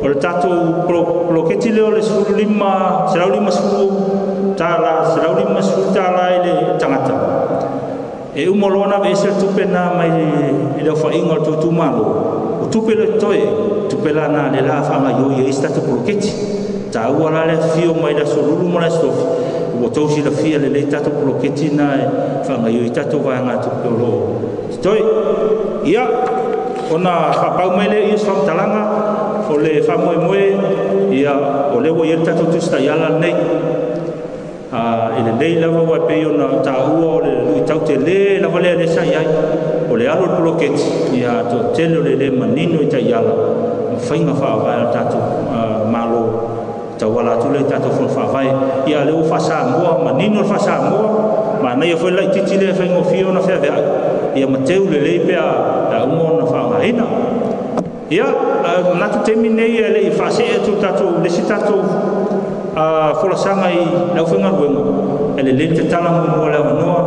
o le tatou poloketi lea o le $150 $150 i le tagata, e uma loa ona aveese le tupe na mai i le aofaiga o le tou itumalo, o tupe le totoe, tupe la na le la faagaoioi ai se tatou poloketi. Taua la le afifio mai le Aso Lulu ma le Aso Tofi, ua outou silafia lelei tatou poloketi na e faagaoioi tatou vaegatupe o lo o totoe. Ia, ona faapau mai lea i se faamatalaga, o le faamoemoe, ia, o lea ua i ai le tatou Tusi Taiala lenei. E lelei lava ua pei ona taua o le luitau tele lava lea lea sa i ai, o le alu o le poloketi, ia toatele o le le manino i taiala ma faiga faavae a le tatou Malo tauala atu lea i tatou fono faavae. Ia lea ua faasamoa, manino le faasamoa, manaia foi le laitiiti lea e faigofie ona feaveai, ia ma teu lelei pe a uma ona faaaogaina. Ia, manatu taimi nei e le i faasee atu tatou le isi tatou folasaga i le aufaigaluega, e lelei le tatala muamua o le avanoa,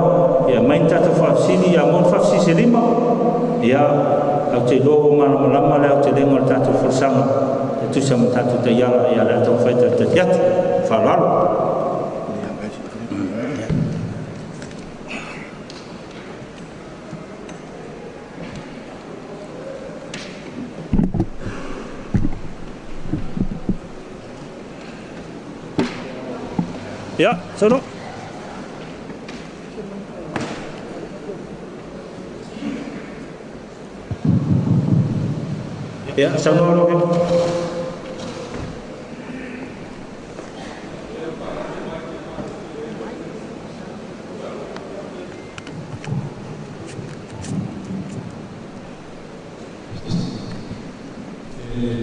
ia mai ni tatou faafesili, ia mo ni faafesili se 5, ia ou te iloa ua malamalama le aotelega o le tatou folasaga e tusa ma tatou taiala, ia le a taumafai talitali atu. Faaaloalo. Ia, sono. Ia, saunoa loa.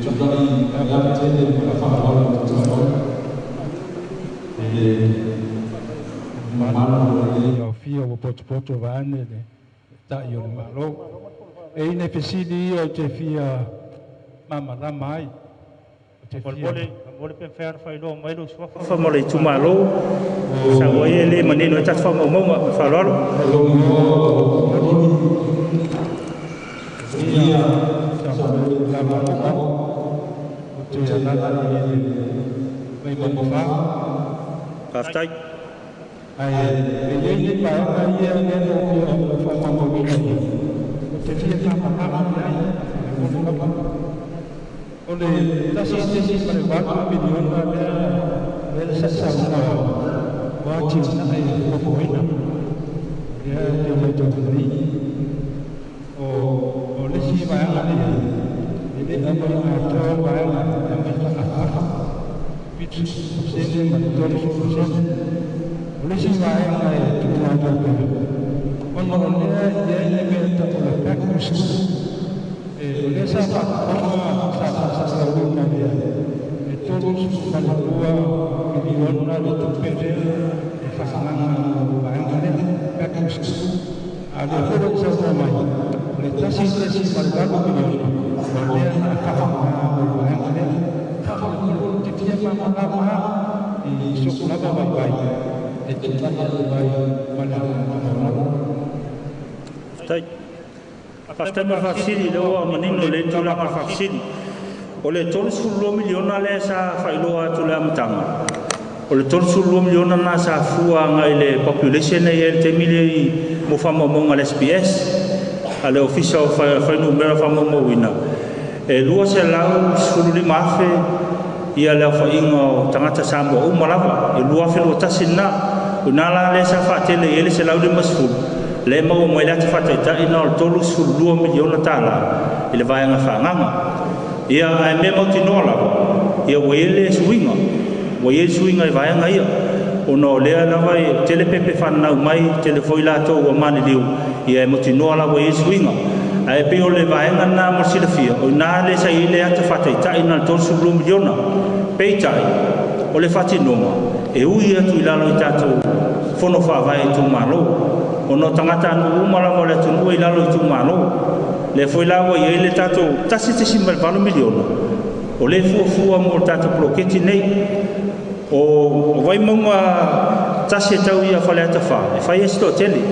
Tulai ia tele ma faaaloalo i le i le mamalu o le aofia ua potopoto vaeane le ta'i o le Malo. E i nei fesili ia ou te fia malamalama ai. Ou te fia Molemole pe mafai ona faailoa mai lou suafa ma le itumalo, sau ai e le manino ai tatou faamaumauga. Ma le faaaloalo. Ia ou te alaala i le Vaimauga. Faafetai. Ae e i ai nei vaega ia lea na ou fia faamaumauina ia, ou te fia malamalama i ai. O le 1.8 miliona lea sa saunoa o atinae fuafuaina, lea te matau nei, o le isi vaega lea e le aumai atoa vaega e aumai faaafaafa 7% ma le 30%. O le isi vaega e tuuina atu ai pea, ona o lea e i ai le mea e tau o le back to school, o lea sa faafofoga sa faasalalauina lea e 32 miliona le tupe lea e faaagaga mo vaega lea back to school, a o lea foi ua saunoa mai o le 1.8 miliona o lea na faaaoga mo vaega lea. Faamolemole ou te fia malamalama i so'u lava vaivai e tulai atu ai ma le agaga faaaloalo. Faafetai. Faafetai mo le faafesili, lea ua manino le tulaga o le faafesili. O le 32 miliona lea sa faailoa atu i le amataga, o le 32 miliona na sa fua agai le population e i ai le taimi lea i mo faamaumauga a le SPS, a le Ofisa o Fuainumera Faamaumauina, e 215,000 ia le aofaiga o tagata Samoa uma lava, e 2021 lena. O ina la lea sa faatele i ai le 150, lea e maua mai le ata faataitai na o le 32 miliona tala i le vaega faaagaga. Ia, ae mea mautinoa lava, ia ua i ai le suiga, ua i ai le suiga i vaega ia. Ona o lea lava e tele pepe fananau mai, tele foi latou ua maliliu, ia e mautinoa lava i ai suiga. Ae pei o le vaega lena mo le silafia, o i ina lea sa i ai le ata faataitai na o le $32 miliona. Peitai, o le faatinoga, e ui atu i lalo i tatou fono faavae i itumalo, ona o tagatanuu uma lava o le atunuu e i lalo o itumalo. Lea foi la ua i ai le tatou $1.8 miliona, o lea e fuafua mo le tatou poloketi nei. O Vaimauga 1 e tau ia Faleata 4, e fai ai se toatele,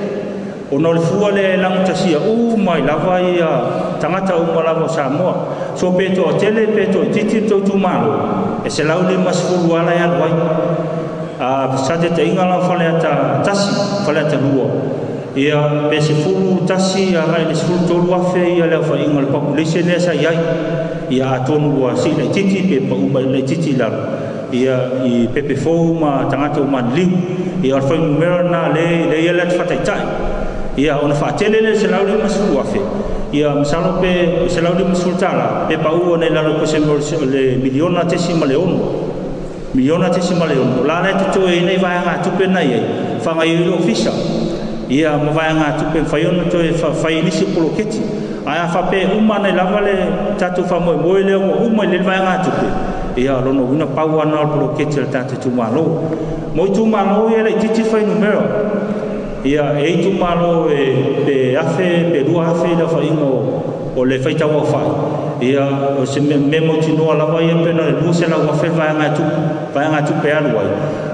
ona o le fua lea e lagatasia uma ai lava ia tagata uma lava o Samoa. So pe toatele pe toaitiiti le tou itumalo, e 150 ala e alu ai. Faataitaiga la o Faleata 1, Faleata 2, ia pe 11 agai le 13,000 ia le aofaiga o le population lea sa i ai. Ia atonu ua sii laitiiti pe pau mai laitiiti i lalo, ia i pepe fou ma tagata ua maliliu. Ia o le fuainumera lena lea ia le ata faataitai. Ia ona faatele lea $150,000, ia masalo pe $150 pe pau ona i lalo po o le miliona tesi ma le ono. Miliona tesi ma le ono. O la la e totoe ai nei vaegatupe na i ai, faagaoioi le ofisa. Ia ma vaegatupe mafai ona toe fai nisi o poloketi. Ae a faapea uma nei lava le tatou faamoemoe lea ua uma i le vaegatupe, ia lona uiga pau lava lena o le poloketi a le tatou itumalo. Mo itumalo ia laitiiti le fuainumera. Ia e itumalo e pe 1,000 pe 2,000 le aofaiga o le faitau aofai. Ia o se mea mautinoa lava ia pe na o le 200,000 vaegatupe alu ai.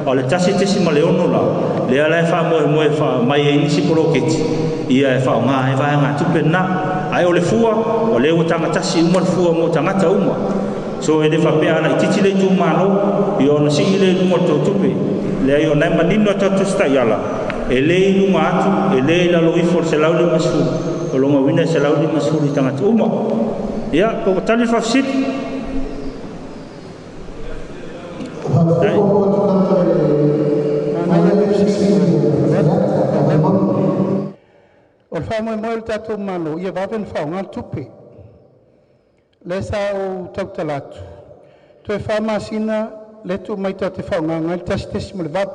O le 1.6 la, lea la e faamoemoe mai ai nisi poloketi, ia e faaaoga ai vaegatupe lena. Ae o le fua, o lea ua tagatasi uma le fua mo tagata uma. So e le faapea a laitiiti le itumalo, ia ona sii le i luga o le tou tupe. Leai, o nai manino a tatou taiala, e le i luga atu, e le i lalo ifo o le 150, o lona uiga e 150 i tagata uma. Ia, po ua tali le faafesili. O le faamoemoe o le tatou Malo ia vave ona faaaoga le tupe. Lea sa ou tautala atu, toe 4 masina le tuu mai tatou te faaaogaina ai le 1.8.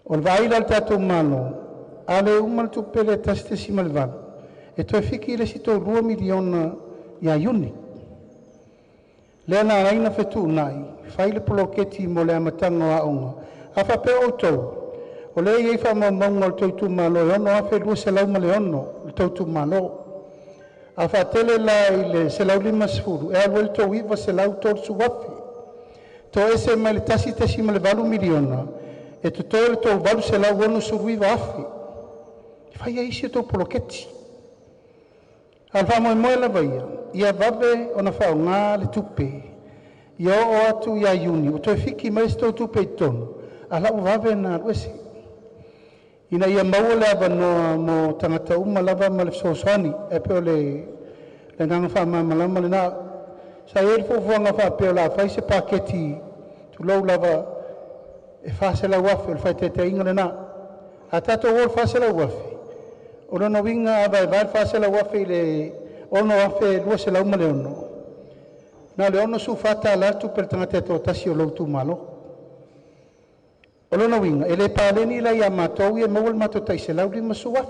O le vaai la a le tatou Malo, a le uma le tupe lea 1.8, e toe fiki le isi $2 miliona ia Iuni. Lea na ala ai ona fetuunai, fai le poloketi mo le amataga o aoga. A faapea outou, o lea e i ai faamaumauga o le tou itumalo e 6,206 le tou itumalo. A faatele la i le 150, e alu ai le tou 930,000. Toese mai le $1.8 miliona, e totoe le tou 869,000. E fai ai isi a outou poloketi. A o le faamoemoe lava ia, ia vave ona faaaoga le tupe, ia oo atu ia Iuni, ua toe fiki mai se tou tupe i totonu, a la ua vave ona alu ese. Ina ia maua le avanoa mo tagata uma lava ma le fesoasoani, e pei o le agaga faamalamalama lena. Sa i ai le fuafuaga faapea o le a fai se paketi, tulou lava, e $400,000, o le faataitaiga lena. A tatou o i le $400,000, o lona uiga a vaevae le $400,000 i le 6,206, na o le $64 le tupe a le tagata e toatasi o lou itumalo. O lona uiga, e le paleni la ia matou ia maua le matou tai $150,000.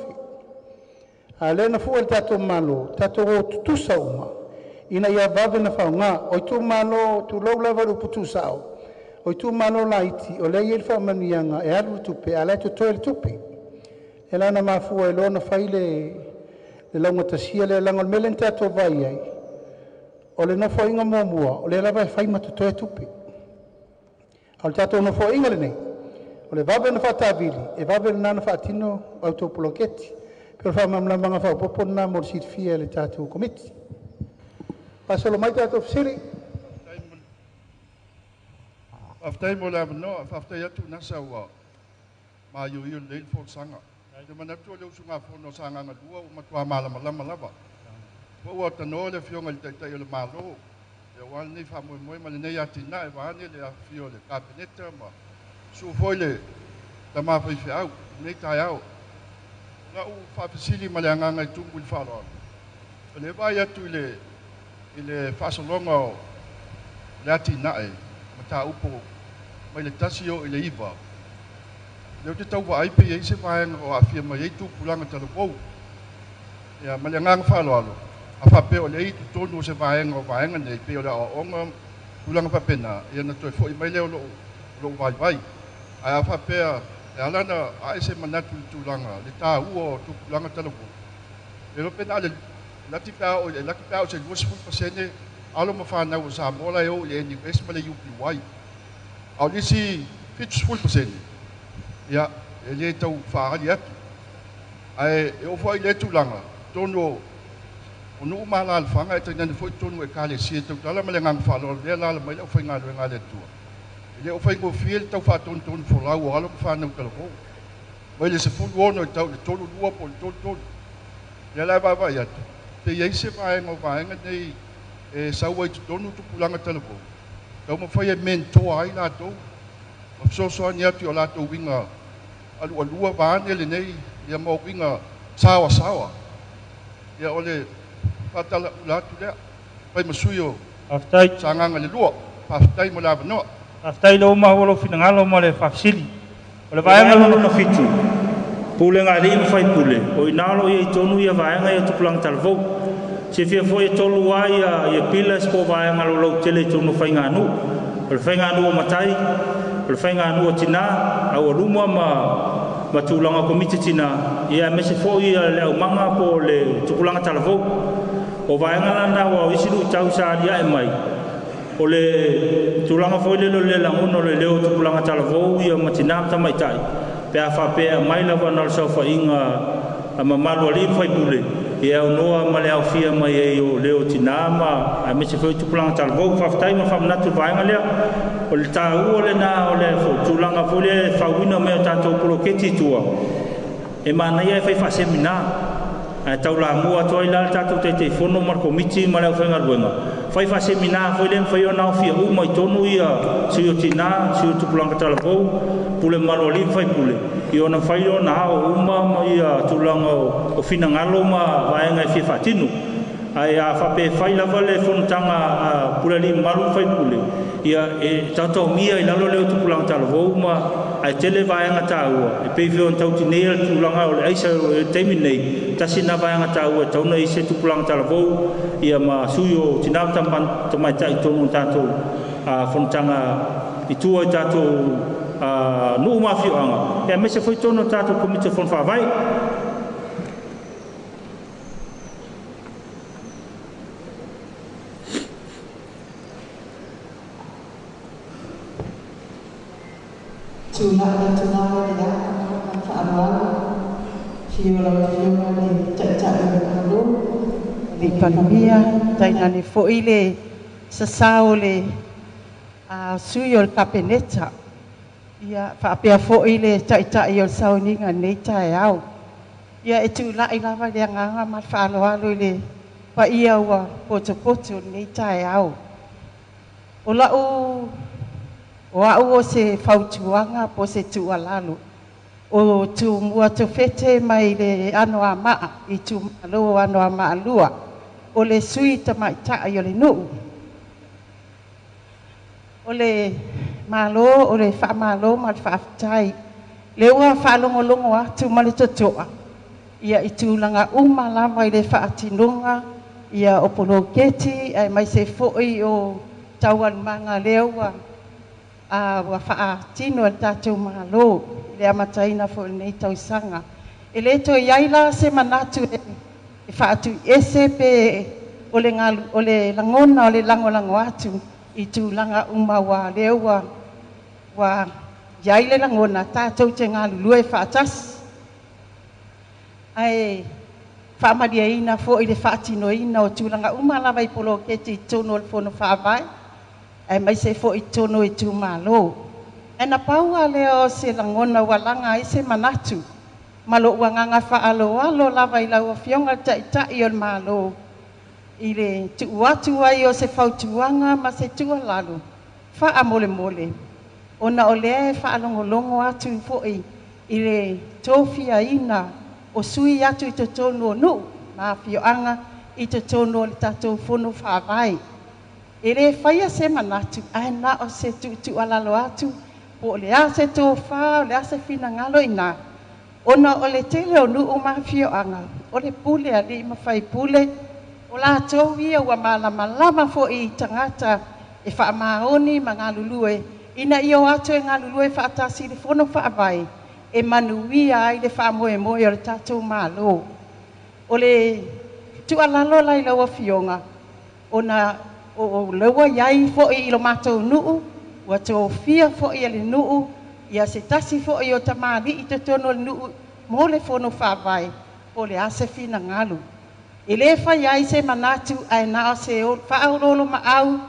A lea na fua e le tatou Malo, tatou o tutusa uma, ina ia vave ona faaaoga. O itumalo, tulou lava le upu tuusao, o itumalo laiti, o lea e i ai le faamanuiaga e alu le tupe, a o la e totoe le tupe. E la na mafua ai loa ona fai le laugatasia lea, leaga o le mea lea na tatou vaai ai, o le nofoaiga muamua, o lea lava e fai ma totoe tupe. A o le tatou nofoaiga lenei, o le vave ona faatavili, e vave lena ona faatino autou poloketi. Pe o le faamalamalamaga faaopoopo lena mo le silafia e le tatou Komiti. Faasolo mai tatou fesili. Faafetai mo le avanoa, faafetai atu Nasa ua maioio lelei le folasaga. Te manatu o le usugafono o Sagaga 2 ua matua malamalama lava. Ua tanoa le afioga i le Taitai o le Malo, aua lenei faamoemoe ma lenei atinae vaeane le afifio o le Kapeneta ma susu foi le tama faifeau i lenei taeao. Lau faafesili ma le agaga e tumu i le faaaloalo, o le vaai atu i le faasologa o le atinae mataupu mai le 1 o i le 9, lea ou te tau vaai pe i ai se vaega o aafia mai ai tupulaga talavou. Ia, ma le agaga faaaloalo, a faapea o lea i totonu o se vaega o vaega nei, pei o le aoaoga tulaga faapena, ia na toe foi mai lea o lou vaivai. Ae a faapea e ala ona ae se manatu i le tulaga, le taua o tupulaga talavou, e iloa pe na o le laki pe a oo i se 20% alo ma fanau o Samoa la e o i le NUS ma le UPY. A o le isi 70%, ia, e le tau faaali atu. Ae e oo foi i lea tulaga, totonu o nuu ma alaalafaga e tainane foi totonu o ekalesia e tautala ma le agaga faaaloalo lea e alaala mai le aufaigaluega a le Atua. E le o faigofie le tau faatonutonu folau o alo ma fanau talavou. Mai le 16 e tau i le 32 po o le 33. Lea la e vaavaai atu, pe i ai se vaega o vaega nei e sau ai totonu tupulaga talavou, taumafai e mentoa ai latou, ma fesoasoani atu i o latou uiga alualua vaeane lenei, ia ma uiga saoasaoa. Ia o le faatalaula atu lea, fai ma sui o Sagaga le 2. Faafetai mo le avanoa. Faafetai le uma ua lou finagalo ma le faafesili. O le vaega lona 7, pulega a alii ma faipule, o i ina o lo o i ai tonu ia vaega ia tupulaga talavou. Silafia foi e tolu lava ia pillars po o vaega laulautele i totonu o faiganuu. O le faiganuu o matai, o le faiganuu o tina, aualuma ma tulaga o komiti tina, ia aemaise foi le aumaga po o le tupulaga talavou. O vaega lana ua o isi luitau sa aliae mai, o le tulaga foi lele o le lagona o le leo o tupulaga talavou ia ma tina ma tamaitai, pe a faapea mai lava na o le saofaiga a mamalu alii ma faipule, ia aunoa ma le aofia mai ai o leo tina ma aemaise foi tupulaga talavou. Faafetai ma faamanatu i le vaega lea. O le taua lena o le tulaga foi lea e fauina mai o tatou poloketi i tua, e manaia e fai faasemina, ae taulamua atu ai la le tatou Taitaifono ma le komiti ma le aufaigaluega, fai faasemina foi lea mafai ona aofia uma i totonu ia sui o tina, sui o tupulaga talavou, pule mamalu a alii ma faipule, ia ona mafai ona ao uma ma ia tulaga o finagalo ma vaega e fia faatino. Ae a faapea e fai lava le fonotaga a pule alii mamalu ma faipule, ia e taotaomia i lalo leo tupulaga talavou ma ae tele vaega taua e pei foi ona tautinea le tulaga o le aisa o le taimi nei, tasi na vaega taua e tauna i se tupulaga talavou ia ma sui o tina ma tamaitai i totonu o tatou fonotaga i tua i tatou nuu ma afioaga, e aemaise foi totonu o tatou komiti o fono faavae. Tula'i atu la i le ava ma le faaaloalo, afio lau Afioga i le Taitai o le Malo, le Palemia, tainane foi le sasao o le sui o le Kapeneta, ia faapea foi le Taitai o le sauniga i lenei taeao. Ia e tula'i lava le agaga ma le faaaloalo i le paia ua potopoto i lenei taeao. O lau o au o se fautuaga po o se tuualalo o Tumua Tofete mai le Anoamaa i itumalo o Anoamaa 2, o le sui tamaitai o le nuu. O le malo, o le faamalo ma le faafetai. Lea ua faalogologo atu ma le totoa ia i tulaga uma lava i le faatinoga ia o poloketi aemaise foi o taualumaga lea ua faatino e le tatou Malo i le amataina foi o lenei tausaga. E le toe i ai la se manatu e faatuiese pe o le lagona o le lagolago atu i tulaga uma ua lea ua i ai le lagona tatou te galulue faatasi. Ae faamalieina foi le faatinoina o tulaga uma lava i poloketi i totonu o le Fono Faavae, aemaise foi i totonu o itumalo. Ae na pau lava lea o se lagona ua laga ai se manatu ma lou agaga faaaloalo lava i lau Afioga i le Taitai o le Malo i le tuu atu ai o se fautuaga ma se tuualalo faamolemole, ona o lea e faalogologo atu foi i le tofiaina o sui atu i totonu o nuu ma afioaga i totonu o le tatou Fono Faavae. E le faia se manatu ae na o se tuutuualalo atu Po o le a se tofa, o le a se finagalo i ina, ona o le tele o nuu ma afioaga, o le pule a alii ma faipule, o latou ia ua malamalama foi i tagata e faamaoni ma galulue, ina ia o atu e galulue faatasi i le Fono Faavae e manuia ai le faamoemoe o le tatou Malo. O le tuualalo la i lau Afioga, ona o lea ua i ai foi i lo matou nuu, ua tofia foi e le nuu ia se tasi foi o tamalii i totonu o le nuu mo le Fono Faavae, po o le a se finagalo. E le fai ai se manatu ae na o se faaoloolomaau,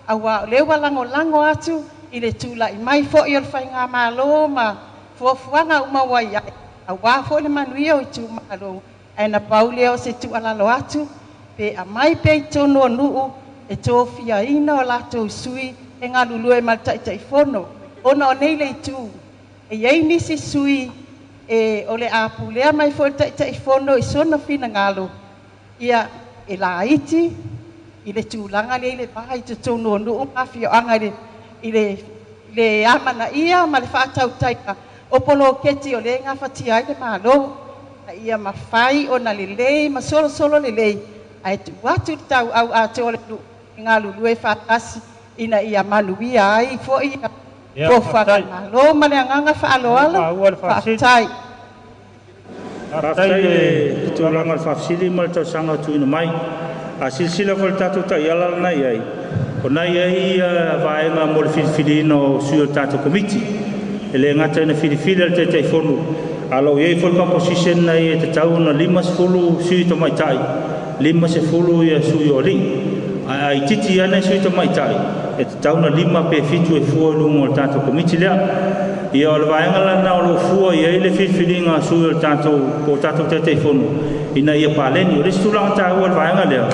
aua o lea ua lagolago atu i le tulai mai foi o le Faigamalo ma fuafuaga uma ua i ai, aua foi le manuia o itumalo, ae na pau lea o se tuualalo atu, pe aumai pea i totonu o nuu e tofiaina o latou sui e galulue ma le Taitaifono. Ona o nei le itu, e i ai nisi sui e o le a pulea mai foi le Taitaifono i sona finagalo, ia e laiti i le tulaga lea i le va i totonu o nuu ma afioaga i le amanaia ma le faatautaiga o poloketi o lea e gafatia ai le Malo, a ia mafai ona lelei ma solosolo lelei, ae tuu atu le tauau atoa o le nuu e galulue faatasi ina ia manuia ai foi fuafuaga Malo. Ma le agaga faaaloalo, faafetai. Faafetai i le tulaga o le faafesili ma le talosaga tuuina mai. A silasila foi i le tatou taiala lena i ai, o na i ai vaega mo le filifiliina o sui o le tatou komiti. E le gata ina filifili le Taitaifono, a o lo o i ai foi le composition na e tatau ona 50 sui tamaitai, 50 ia sui o alii. A itiiti ane sui tamaitai, e tatau ona 5 pe 7 e fua i luga o le tatou komiti lea. Ia o le vaega lena o lo o fua i ai le filifiliga a sui o le tatou, po o tatou Taitaifono ina ia paleni. O le isi tulaga taua o le vaega lea,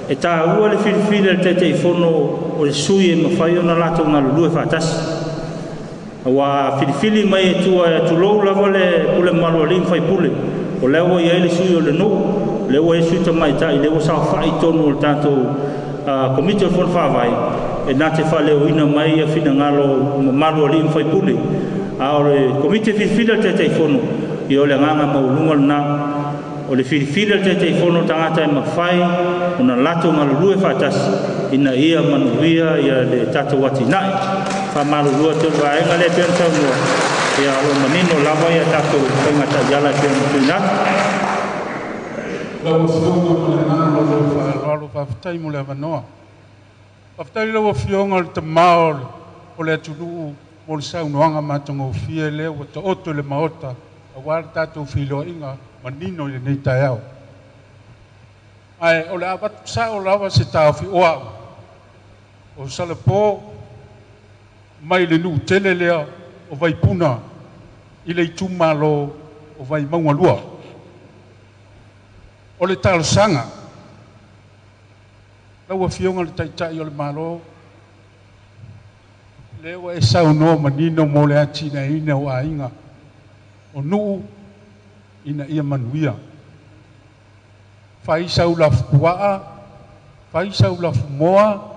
e taua le filifili a le Taitaifono o le sui e mafai ona latou galulue faatasi. Ua filifili mai e tua e tulou lava le pule mamalu a alii ma faipule. O lea ua i ai le sui o le nuu, o lea ua i ai sui tamaitai, lea ua saofai i totonu o le tatou komiti o le Fono Faavae, e na te faaleoina mai ia finagalo mamalu a alii ma faipule. A o le komiti e filifili a le Taitaifono, ia o le agaga maualuga lena. O le filifili a le Taitaifono o tagata e mafai ona latou galulue faatasi ina ia manuia ia le tatou atinae. Faamalulu atu le vaega lea e pei ona saunoa, ia o lo o manino lava ia tatou faiga taiala e pei ona tuuina atu. Lau Afioga ma le agaga o le faaaloalo, faafetai mo le avanoa. Faafetai lau Afioga o le tamā o le atunuu mo le saunoaga matagofie lea ua taoto i le Maota aua le tatou feiloaiga manino i lenei taeao. Ae o le a avatu sao lava se taofi o au, o Salapo mai le nuu tele lea o Vaipuna i le itumalo o Vaimauga 2. O le talosaga, lau Afioga i le Taitai o le Malo, lea ua e saunoa manino mo le atinaeina o aiga, o nuu ina ia manuia. Fai sau lafupuaa, fai sau lafumoa,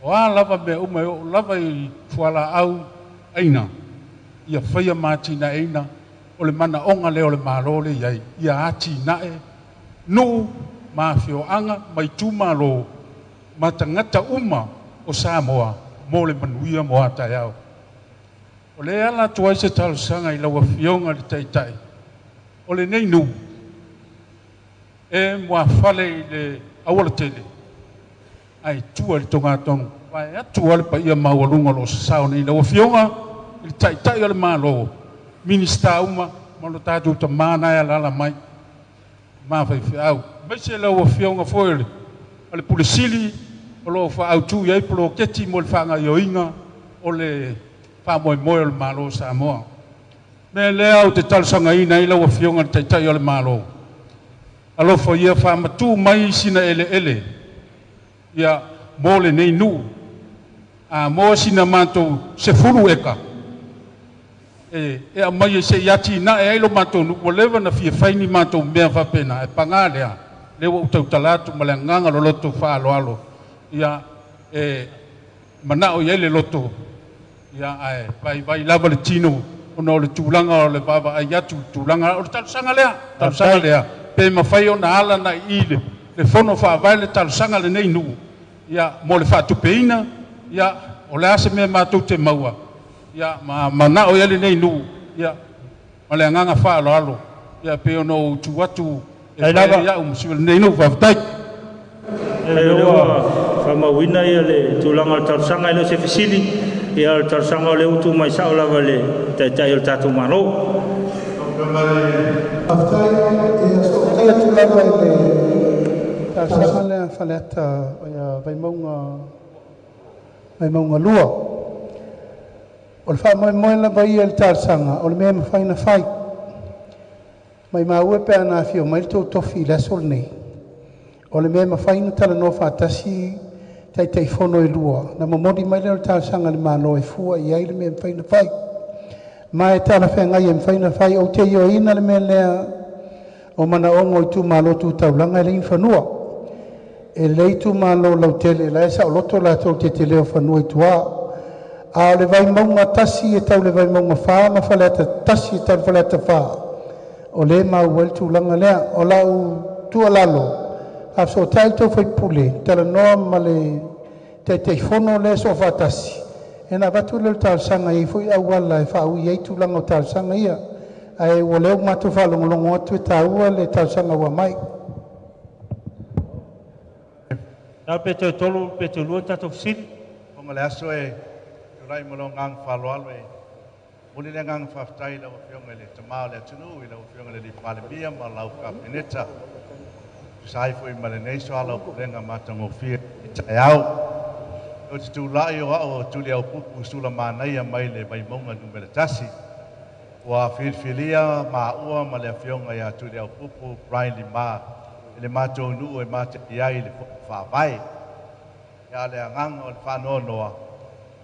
o a lava mea uma e oo lava i fualaau aina, ia faia ma atinaeina. O le manaoga lea o le Malo le i ai, ia atinae nuu ma afioaga ma itumalo ma tagata uma o Samoa mo le manuia mo a taeao. O lea ala atu ai se talosaga i lau Afioga i le Taitai o lenei nuu e muafale i le aualatele ae tua i le togatonu, vae atu le paia maualuga o lo o sasao nei lau Afioga i le Taitai o le Malo, Minisita uma ma lo tatou tamā na e alaala mai mafaifeau, aemaise lau Afioga foi o le Pule Sili o lo o faaautu i ai poloketi mo le faagaoioiga o le faamoemoe o le Malo o Samoa. Mea lea ou te talosagaina ai lau Afioga i le Taitai o le Malo, alofa ia faamatuu mai sina eleele ia mo lenei nuu, a mo sina matou 10 eka e aumai e se i atinae ai lo matou nuu. Ua leva na fia fai ni matou mea faapena, e paga lea, lea ua ou tautala atu ma le agaga loloto faaaloalo, ia e manao i ai le loto Ia ae vaivai lava le tino ona o le tulaga o le vaavaai atu i le tulaga o le talosaga lea. Talosaga lea pe mafai ona ala na i le fono faavae le talosaga a lenei nuu, ia mo le faatupeina, ia o le a se mea matou te maua, ia ma manao i ai lenei nuu, ia ma le agaga faaaloalo, ia pei ona ou tu atu e fai ai au ma sui o lenei nuu. Faafetai. Lea ua faamauina ia le tulaga o le talosaga, e le o se fesili, ia o le talosaga o lea ua tuu mai sao lava le Taitai o le tatou Malo. Faafetai, ia so'otai atu lava i le talosaga lea a Faleata ia Vaimauga 2. O le faamoemoe lava ia i le talosaga o le mea e mafai ona fai. Maimau e pe ana afio mai le tou tofi i le aso lenei, o le mea e mafai ona talanoa faatasi Taitaifono e lua, na momoli mai lea o le talosaga a le Malo e fua i ai le mea e mafai ona fai. Ma e talafeagai e mafai ona fai. Ou te ioeina le mea lea o manaoga o itumalo tu taulaga e leai ni fanua. E lelei itumalo lautele la e saoloto latou i le tetele o fanua i tua. A o le Vaimauga 1 e tau i le Vaimauga 4 ma Faleata 1 e tau i le Faleata 4, o lea e maua ai le tulaga lea. O lau tuualalo, faafesootai le tou sui usufono, talanoa ma le Taitaifono lea Soofaatasi, ona avatu lea o le talosaga e i ai foi auala e faaui ai tulaga o talosaga ia. Ae o lea ua matou faalogologo atu e taua le talosaga ua aumai. Pe toe tolu pe toe lua tatou fesili. O le aso e tulai ma lou agaga faaaloalo e momoli le agaga faafetai i lau Afioga i le Tamā o le atunuu, i lau Afioga i le Palemia ma lau Kapeneta, tusa ai foi ma lenei soalaupulega matagofie i taeao. Ou te tulai o au o Tuliaupupu Sulamanaia mai le Vaimauga Nu.1. Ua filifilia maua ma le Afioga ia Tuliaupupu Brian Lima i le matou nuu e matai ai i le fono faavae. Ia le agaga o le faanoanoa,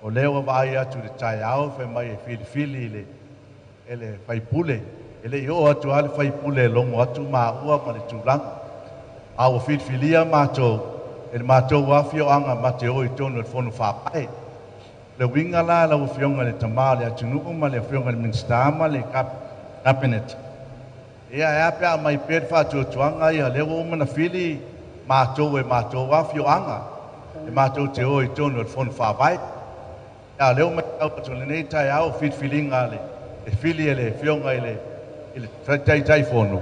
o lea ua vaai atu i le taeao fai mai e filifili e le faipule. E le i oo atu lava le faipule e logo atu maua ma le tulaga. A ua filifilia matou e le matou afioaga ma te o i totonu o le fono faavae. Le uiga la lau Afioga i le Tamā o le atunuu ma le Afioga i le Minisita ma le Cabinet, ia e a pe a aumai pea le faatuatuaga ia lea ua uma ona fili matou e matou afioaga e matou te o i totonu o le fono faavae. A o lea ua matau atu i lenei taeao filifiliga e fili e le Afioga i le Taitaifono,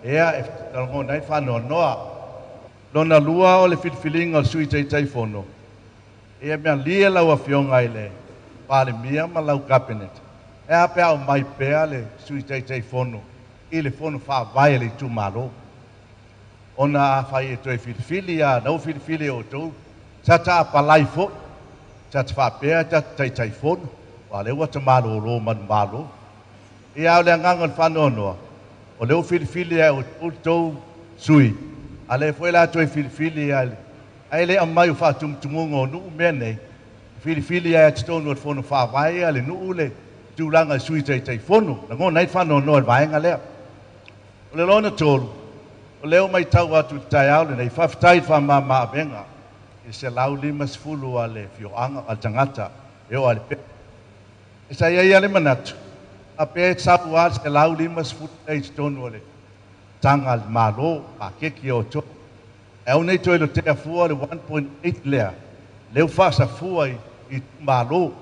ia e lagona ai le faanoanoa. Lona lua o le filifiliga o le Sui Taitaifono, ia malie lau Afioga i le Palemia ma lau Cabinet, e a pe a aumai pea le Sui Taitaifono i le fono faavae a le itumalo. Ona afai e toe filifili a na ua filifili e outou, sa ta apalai foi, sa ta faapea ta Taitaifono, aua o lea ua ta malolo manumalo. Ia a o le agaga o le faanoanoa, o lea ua filifili e outou le tou sui, a o lea foi o le a toe filifili ae le aumai o faatumutumuga o nuu mea nei, filifili ai totonu o le fono faavae a le nuu le tulaga i Sui Taitaifono. Lagona ai le faanoanoa i le vaega lea. O le lona tolu, o lea ua matau atu i le taeao lenei, faafetai i le faamama-avega i le 150 a le afioaga a le tagata e oo lava i le pepe. E sa i ai lava le manatu, a pe sau lava le 150 lea i totonu o le taga a le Malo, paketi o outou. Ae aua ne i toe lotea fua le 1.8 lea, lea ua faasafua i itumalo.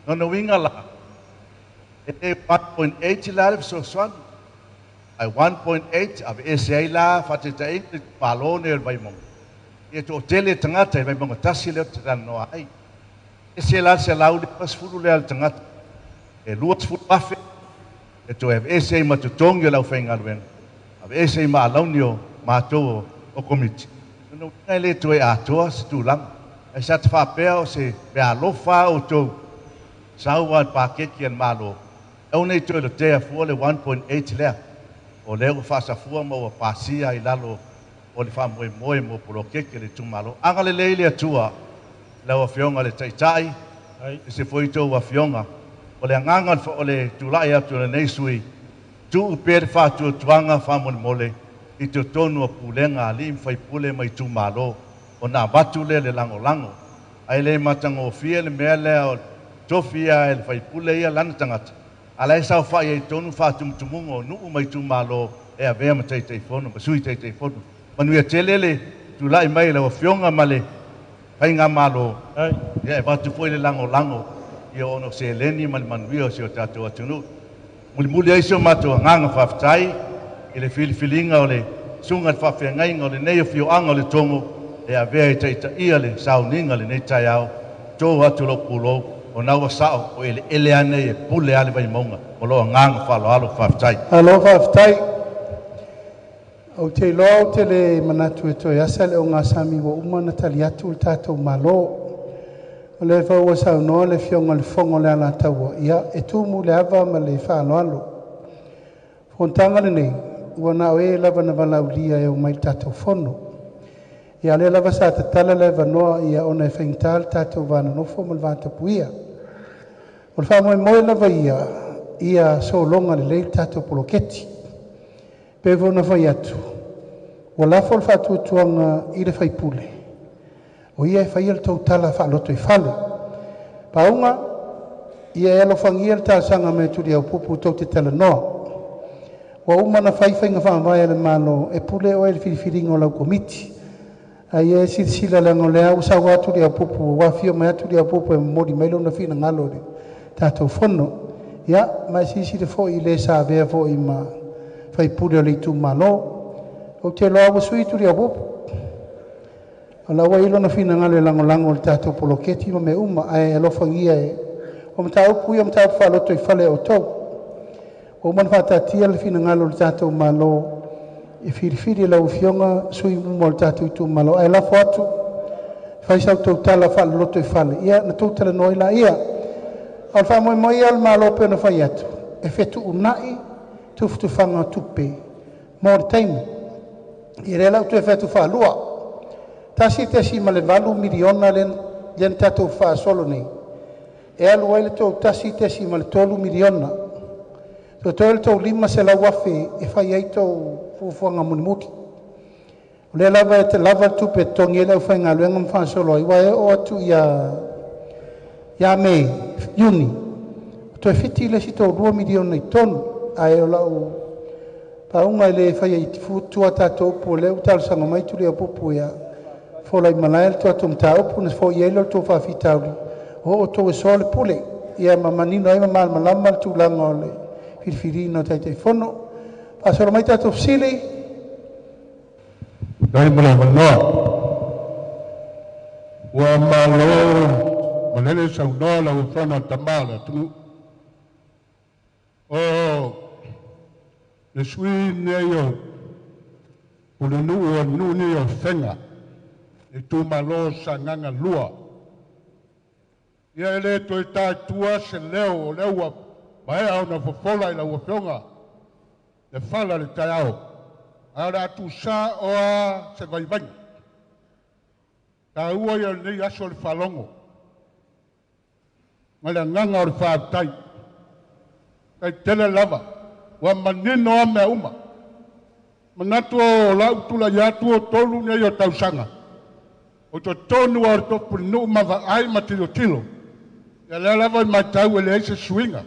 Lona uiga la, e le 1.8 la le fesoasoani, ae 1.8 aveese ai la faataitaiga le itumalo nei o le Vaimauga. Ia toatele tagata i Vaimauga 1 lea ou te talanoa ai. Ese la le 150 lea le tagata, e 20,000 e toe aveese ai ma totogi o le aufaigaluega, aveese ai ma alauni o matou o komiti. Lona uiga e le toe atoa se tulaga. Ae sa ta faapea o se meaalofa a outou sau lava i le paketi a le Malo, aua ne i toe lotea fua le 1.8 lea. O lea ua faasafua ma ua pasia i lalo o le faamoemoe mo poloketi a le itumalo. Agalelei le Atua lau Afioga i le Taitai, aemaise foi tou afioga. O le agaga o le tulai atu o lenei sui, tuu pea le faatuatuaga faamolemole i totonu o pulega a alii ma faipule ma itumalo, ona avatu lea le lagolago. Ae le matagofie le mea lea o tofi ia e le faipule ia lana tagata a la e saofa'i ai tonu fa'atumutumuga o nu'u ma itumālō e avea ma taitaifono ma sui taitaifono. Manuia tele le tula'i mai lau afioga ma le faigamālō ia e vatu fo'i le lagolago ia ona o seleni ma le manuia o si o tatou atunu'u. Mulimuli ai si o matou agaga faafetai i le filifiliga o le suga le faafeagaiga o lenei afioaga o le Togo e avea e taitaia le sauniga lenei taeao tō atu lou pulou ona ua sa'o o eleele a nei e pule a le Vaimauga o loo agaga faaaloalo. Faafetai. Alo faafetai. Ou te iloa ou te le manatu e toe asa le ogasami ua uma ona tali atu le tatou Malo. O lea foi ua saunoa le Afioga i le Fofoga o le Alataua, ia e tumu i le ava ma le faaaloalo. Fonotaga lenei, ua na o e lava na valaaulia e omai i le tatou fono. Ia o lea lava sa tatala le avanoa ia ona e faigata le tatou va nonofo ma le vatapuia. O le faamoemoe lava ia, ia sologa lelei le tatou poloketi. Pe foi ona fai atu, ua lafo le faatuatuaga i le faipule, o ia e faia le tou tala faalotoifale. Pauga, ia e alofagia le talosaga mai a Tuliaupupu tou te talanoa. Ua uma ona fai faiga faavae a le Malo e pule oe i le filifiliga o lau Komiti. A ia e silasila leaga o lea ua sau lava Tuliaupupu, ua afio mai lava Tuliaupupu e momoli mai lona finagalo i le tatou fono. Ia, ma e silasila foi i le sa avea foi ma faipule o le itumalo. Ou te iloa ua sui Tuliaupupu. O la ua i ai lona finagalo e lagolago i le tatou poloketi ma mea uma, ae alofagia e o mataupu ia o mataupu faalotoifale a outou. Ua uma ona faataatia le finagalo o le tatou Malo e filifili e lau Afioga sui uma o le tatou itumalo, ae lafo atu fai sa outou tala faalotoifale, ia na tou talanoa ai laia. O le faamoemoe ia o le Malo pei ona fai atu, e fetuunai tufatufaga o tupe mo le taimi. Ia lea la ua toe fai atu faalua, $1.8 miliona lea na tatou faasolo nei, e alu ai le tou $1.3 miliona. Totoe le tou $500,000 e fai ai tou fuafuaga mulimuli. O lea lava e lava le tupe e totogi ai le aufaigaluega ma faasolo ai, aua e oo atu ia Me, Iuni, toe fiti le isi tou $2 miliona i totonu. Ae o lau pauga e le faia i tua tatou upu, o lea ua talosaga mai Tuliaupupu ia fola i malae le tatou mataupu na foia ai le tou faafitauli, o outou e soa le pule, ia ma manino ai ma malamalama le tulaga o le filifiliina o Taitaifono. Faasolo mai tatou fesili. Dai mo le avanoa. Ua malo malele saunoa lau Afioga le Tama o le atunuu. O le sui nei o Pulenuu o nuu nei o Fega, le itumalo Sagaga 2. Ia e le toe taetua se leo o lea ua maea ona fofola i lau Afioga le fala le taeao, ae o le a tusa oa se vaivaiga. Taua ia lenei aso o le faalogo ma le agaga o le faafetai. Tai tele lava, ua manino a mea uma. Manatu o lau tulai atu o tolu nei o tausaga, o totonu o le topulinuu ma vaai ma tilotilo, ia lea lava i matau e leai se suiga.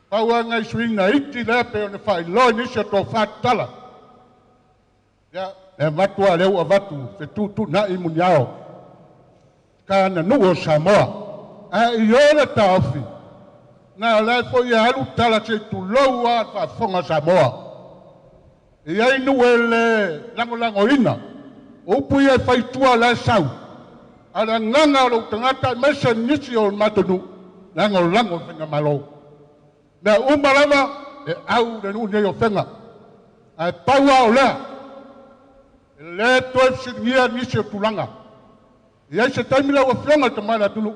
Pau lava nai suiga iti lea pe ona faailoa i nisi o tofa tatala. Ia, e avatu a lea ua avatu fetuutuunai muniao ka nuu o Samoa. Ae i o le taofi, na o la foi e alu tala se tulou a le faafofoga Samoa. E i ai nuu e le lagolagoina. O upu ia e faitua la e sau. A le agaga o lou tagata aemaise nisi o le matou nuu, lagolago le faigamalo. Mea uma lava e au le nuu nei o Fega. Ae pau lava o lea, e le toe fesiligia nisi o tulaga. E i ai se taimi lau Afioga i le Tama o le atunuu,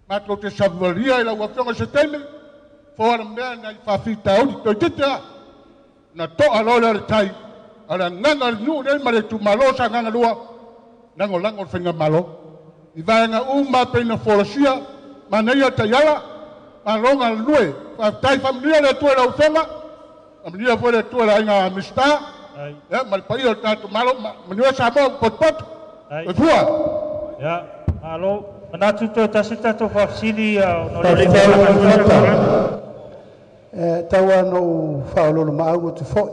matou te savalia i lau Afioga i se taimi, foa le mea nai faafitauli toeitiiti lava. Na to'a loa lea o le tai, a o le agaga o le nuu nei ma le itumalo Sagaga 2, lagolago le faigamalo. I vaega uma pei ona folasia, manaia taiala, malo galulue. Faafetai, faamanuia le Atua i lau Afioga, faamanuia foi le Atua i le aiga Minisita, ia ma le paia o le tatou Malo, manuia Samoa ua potopoto. Soifua. Ia, malo. Manatu toe tasi tatou faafesili ona o le Tau no faaololo maau atu foi.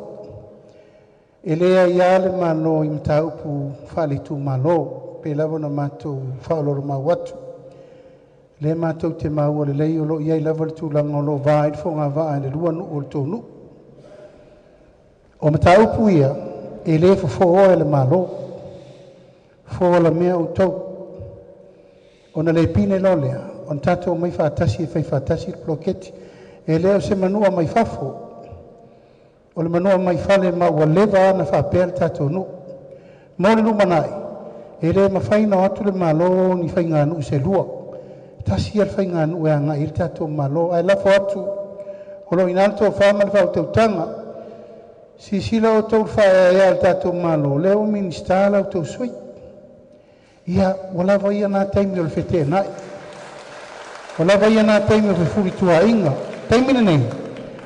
E lea ia le malo i mataupu faale-itumalo pe lava na matou faaololo maau atu. Le matou te maua lelei o lo iai lava le tulaga o lo va ai le fogavaa i le lua nuu o le tou nuu. O mataupu ia e le fofooa e le malo, fofo la mea outou. Ona le pine loa lea, ona tatou omai faatasi e fai faatasi le poloketi. E le o se manua mai fafo, o le manua mai fale ma ua leva ona faapea le tatou nuu. Mo le lumanai, e le mafai ona o atu le malo ni faiganuu se lua. Tasi ia le faiganuu e agai i le tatou malo, ae lafo atu o lo o ina le tofa ma le faautautaga. Silasila outou i le faaeaea o le tatou malo, lea ua Minisita la outou sui. Ia, ua lava ia na taimi o le feteenai. Ua lava ia na taimi o fefulituaaiga. Taimi lenei,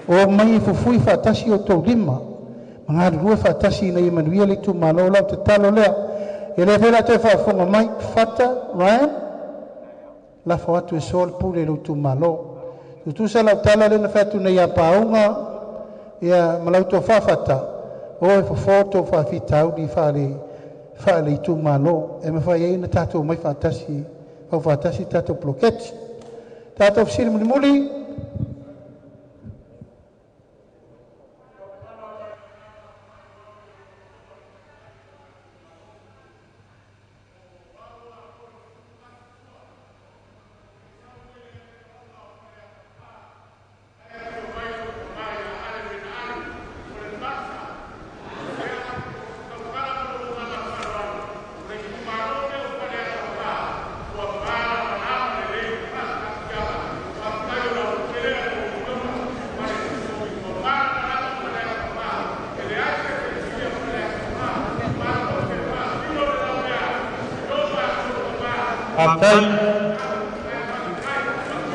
o mai e fufui faatasi outou lima. Ma galulue faatasi ina ia manuia le itumalo lau tatalo lea. E le foi la toe faafofoga mai, Fata, Ryan, lafo atu e soa le pule i lou itumalo. Tutusa lau tala lea na fai atu nei ia Pauga, ia ma lau tofa Fata, o e fofo tou faafitauli faale itumalo. E mafai ai ona tatou omai faatasi, fau faatasi tatou poloketi. Tatou fesili mulimuli.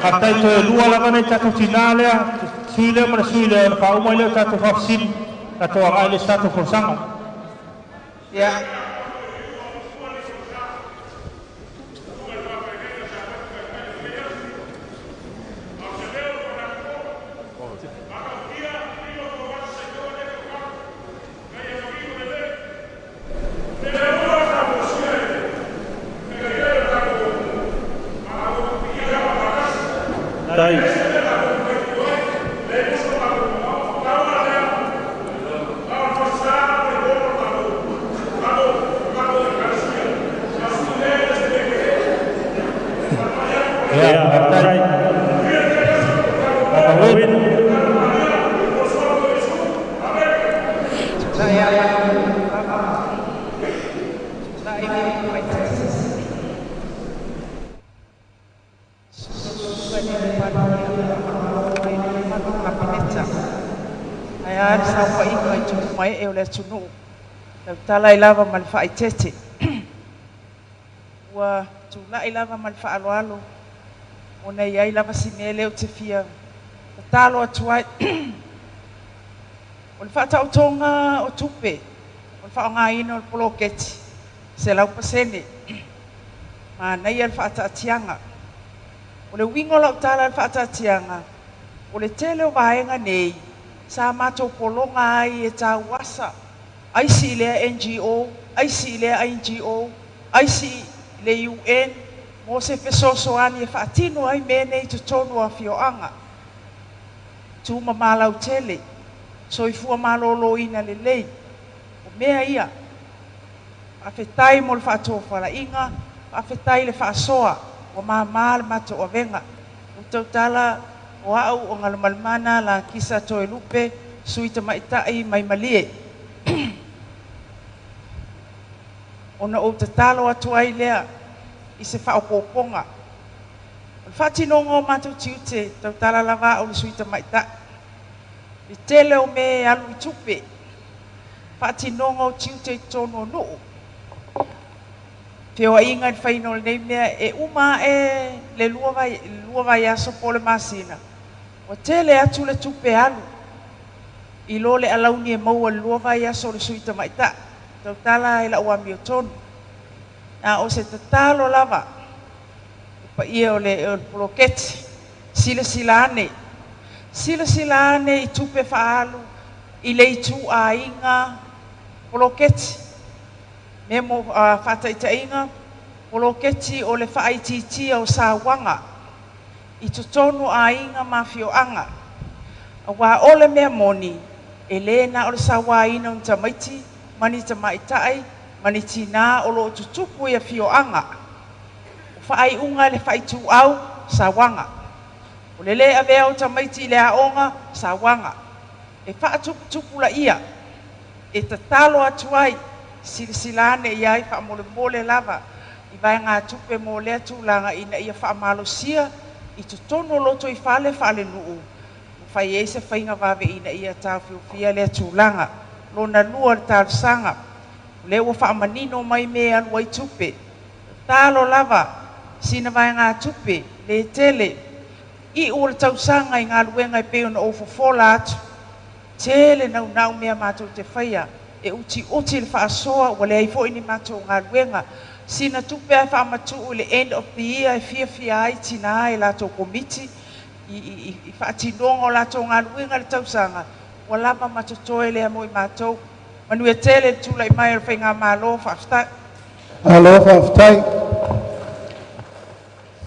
Faafetai toe lua lava nei tatou tinā lea, sui lea ma le sui lea, ona faauma ai lea o tatou faafesili, tatou agai le isi tatou folasaga. Ia. Tai. Ia, faafetai. Papa Win. Ae a le saofaiga i tupu mae o le atunuu, tautala ai lava ma le faaeteete. Ua tulai lava ma le faaaloalo, ona e i ai lava si mea lea ou te fia tatalo atu ai. O le faataotoga o tupe, o le faaaogaina o le poloketi, 100%. Manaia le faataatiaga. O le uiga o lau tala i le faataatiaga, o le tele o vaega nei, sa matou pologa ai e tauasa, aisi lea NGO, aisi lea NGO, aisi le UN, mo se fesoasoani e faatino ai mea nei i totonu o afioaga. Tumamalau tele, soifua maloloina lelei, o mea ia. Faafetai mo le faatofalaiga, faafetai le faasoa, ua māmā le matou avega. Ua tautala o au o Galumalemana la Kisa Toelupe, sui tamaitai mai Malie. Ona ou tatalo atu ai lea i se faaopoopoga. O le faatinoga o matou tiute, tautala lava au le sui tamaitai. Le tele o mea e alu i tupe, faatinoga o tiute i totonu o nuu. Feoaiga i le faiga o lenei mea e uma ae le lua vaiaso po o le masina, ua tele atu le tupe alu i lo le alauni e maua i le lua vaiaso o le sui tamaitai. Tautala ai lau amiotonu. Na o se tatalo lava Paia o le poloketi, silasila ane. Silasila ane i tupe faaalu i le ituaiga poloketi. Mea mo faataitaiga, poloketi o le faaitiitia o sauaga i totonu aiga ma afioaga. Auā o le mea moni, e lē na o le sauaina o ni tamaiti ma ni tamaitai ma ni tinā o loo tutupu i afioaga. O faaiuga le faaituau, sauaga. O le lē avea o tamaiti i le aoga, sauaga. E faatuputupu laia, e tatalo atu ai, silasila ane i ai faamolemole lava i vaegatupe mo lea tulaga ina ia faamalosia i totonu o loto i fale faalenuu, fai ai se faiga vave ina ia taofiofia lea tulaga. Lona lua le talosaga, o lea ua faamanino mai mea e alu ai tupe. Tatalo lava sina vaegatupe le tele iu o le tausaga i galuega e pei ona ou fofola atu. Tele naunau mea matou te faia, e utiuti le faasoa ua leai foi ni matou galuega. Sina tupe ae faamatuu i le end of the year e fiafia ai tinā e latou komiti i faatinoga o latou galuega le tausaga, ua lava ma totoe lea mo i matou. Manuia tele le tulai mai o le faigamalo, faafetai. Alo, faafetai.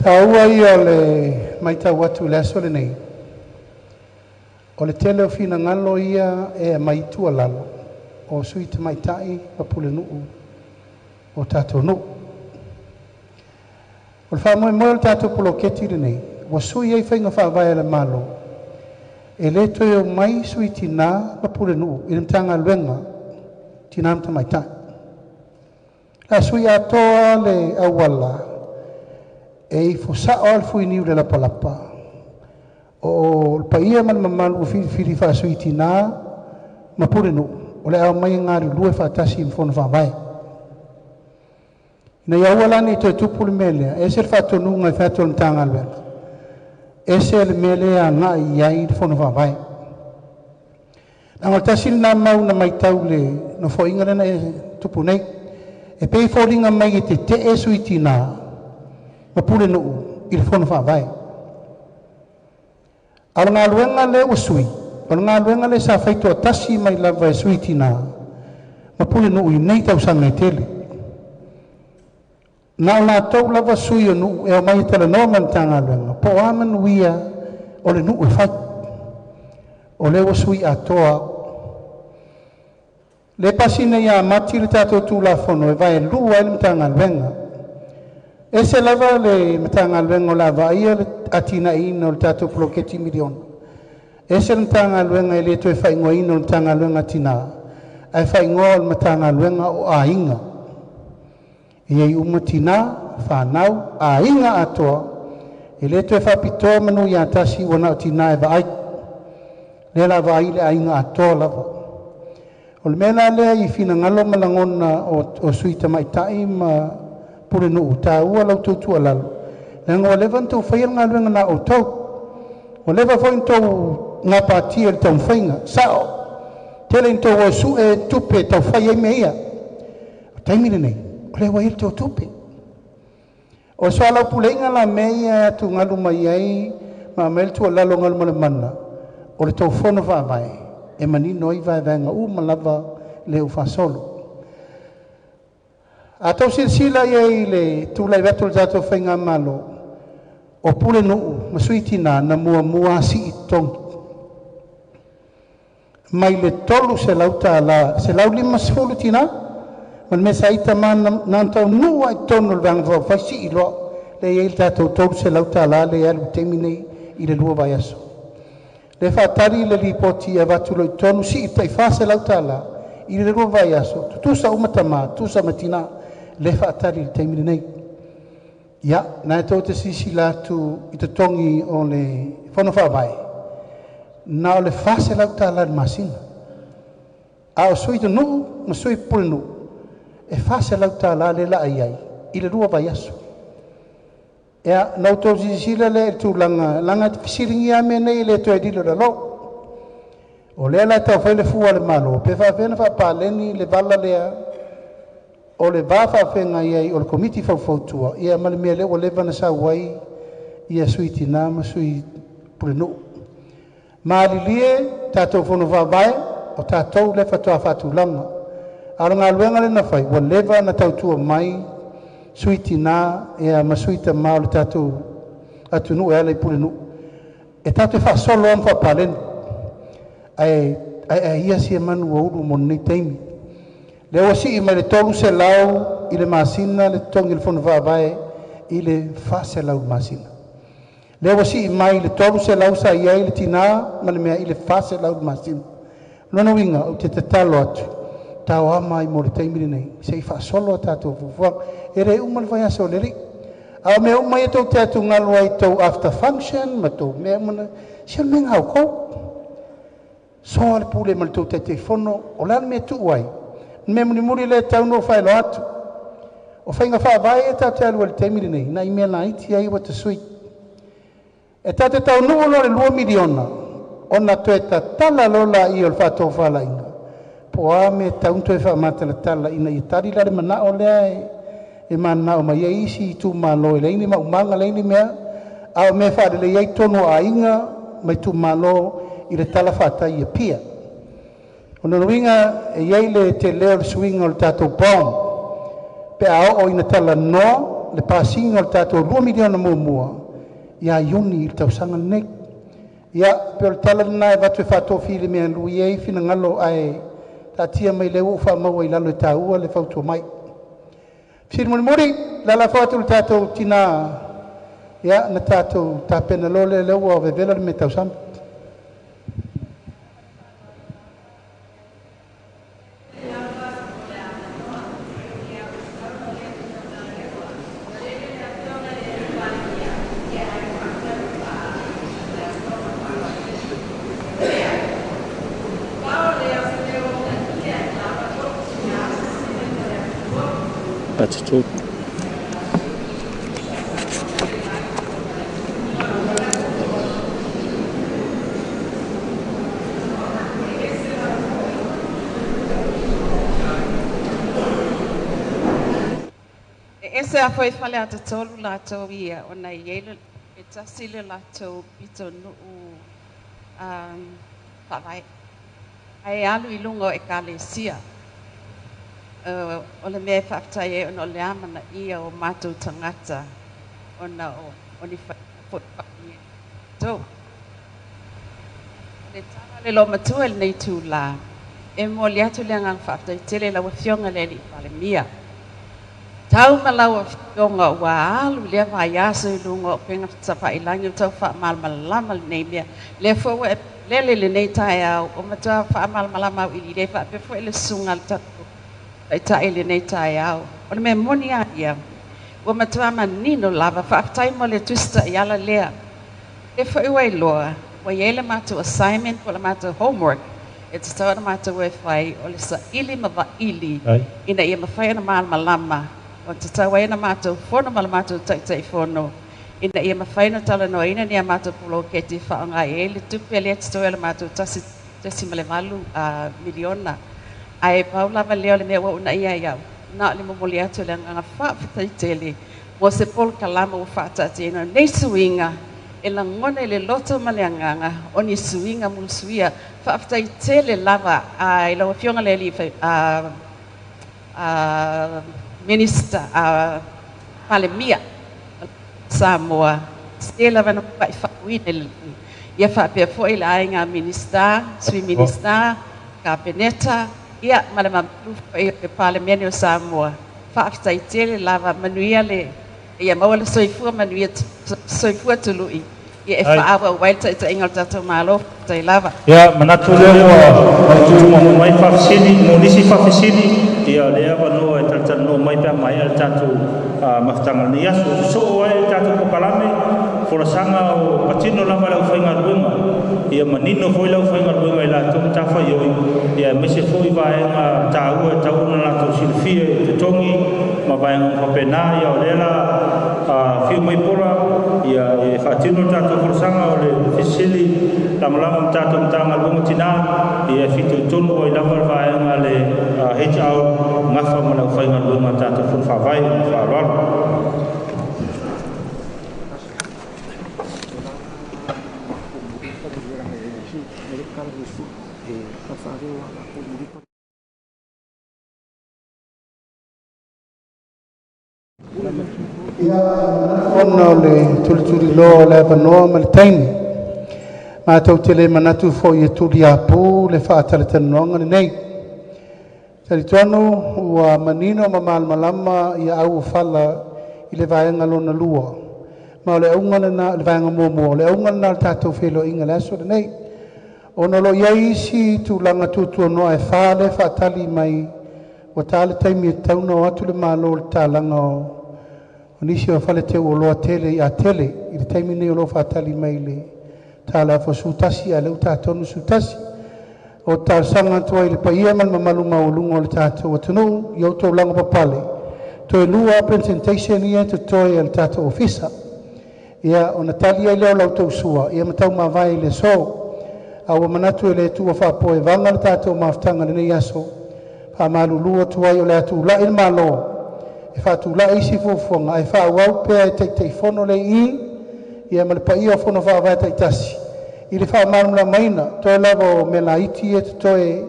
Taua ia o le matau atu i le aso lenei. O le tele o finagalo ia e aumai tuualalo o sui tamaitai ma pulenuu o tatou nuu. O le faamoemoe o le tatou poloketi lenei, ua sui ai faiga faavae a le Malo, e le toe o mai sui tinā ma pulenuu i le Matagaluega Tinā ma Tamaitai. La sui atoa le auala e ifo sao le fuiniu le lapalapa o le paia ma le mamalu o filifili faasui tinā ma pulenuu o le ao mai galulue faatasi ma fono faavae. Ina ia aua la ne i toe tupu le mea lea, ese le faatonuga e fai atu e le Matagaluega, ese le mea lea agai i ai le fono faavae. Leaga o le tasi lena mau na matau i le nofoaiga lea na e tupu nei, e pei foliga mai e tetee sui tinā ma pulenuu i le fono faavae. A o le galuega lea ua sui, o le galuega lea sa fai toatasi mai lava e sui tinā ma pulenuu i nei tausaga e tele. Na o latou lava sui o nuu e omai e talanoa ma le Matagaluega, po o a manuia o le nuu e fai. O lea ua sui atoa. Le pasina ia Mati le tatou Tulafono e vaelua ai le Matagaluega. Ese lava le Matagaluega o le a vaaia le atinaeina o le tatou poloketi miliona. Ese le Matagaluega e le toe faaigoaina o le Matagaluega Tinā, ae faaigoa o le Matagaluega o Aiga. E i ai uma tinā, fanau, aiga atoa, e le toe faapitoa manu ia tasi ua na o tinā e vaai. Lea la vaai le aiga atoa lava. O le mea la lea i finagalo ma lagona o sui tamaitai ma pulenuu, taua lau tou tuualalo, leaga ua leva ona outou faia le galuega na outou. Ua leva foi ona outou gapatia i le taumafaiga, sao, tele ina outou o sue tupe e taufai ai mea ia. O le taimi lenei, o lea ua i ai le tou tupe. O le soalaupulega la mea ia e atugalu mai ai ma aumai le tuualalo Galumalemana, o le tou fono faavae e manino ai vaevaega uma lava le ua faasolo. A tou silasila i ai i le tulai atu o le tatou faigamalo, o pulenuu ma sui tinā na muamua sii totogi mai le $300, 150 tinā ma le mea sa ita ma na taunuu ai totonu o le vaega faaupufai sii loa le i ai le tatou $300 le alu i le taimi nei i le 2 vaiaso. Le faatali le lipoti e avatu loa i totonu sii tai $400 i le 2 vaiaso, tutusa uma tamā, tutusa ma tinā, le faatali i le taimi lenei. Ia, na e tou te silasila atu i totogi o le fono faavae, na o le $400 i le masina. A o sui nuu ma sui pulenuu, e $400 le laa i ai i le 2 vaiaso. Ia, na outou silasila lea i le tulaga, leaga e fesiligia mea nei e le toe lilo i lalo. O lea la e taufai le fua a le Malo, pe faapefea ona faapaleni le vala lea O le va faafeagai ai o le Komiti Faufautua ia ma le mea lea ua leva na sau ai ia sui tinā ma sui pulenuu. Malilie tatou fono faavae o tatou le faatoa faatulaga. A o le galuega lea na fai ua leva na tautua mai sui tinā ia ma sui tamā o le tatou atunuu e ala i pulenuu. E tatou te faasolo lava ma faapaleni ae aeae ia sia manu ua ulu mo lenei taimi. Lea ua sii mai le 300 i le masina le totogi o le fono faavae i le 400 i le masina. Lea ua sii mai le 300 sa i ai le tinā ma le mea i le 400 i le masina. O lona uiga ou te tatalo atu taoama ai mo le taimi lenei se i faasolo a tatou fuafuaga. E le uma le vaiaso o le alii. A o mea uma ia tou te atugalu ai i tou after function ma tou mea uma na, se o le mea lena a outou. Soa le pule ma le tou Taitaifono, o le a le mea e tuu ai? O le mea mulimuli lea e tatau ona ou faailoa atu. O faiga faavae ia tatou te alu ai i le taimi lenei, nai mea laiti ia ua tasui. E tatou te taunuu loa i le 2 miliona, ona toe tatala loa lea o le faatofalaiga, po o a mea e tatau ona toe faamatalatala ina ia tali la le manao lea e mananao mai ai isi itumalo e leai ni maumaga, leai ni mea, a o mea e faalelei ai tonu o aiga ma itumalo i le talafatai i Apia. O lona uiga e i ai le tele o le suiga o le tatou BOM pe a oo ina talanoa le pasiga o le tatou 2 miliona muamua ia Iuni i le tausaga lenei. Ia, pei o le tala lena e avatu e faatofilimea i ai finagalo ae taatia mai lea ua ou faamaua i lalo e taua le fautua mai. Fesili mulimuli, lalafo atu i le tatou tina, ia na tatou tapena loa lea ua vevela le mea tausami. E ese a foi Faleata 3 latou ia ona e i ai e tasi le latou pitonuu faavae. Ae alu i luga o ekalesia. O le mea e faafetai ai ona o le amanaia o matou tagata ona o ni tou. O le tala le loomatua i lenei tula, e momoli atu le agaga faafetai tele i lau Afioga i le Alii Palemia. Tau ma lau Afioga ua alu i lea vaiaso i luga o upega tafailagi o tau faamalamalama lenei mea. Lea foi ua e lele lenei taeao o matua faamalamalama au ili le faapea foi le susuga a le tatou taitai lenei taeao. O le mea moni a ia, ua matua manino lava, faafetai mo le tusi taiala lea. E foi ua iloa, ua i ai le matou assignment po o le matou homework, e tatau ona matou e fai o le saili ma vaili ina ia mafai ona malamalama. O tatau ai ona matou fono ma le matou taitaifono ina ia mafai ona talanoaina ni a matou poloketi faaaoga i ai le tupe lea totoe o le matou 1.8 miliona. Ae pau lava lea o le mea ua uunaia ai au, na o le momoli atu le agaga faafetai tele mo se polokalama ua faataatiaina nei suiga e lagona i le loto ma le agaga o ni suiga mulisuia. Faafetai tele lava i lau Afioga le Alii Minister Palemia Samoa, se lava na faifauina i le ia faapea foi le aiga Minista, Sui Minista, Kapeneta, ia ma le mamalu foi o le Palemene o Samoa. Faafetai tele lava, manuia le ia maua le soifua manuia soifua tului ia e faaauau ai le taitaiga o le tatou Malo. Faafetai lava. Ia, manatu lea ua mautu mai faafesili mo nisi faafesili, ia lea avanoa e talatalanoa mai pe a maea le tatou mafutaga o lenei aso. Sosoo ai le tatou polokalame, folasaga o patino lava le aufaigaluega, ia manino foi le aufaigaluega i latou matafaioi, ia aemaise foi vaega taua e tatau ona latou silafia i totogi ma vaega uma faapena. Ia o lea la fiu mai Pola ia e faatino le tatou folasaga o le fesili lagolago ma tatou Matagaluega o Tina, ia e fitoitonu ai lava le vaega a le HR gafa ma le aufaigaluega a tatou Fono Faavae. Ma le faaaloalo. Ona o le tulituliloa o le avanoa ma le taimi, matou te le manatu foi e tuliapu le faatalatalanoaga lenei. Talitonu ua manino ma malamalama ia auofala i le vaega lona lua, ma o le auga lena, le vaega muamua, o le auga lena o le tatou feiloaiga i le aso lenei. Ona o lo o i ai isi tulaga tuatuanoa e fa le faatali mai, ua ta le taimi e tatau ona o atu le Malo i le tatalaga o nisi o fale teuoloa tele i Atele. I le taimi nei o lo o faatali mai le tala fo 11, a o lea ua tatonu 11. O talosaga atu ai i le paia ma le mamalu maualuga o le tatou atunuu i outou laga papale, toe lua presentation ia e totoe a le tatou ofisa, ia ona tali ai lea o la outou sua ia ma taumavae i le aso. A ua manatu e le tuua faapoevaga le tatou mafutaga i lenei aso, faamalulu atu ai o le a tulai le Malo e faatulai isi fuafuaga ae faaauau pea e Taitaifono le i ia ma le paia o Fono Faavae taitasi i le faamalamalamaina toe lava o mea laiti ia totoe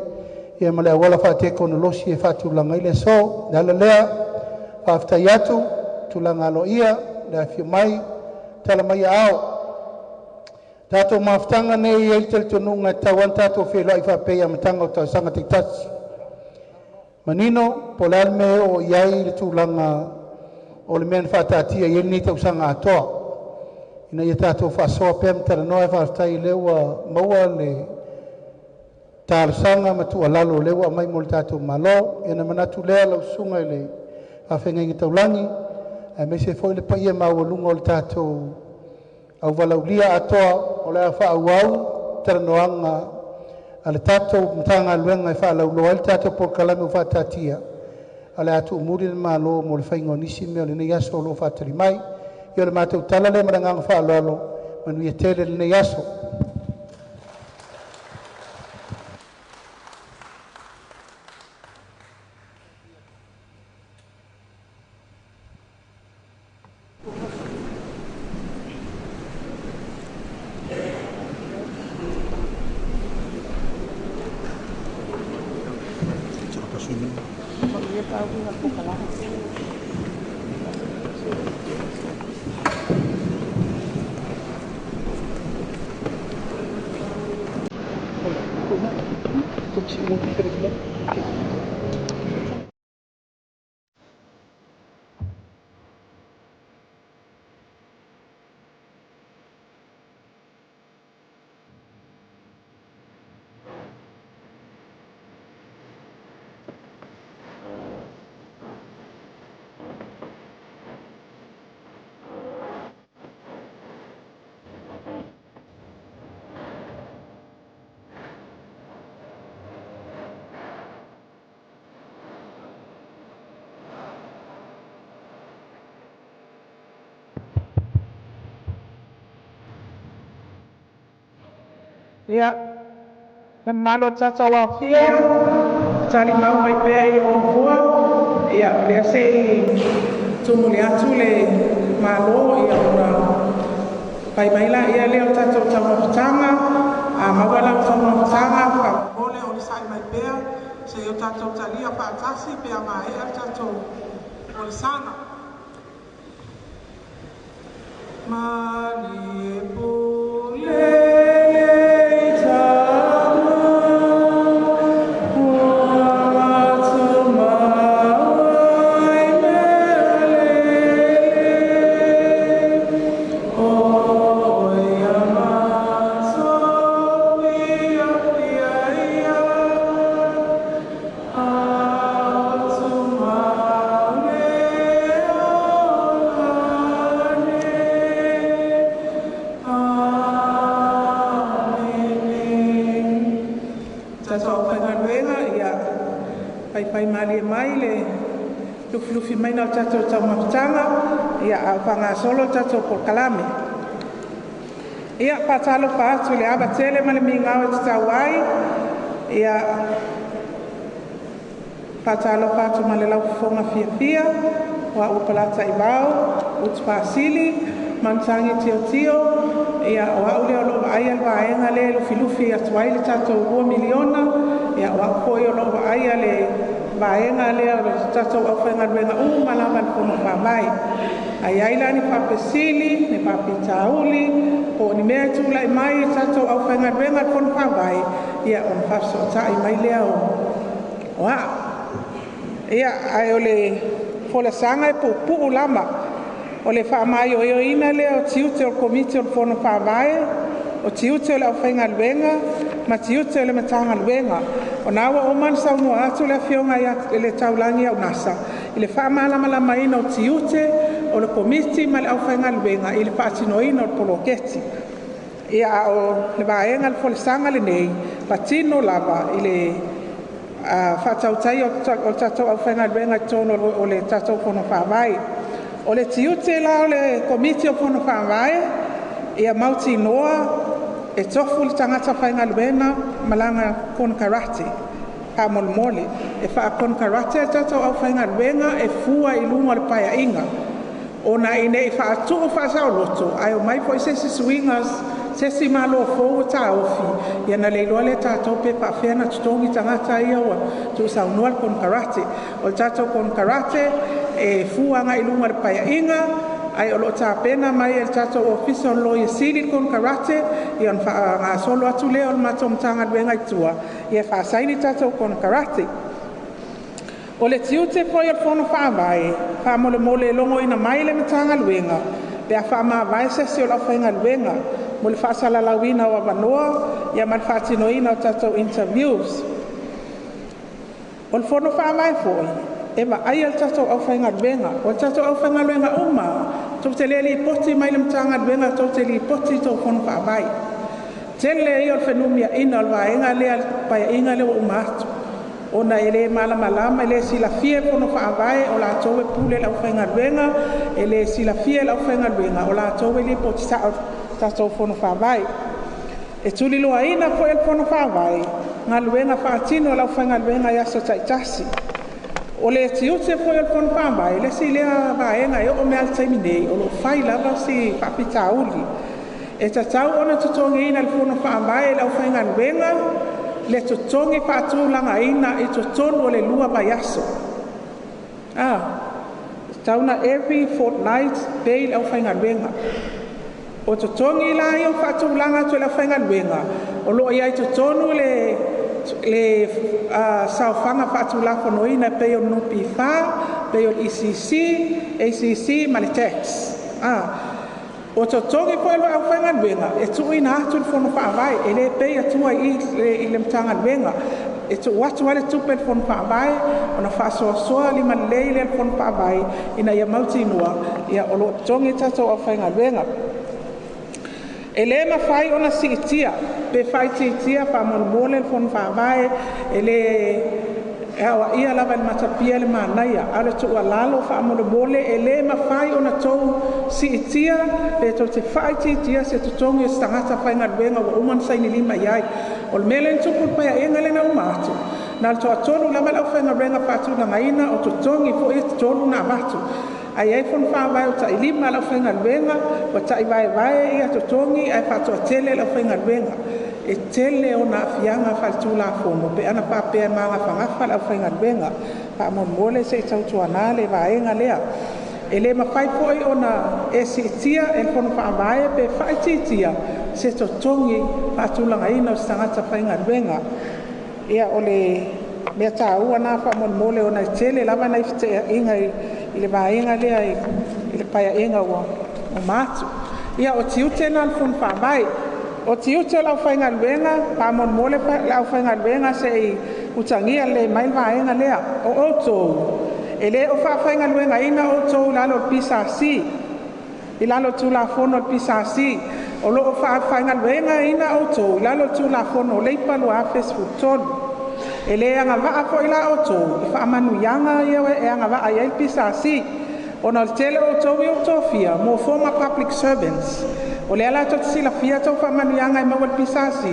ia ma le auala faatekonolosi e faatulaga ai le aso. O le ala lea, faafetai atu tulaga aloaia le afio mai tala mai ao tatou mafutaga nei e i le talitonuga e tatau ona tatou feiloai faapea i amataga o tausaga taitasi. Manino po o le a le mea e oo i ai le tulaga o le mea na faataatia i ai lenei tausaga atoa, ina ia tatou faasoa pea ma talanoa. E faafetai o lea ua maua le talosaga ma tuualalo o lea ua aumai mo le tatou Malo. Ia ona manatu lea, lau susuga i le faafeagaiga taulagi aemaise foi le paia maualuga o le tatou auvalaulia atoa, o le a faaauau talanoaga a le tatou Matagaluega e faalauiloa ai le tatou polokalame ua faataatia, o le a tuumuli le Malo mo le faiga o nisi mea o lenei aso o lo o faatali mai. Ia o le matou tala lea ma le agaga faaaloalo, manuia tele lenei aso. Ia, le mamalu o le tatou aofia, talimau mai pea i o nofoa. Ia, o lea se i tumuli atu le Malo, ia ona fai mai laia lea o tatou taumafataga. A maua lau taumafataga, faamolemole onosai mai pea se i o tatou talia faatasi pe a maea le tatou folasaga. Malie pule le tama, ua matumau ai mea lelei, o ia matopiapia ia, a o tumau le olane. Amene. Tatou aufaigaluega, ia paipai malie mai le lufilufi maina o le tatou taumafataga, ia a o faagasolo le tatou polokalame. Ia, faatalofa atu i le ava tele ma le migao e tatau ai. Ia, faatalofa atu ma le laufofoga fiafia, o au o Polataivao Utufaasili Manuatagi Tilotio. Ia, o au lea o loo vaaia le vaega lea e lufilufi atu ai le tatou 2 miliona. Ia, o au foi o loo vaaia le vaega lea o le tatou aufaigaluega uma lava le Fono Faavae. Ai ai la ni faafesili, ni faafitauli, po o ni mea e tulai mai i tatou aufaigaluega le Fono Faavae, ia ona faafesootai mai lea o aa. Ia, ae o le folasaga e puupuu lava. O le faamaioioina lea o tiute o le Komiti o le Fono Faavae, o tiute o le aufaigaluega ma tiute o le Matagaluega. O na ua uma ona saunoa atu le Afioga i le Taulagi a Unasa i le faamalamalamaina o tiute o le Komiti ma le aufaigaluega i le faatinoina o le poloketi. Ia, a o le vaega le folasaga lenei, patino lava i le faatautaia o tatou aufaigaluega i totonu o le tatou Fono Faavae. O le tiute la o le Komiti o Fono Faavae, ia mautinoa e tofu le tagata faigaluega ma lana konekarate. Faamolemole, e faakonekarate a tatou aufaigaluega e fua i luga o le paeaiga, ona ina ne i faatuu faasaoloto ae omai foi se isi suiga, se isi malo fou ua taofi, ia na le iloa lea e tatou pe faafefea ona totogi tagata ia ua tuusaunoa le konekarate. O le tatou konekarate e fua agai i luga o le paeaiga, ai o loo tapena mai e le tatou Ofisa o le Loia Sili le konekarate, ia ona faagasolo atu lea o le matou Matagaluega i tua, ia faasaini tatou konekarate. O le tiute foi o le Fono Faavae, faamolemole e logoina mai le Matagaluega pe a faamavae se isi o le aufaigaluega mo le faasalalauina o avanoa, ia ma le faatinoina o tatou interviews. O le Fono Faavae foi e vaaia le tatou aufaigaluega. O le tatou aufaigaluega uma tou te le lipoti mai le Matagaluega, tou te lipoti i tou Fono Faavae. Tele ia o le fenumiaiga o le vaega lea, le paeaiga lea ua uma atu, ona e le malamalama, e le silafia e Fono Faavae o latou e pule le aufaigaluega, e le silafia e le aufaigaluega o latou e lipoti sao tatou Fono Faavae. E tuliloaina foi e le Fono Faavae galuega faatino a le aufaigaluega i aso taitasi. O le tiute foi o le Fono Faavae, le isi lea vaega e oo mai lava i le taimi nei, o loo fai lava si faafitauli. E tatau ona totogiina e le Fono Faavae le aufaigaluega le totogi faatulagaina i totonu o le 2 vaiaso. Tatau na every fortnight pay le aufaigaluega. O totogi la ia o faatulaga atu e le aufaigaluega, o loo i ai totonu le saofaga faatulafonoina e pei o le NPF, pei o le ECC, ACC ma le tax. O totogi foi o le aufaigaluega e tuuina atu le Fono Faavae, e le pei atua i le Matagaluega. E tuu atu ai le tupe i le Fono Faavae ona faasoasoa limalelei lea le Fono Faavae ina ia mautinoa ia o loo totogi tatou aufaigaluega. E le mafai ona siitia pe faaitiitia faamolemole le Fono Faavae, e le aoaia lava i le matapia le manaia, a o le tuualalo faamolemole e le mafai ona tou siitia pe tou te faaitiitia se totogi o se tagata faigaluega ua uma ona saini lima i ai. O le mea lea na tupu i le paeaiga lea na uma atu, na o le toatolu lava le aufaigaluega faatulagaina, o totogi foi e tolu na avatu. Ai ai Fono Faavae o tailima le aufaigaluega, ua taivaevae ia totogi ae faatoatele le aufaigaluega. E tele ona aafiaga faaletulafono pe ana faapea e magafagafa le aufaigaluega. Faamolemole se i tautuana le vaega lea. E le mafai foi ona e siitia e le Fono Faavae pe faaitiitia se totogi faatulagaina o se tagata faigaluega. Ia, o le mea taua na faamolemole ona e tele lava nai feteaiga i le vaega lea i le paeaiga ua uma atu. Ia, o tiute na o le Fono Faavae. O tiute o le aufaigaluega, faamolemole le aufaigaluega se i utagia lelei mai le vaega lea. O outou, e le o faafaigaluegaina outou i lalo o le PSC, i lalo o le Tulafono o le PSC. O loo faafaigaluegaina outou i lalo o le Tulafono o Leipa 2013. E le agavaa foi la outou i faamanuiaga ia e agavaa i ai le PSC, ona o le tele o outou ia ua tofia mo former public servants. O lea la tou te silafia a outou faamanuiaga e maua i le PSC,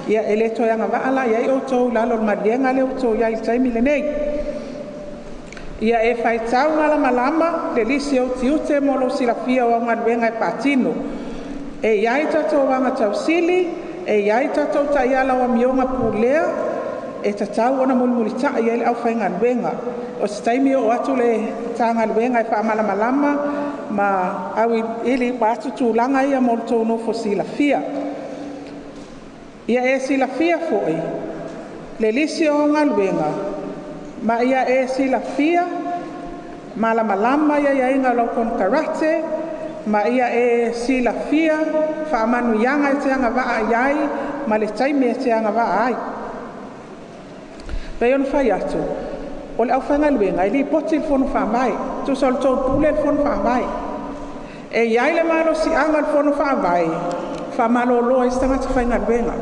ia e le toe agavaa la i ai outou i lalo o le maliega lea ua outou i ai i le taimi lenei. Ia e faitau malamalama le lisi o ou tiute mo lou silafia o au galuega e faatino. E i ai tatou agatausili, e i ai tatou taiala o amioga pulea, e tatau ona mulimulitai ai le aufaigaluega. O se taimi oo atu le Matagaluega e faamalamalama ma auiliili uma atu tulaga ia mo le tou nofo silafia. Ia e silafia foi le lisi o au galuega, ma ia e silafia malamalama aiaiga o lau konekarate, ma ia e silafia faamanuiaga e te agavaa i ai ma le taimi e te agavaa ai. Pei ona fai atu, o le aufaigaluega e lipoti i le Fono Faavae, tusa o le tou pule le Fono Faavae. E i ai le malosiaga o le Fono Faavae faamalolo ai se tagata faigaluega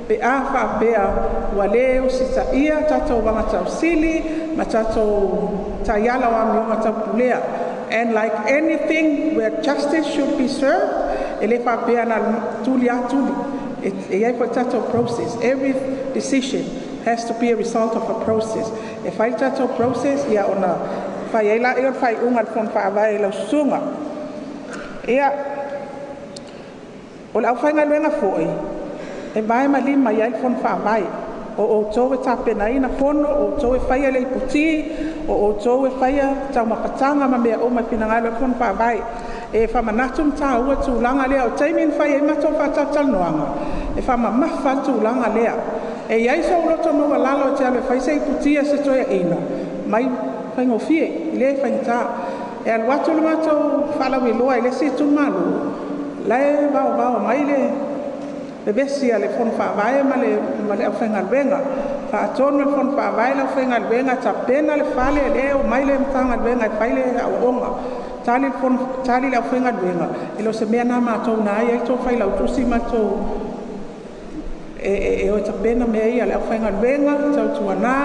pe a faapea ua le usitaia tatou agatausili ma tatou taiala o amioga tau pulea. And like anything where justice should be served, e le faapea na tuli lava tuli. E i ai foi tatou process. Every decision has to be a result of a process. E fai le tatou process ia ona fai ai lea o le faaiuga a le Fono Faavae i lau susuga. Ia, o le aufaigaluega foi, e vae ma lima i ai le Fono Faavae. O outou e tapenaina fono, o outou e faia le iputi, o outou e faia taumafataga ma mea uma e finagalo ai le Fono Faavae. E faamanatu ma taua le tulaga lea. O taimi na fai ai matou faatalatalanoaga, e faamamafa le tulaga lea. E i ai sou loto maualalo e te alu e fai se iputi a se toeaina, mai faigofie, e le faigata. E alu atu le matou faalauiloa i le isi itumalo, la e vaovao mai le vevesi a le Fono Faavae ma le aufaigaluega. Faatonu e le Fono Faavae le aufaigaluega, tapena le fale, lea e omai le Matagaluega e fai le aoaoga. Tali le aufaigaluega, e le o se mea lena a matou na e i ai tou failautusi ma tou e o e tapena mea ia. Le aufaigaluega, tautuana,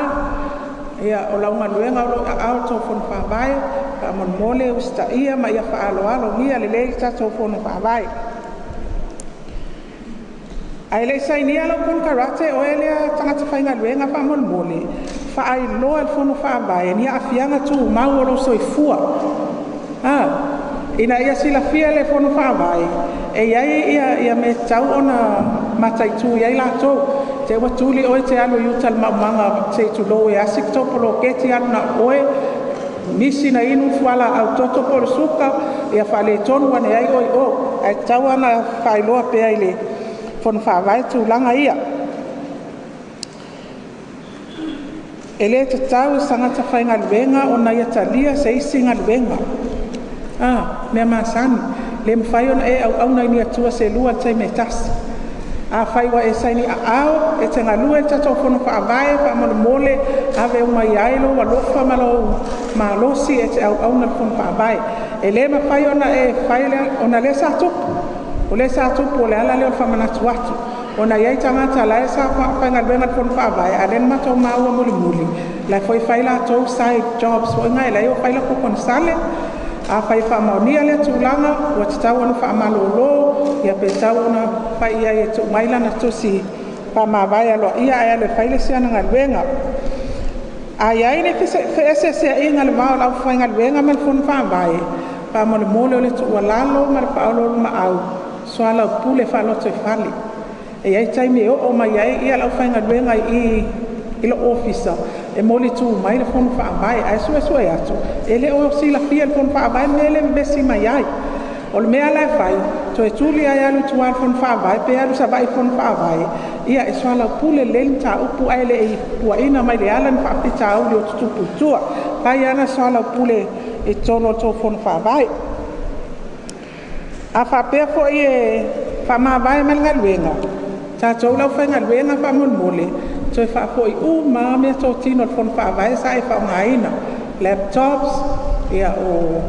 ia, o lau galuega o lo o i aao o le tou Fono Faavae, faamolemole usitaia ma ia faaaloalogia lelei le tatou Fono Faavae. Ae le i sainia lau konekarate oe lea tagata faigaluega faamolemole, faailoa e le Fono Faavae ni aafiaga tumau o lou soifua. Ina ia silafia e le Fono Faavae, e i ai ia mea tatau ona mataitu i ai latou. Te ua tuli oe te alu i uta i le maumaga se i tulou e asi le tou poloketi alu na o oe, nisi na inu fualaau toto po o le suka, ia faaletonu ane ai oe i o. Ae tatau ona faailoa pea i le Fono Faavae tulaga ia. E le tatau i se tagata faigaluega ona ia talia se isi galuega. Mea masani. Le mafai ona e auauna i ni atua se lua i le taimi e tasi. Afai ua e saini aao, e te galue i le tatou Fono Faavae, faamolemole, ave uma i ai lou alofa ma lou malosi e te auauna i le Fono Faavae. E le mafai ona e fai lea, ona lea sa tupu. O lea sa tupu, o le ala lea o le faamanatu atu. Ona i ai tagata la e sa faigaluega i le Fono Faavae, a o lea na matou maua mulimuli, la e foi fai latou side jobs foi na e la e o fai latou konesale. Afai e faamaonia lea tulaga, ua tatau ona faamalolo, ia pe tatau ona fai i ai e tuu mai lana tusi faamavae aloaia ae alu e fai le isi ana galuega. A i ai ni feeseeseaiga i le va o le aufaigaluega ma le Fono Faavae, faamolemole o le tuualalo ma le faaoloolomaau, soalaupule faalotoifale. E i ai taimi e oo mai ai le aufaigaluega i lou ofisa, e molitu mai le Fono Faavae, ae suesue atu, e le o silafia e le Fono Faavae le mea lea e vevesi mai ai. O le mea la e fai, toe tuli lava e alu i tua i le Fono Faavae, pe alu i Savaii i le Fono Faavae, ia e soalaupule lelei le mataupu ae le i puaina mai le ala ni faafitauli o tutupu i tua. Fai lava na soalaupule i totonu o le tou Fono Faavae. A faapea foi e faamavae mai le galuega, tatou le aufaigaluega faamolemole, toe faafoi uma lava meatotino a le Fono Faavae sa e faaaogaina, laptops, ia o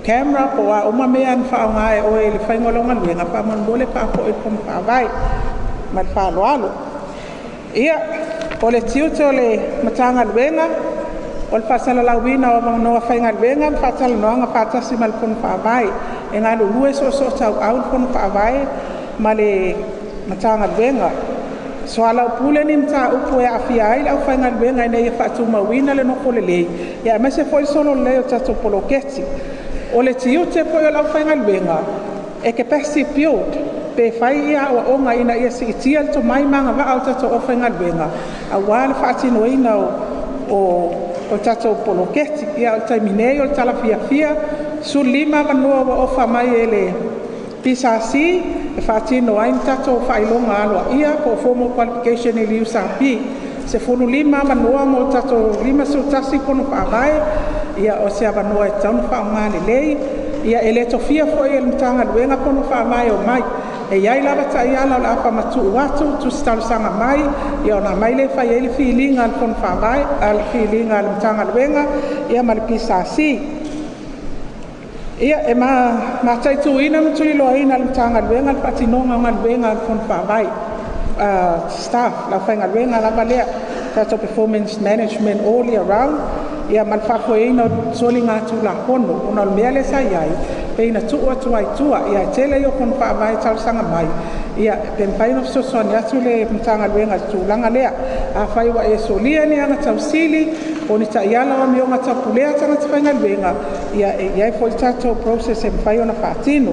camera po o a uma mea na faaaoga e oe i le faiga o lau galuega, faamolemole faafoi i le Fono Faavae ma le faaaloalo. Ia, o le tiute o le Matagaluega, o le faasalalauina o avanoa faigaluega ma faatalanoaga faatasi ma le Fono Faavae. E galulue soosootauau le Fono Faavae ma le Matagaluega. Soalaupule ni mataupu e aafia ai le aufaigaluega ina ia faatumauina le nofo lelei aemaise foi le solo lelei o tatou poloketi. O le tiute foi o le aufaigaluega e capacity build pe fai ia aoaoga ina ia siitia le tomai ma agavaa o tatou aufaigaluega aua le faatinoina o tatou poloketi. Ia, o le taimi nei o le tala fiafia, 15 avanoa ua ofa mai e le PSC e faatino ai ni tatou faailoga aloaia po o formal qualification i le USP. 15 avanoa mo tatou 51 fono faavae. Ia, o se avanoa e tatau ona faaaoga lelei. Ia, e le tofia foi e le Matagaluega fono faavae e omai. E i ai lava taiala o le a faamatuu atu, tusi talosaga mai, ia ona aumai lea e fai ai le filiga a le fono faavae, a le filiga a le Matagaluega ia ma le PSC. Ia, e mataituina ma tuliloaina e le Matagaluega le faatinoga o galuega a le fono faavae, staff, le aufaigaluega lava lea, tatou performance management all year round, ia ma le faafoeina o soligatulafono, ona o le mea lea sa i ai, pei na tuu atu ai i tua. Ia, e tele ia o fono faavae e talosaga mai, ia pe mafai ona fesoasoani atu le Matagaluega i le tulaga lea. Afai ua e solia ni agatausili o ni taiala o amioga taupulea tagata faigaluega, ia e i ai foi le tatou process e mafai ona faatino.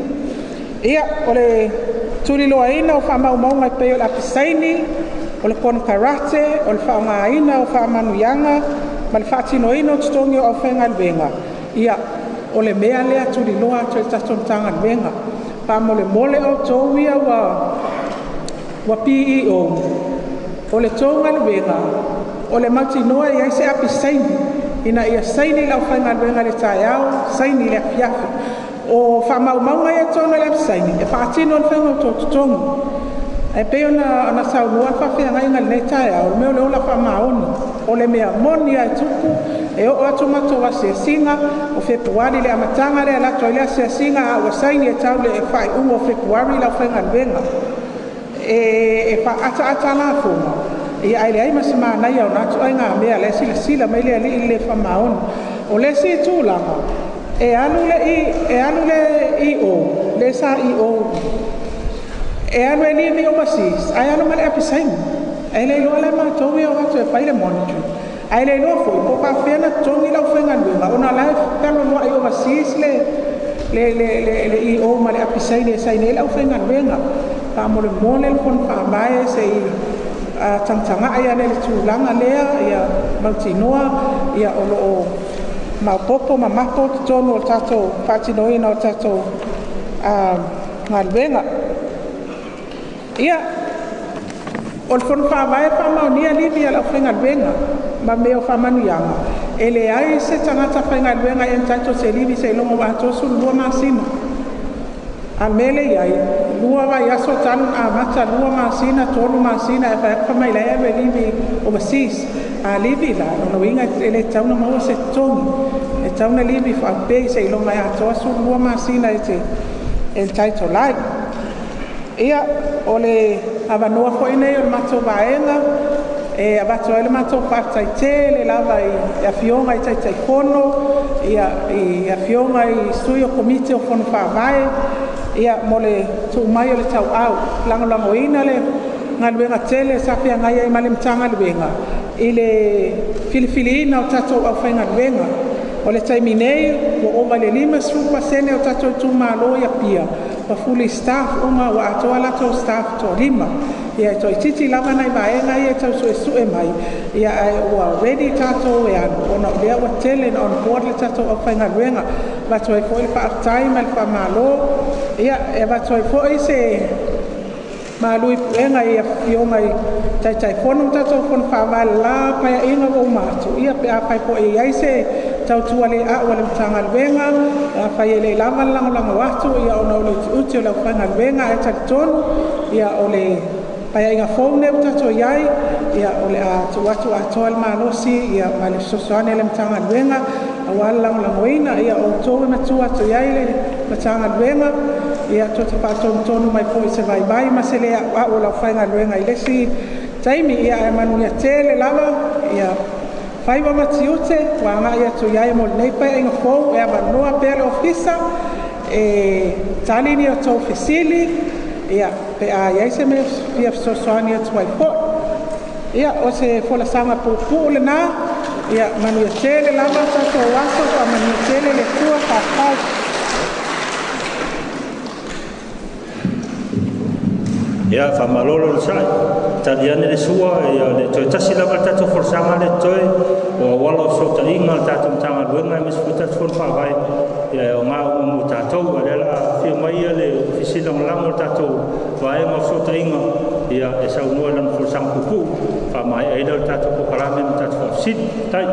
Ia, o le tuliloaina o faamaumauga e pei o le apisaini, o le konekarate, o le faaaogaina o faamanuiaga ma le faatinoina o totogi o aufaigaluega, ia, o le mea lea tuliloa atu e le tatou Matagaluega. Faamolemole outou ia ua PEO, o le tou galuega, o le mautinoa e i ai se apisaini ina ia saini le aufaigaluega i le taeao, saini i le afiafi. O faamaumauga ia i totonu o le apisaini, e faatino le faiga o tou totogi. Ae pei ona saunoa le faafeagaiga i lenei taeao, o le mea o le ola faamaoni. O le mea moni lava e tupu, e oo atu matou asiasiga, o Fepuari le amataga lea e alu atu ai le asiasiga, a ua saini e tau le faaiuga o Fepuari le aufaigaluega. E faaataata lafoga, ia ae leai ma se manaia o na ituaiga mea, la e silasila mai le alii i le le faamaoni. O le isi tulaga, e alu le EO, le SAEO, e alu e livi overseas, ae alu ma le apisaini. Ae le iloa la matou ia o atu e fai le monitoring. Ae le iloa foi po o faapefea ona totogi le aufaigaluega ona o la e fealualuai overseas le EO ma le apisaini e saini ai le aufaigaluega. Faamolemole le fono faavae se i tagatagai ane i le tulaga lea, ia mautinoa ia o lo o maopoopo ma mapo totonu o le tatou faatinoina o tatou galuega. Ia, o le fono faavae e faamaonia livi a le aufaigaluega ma mea o faamanuiaga. E leai se tagata faigaluega e entitled se livi seiloga ua atoa 12 masina. A le mea lea e i ai, 2 vaiaso talu ona amata, 2 masina, 3 masina, e fai atu fai mai la e alu e livi overseas. A livi la, lona uiga e le tatau ona maua se totogi. E tatau ona livi faapei seiloga e atoa 12 masina e te entitled ai. Ia, o le avanoa foi nei o le matou vaega e avatu ai le matou faafetai tele lava i afioga i Taitaifono, ia, i afioga i sui o komiti o fono faavae, ia, mo le tuu mai o le tauau, lagolagoina le galuega tele sa feagai ai ma le Matagaluega i le filifiliina o tatou aufaigaluega. O le taimi nei, ua ova i le 50% o tatou itumalo i Apia ua fully staff uma, ua atoa latou staff toalima. Ia, e toaitiiti lava nai vaega ia e tau suesue mai, ia, ae ua ready tatou e alu, ona o lea ua tele na on board le tatou aufaigaluega. Avatu ai foi le faafetai ma le faamalo. Ia, e avatu ai foi se malu i puega i afioga i Taitaifono ma tatou fono faavae la paeaiga ua uma atu. Ia, pe afai foi e i ai se tautua le au a le Matagaluega, afai e le lava le lagolago atu, ia, ona o le utiuti o le aufaigaluega, ae talitonu, ia, o le paeaiga fou nei ua tatou i ai, ia, o le a tuu atu atoa le malosi, ia, ma le fesoasoani a le Matagaluega aua le lagolagoina. Ia, outou e matua atu i ai le Matagaluega, ia, tou te faatonutonu mai foi i se vaivai ma se le auau o le aufaigaluega i le isi taimi. Ia, ae manuia tele lava, ia, faiva ma tiute ua agai atu i ai mo lenei paeaiga fou e avanoa pea le ofisa. E tali ni o tou fesili, ia, pe a iai se mea fia fesoasoani atu ai fo'i. Ia, o se folasaga puupuu lenā, ia manuia tele lava tatou aso, faamanuia tele le Atua, faafetai. Ia, faamalo le onosai. Tali ane le sua, ia le toe tasi lava le tatou folasaga le toe o auala o fesootaiga le tatou Matagaluega aemaise foi tatou fono faavae ia e aoga uma mo tatou. A o lea o le a afio mai ia le Ofisa Lagolago o le tatou vaega o fesootaiga ia e saunoa i lana folasaga puupuu faamaea ai lea o le tatou polokalame ma tatou faafesili. Tai.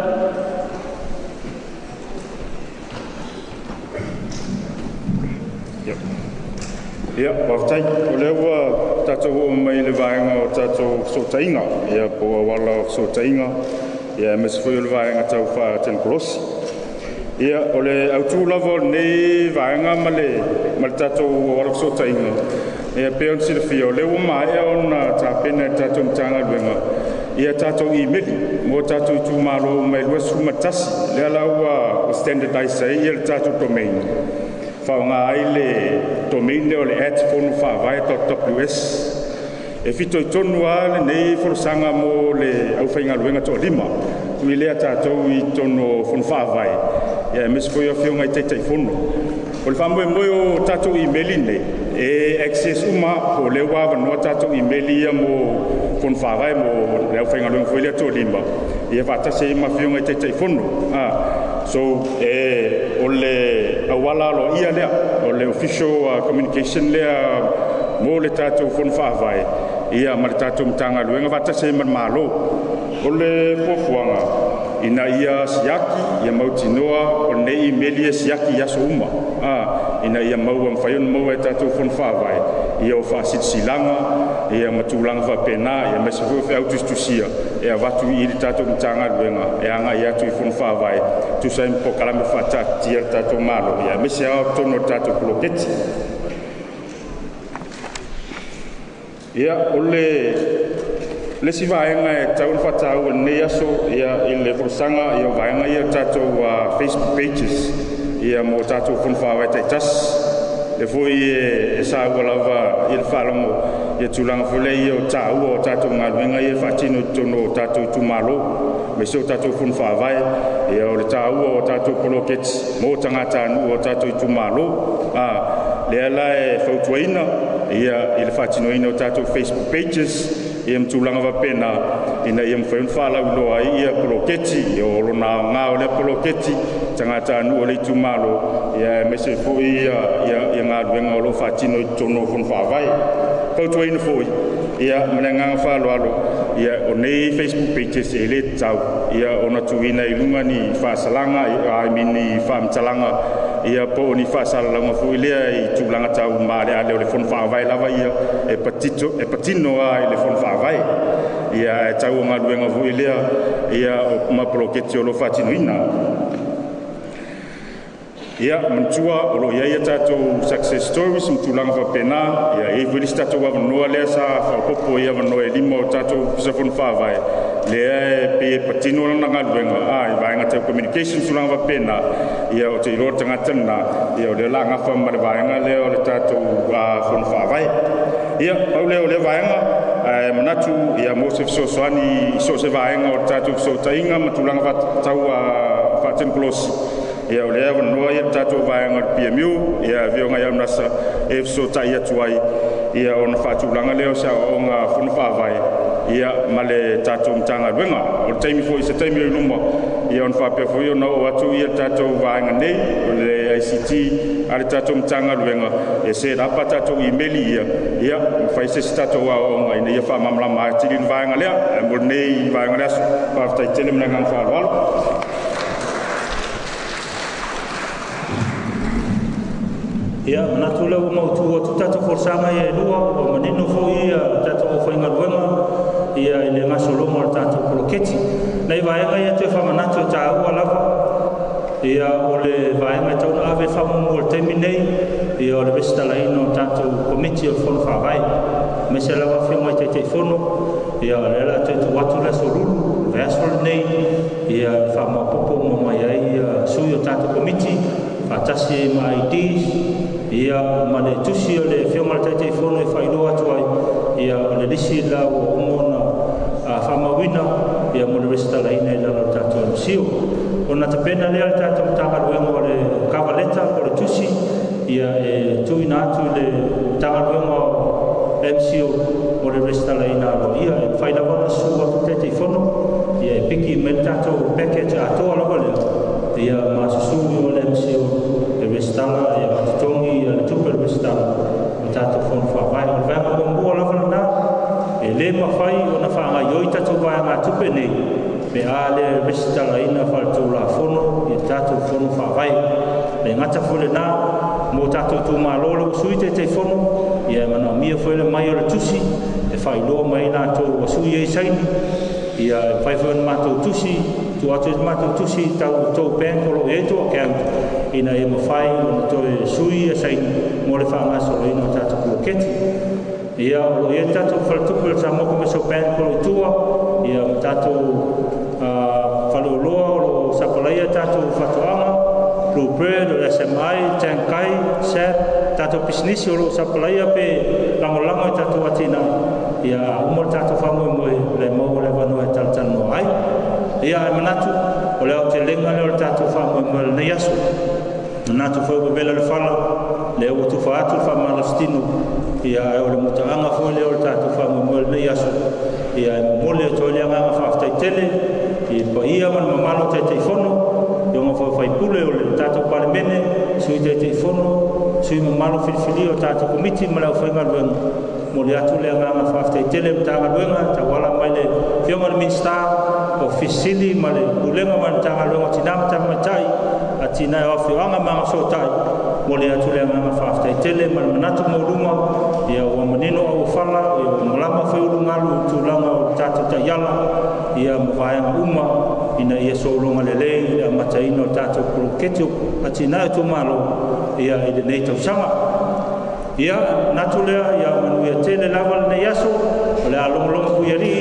Ia, faafetai. O lea ua tatou oo mai i le vaega o tatou fesootaiga, ia po o auala o fesootaiga, ia aemaise foi o le vaega tau faatekonolosi. Ia, o le autu lava o lenei vaega ma le tatou auala o fesootaiga, ia pei ona silafia, o lea ua maea ona tapena e le tatou Matagaluega ia tatou imeli mo tatou itumalo uma e 21. Lea la ua standardize ai ia le tatou domain, faaaoga ai le domain lea o le @fonofaavae.ws. E fitoitonu lava lenei folasaga mo le aufaigaluega toalima ui lea tatou i totonu o fono faavae, ia aemaise foi o afioga i Taitaifono. O le faamoemoe o tatou imeli nei e access uma, po o lea ua avanoa tatou imeli ia mo fono faavae mo le aufaigaluega foi lea toalima, ia faatasi ai ma afioga i Taitaifono. So, o le auala aloaia lea, o le official communication lea mo le tatou fono faavae, ia ma le tatou Matagaluega faatasi ai ma le Malo. O le fuafuaga ina ia siaki, ia mautinoa o lenei imeli e siaki i aso uma, ina ia maua mafai ona maua e tatou fono faavae, ia o faasilasilaga, ia ma tulaga faapena, ia aemaise foi o feau tusitusia e avatu i le tatou Matagaluega e agai atu i fono faavae, tusa ai ma polokalame faataatitia le tatou Malo, ia aemaise lava o totonu o le tatou poloketi. Ia, o le isi vaega e tatau ona faataua i lenei aso, ia, i le folasaga, ia o vaega ia o tatou Facebook pages, ia mo tatou fono faavae taitasi. Le foi e saua lava i le faalogo ia tulaga foi lea ia o taua o tatou galuega ia e faatino i totonu o tatou itumalo, aemaise o tatou fono faavae, ia o le taua o tatou poloketi mo tagatanuu o tatou itumalo. Lea la e fautuaina ia i le faatinoina o tatou Facebook pages, ia ma tulaga faapena, ina ia mafai ona faalauiloa ai ia poloketi, ia o lona aoga o lea poloketi, tagatanuu o le itumalo, ia aemaise foi ia galuega o lo o faatino i totonu o fono faavae. Fautuaina foi, ia ma le agaga faaaloalo, ia o nei Facebook pages e le tatau ia ona tuuina i luga ni faasalaga, I mean ni faamatalaga, ia po o ni faasalalauga foi lea i tulaga tau maaleale o le fono faavae lava ia e patino lava i le fono faavae. Ia e tau o galuega foi lea ia ma poloketi o lo o faatinoina. Ia, manatua o lo o i ai a tatou success stories ma tulaga faapena, ia e i ai foi le isi tatou avanoa lea sa faaopoopo i avanoa e 5 o tatou Ofisa Fono Faavae, lea e pei e patino lana galuega i vaega tau communication tulaga faapena, ia o te iloa le tagata lena, ia o lea o le a gafa ma le vaega lea o le tatou fono faavae. Ia, pau lea o lea vaega, ae manatu ia mo se fesoasoani i so o se vaega o le tatou fesootaiga ma tulaga tau faatekonolosi, ia o lea avanoa ia le tatou vaega o le PMU, ia afioga i Aunasa e fesootai atu ai, ia ona faatulaga lea o se aoaoga fono faavae, ia ma le tatou Matagaluega. O le taimi foi, se taimi o i luma, ia ona faapea foi ona oo atu ia le tatou vaega nei, o le ICT a le tatou Matagaluega, e set up a tatou imeli ia, ia mafai se isi tatou aoaoga ina ia faamalamalama atili le vaega lea. Ae mo lenei vaega o le aso, faafetai tele ma le agaga faaaloalo. Ia, manatu lea ua mautu atu tatou folasaga ia e lua, ua manino foi ia tatou aufaigaluega ia i le gasologa o le tatou poloketi. Nai vaega ia toe faamanatu e taua lava, ia o le vaega e tau ona ave faamuamua i le taimi nei, ia o le resitalaina o tatou komiti o le fono faavae. Aemaise lava afioga i Taitaifono, ia o lea o le a toe tuu atu le aso Lulu, le vaiaso lenei, ia e faamaopoopo uma mai ai ia sui o tatou komiti, faatasi ai ma IDs, Ia ma le tusi o le Afioga i le Taitaifono e faailoa atu ai, ia o le lisi la ua uma ona faamauina ia mo le resitalaina i lalo o le tatou MCO. Ona tapena lea le tatou Matagaluega o le cover letter po o le tusi ia e tuuina atu i le Matagaluega o MCO mo le resitalaina aloaia. E mafai lava ona susu atu le Taitaifono ia e piki mai le tatou package atoa lava lea ia ma susu o le MCO e resitala ia ma totogi ia le tupe o le resitala o tatou fono faavae. O le vaega muamua lava lena, e le mafai ona faagaioi tatou vaega tupe nei pe a le resitalaina faaletulafono i tatou fono faavae. Le gata foi lena mo tatou itumalo le ua sui Taitaifono, ia e manaomia foi le mai o le tusi e faailoa mai latou ua sui ai saini. Ia e mafai foi ona matou tusi tuu atu i matou tusi tau tou bank o lo o i ai tou account ina ia mafai ona toe sui ia saini mo le faagasoloina o tatou poloketi. Ia o lo o i ai le tatou faletupe o le Samoa Commercial Bank o lo o i tua, ia ma tatou faleoloa o lo o sapalaia tatou faatoaga, Blue Bird, o le SMI, Tankai, SAP, tatou pisinisi o lo o sapalaia pe lagolago i tatou atinae. Ia a uma le tatou faamoemoe o le maua le avanoa e talatalanoa ai. Ia ae manatu o le aotelega lea o le tatou faamoemoe o lenei aso. Manatu foi ua vela le fala, lea ua tufa atu le faamalositino, ia ae o le mutaaga foi lea o le tatou faamoemoe o lenei aso. Ia e momoli atu ai le agaga faafetai tele i le paia ma le mamalu o Taitaifono, afioga foi faipule o le tatou Palemene, Sui Taitaifono, sui mamalu filifilia o tatou Komiti ma le aufaigaluega. Momoli atu le agaga faafetai tele i Matagaluega tauala mai le Afioga i le Minisita o Ofisa Sili ma le Pulega ma le Matagaluega o Tina ma Tamaitai, Atinae o Afioaga ma Agafesootai. Momoli atu le agaga faafetai tele ma le manatu maualuga ia ua manino auofala, ia ua malama foi ulugalu i tulaga o tatou taiala ia ma vaega uma ina ia sologa lelei i le amataina o tatou poloketi o atinae o itumalo ia i lenei tausaga. Ia manatu lea ia manuia tele lava lenei aso, o le a logologo puialii.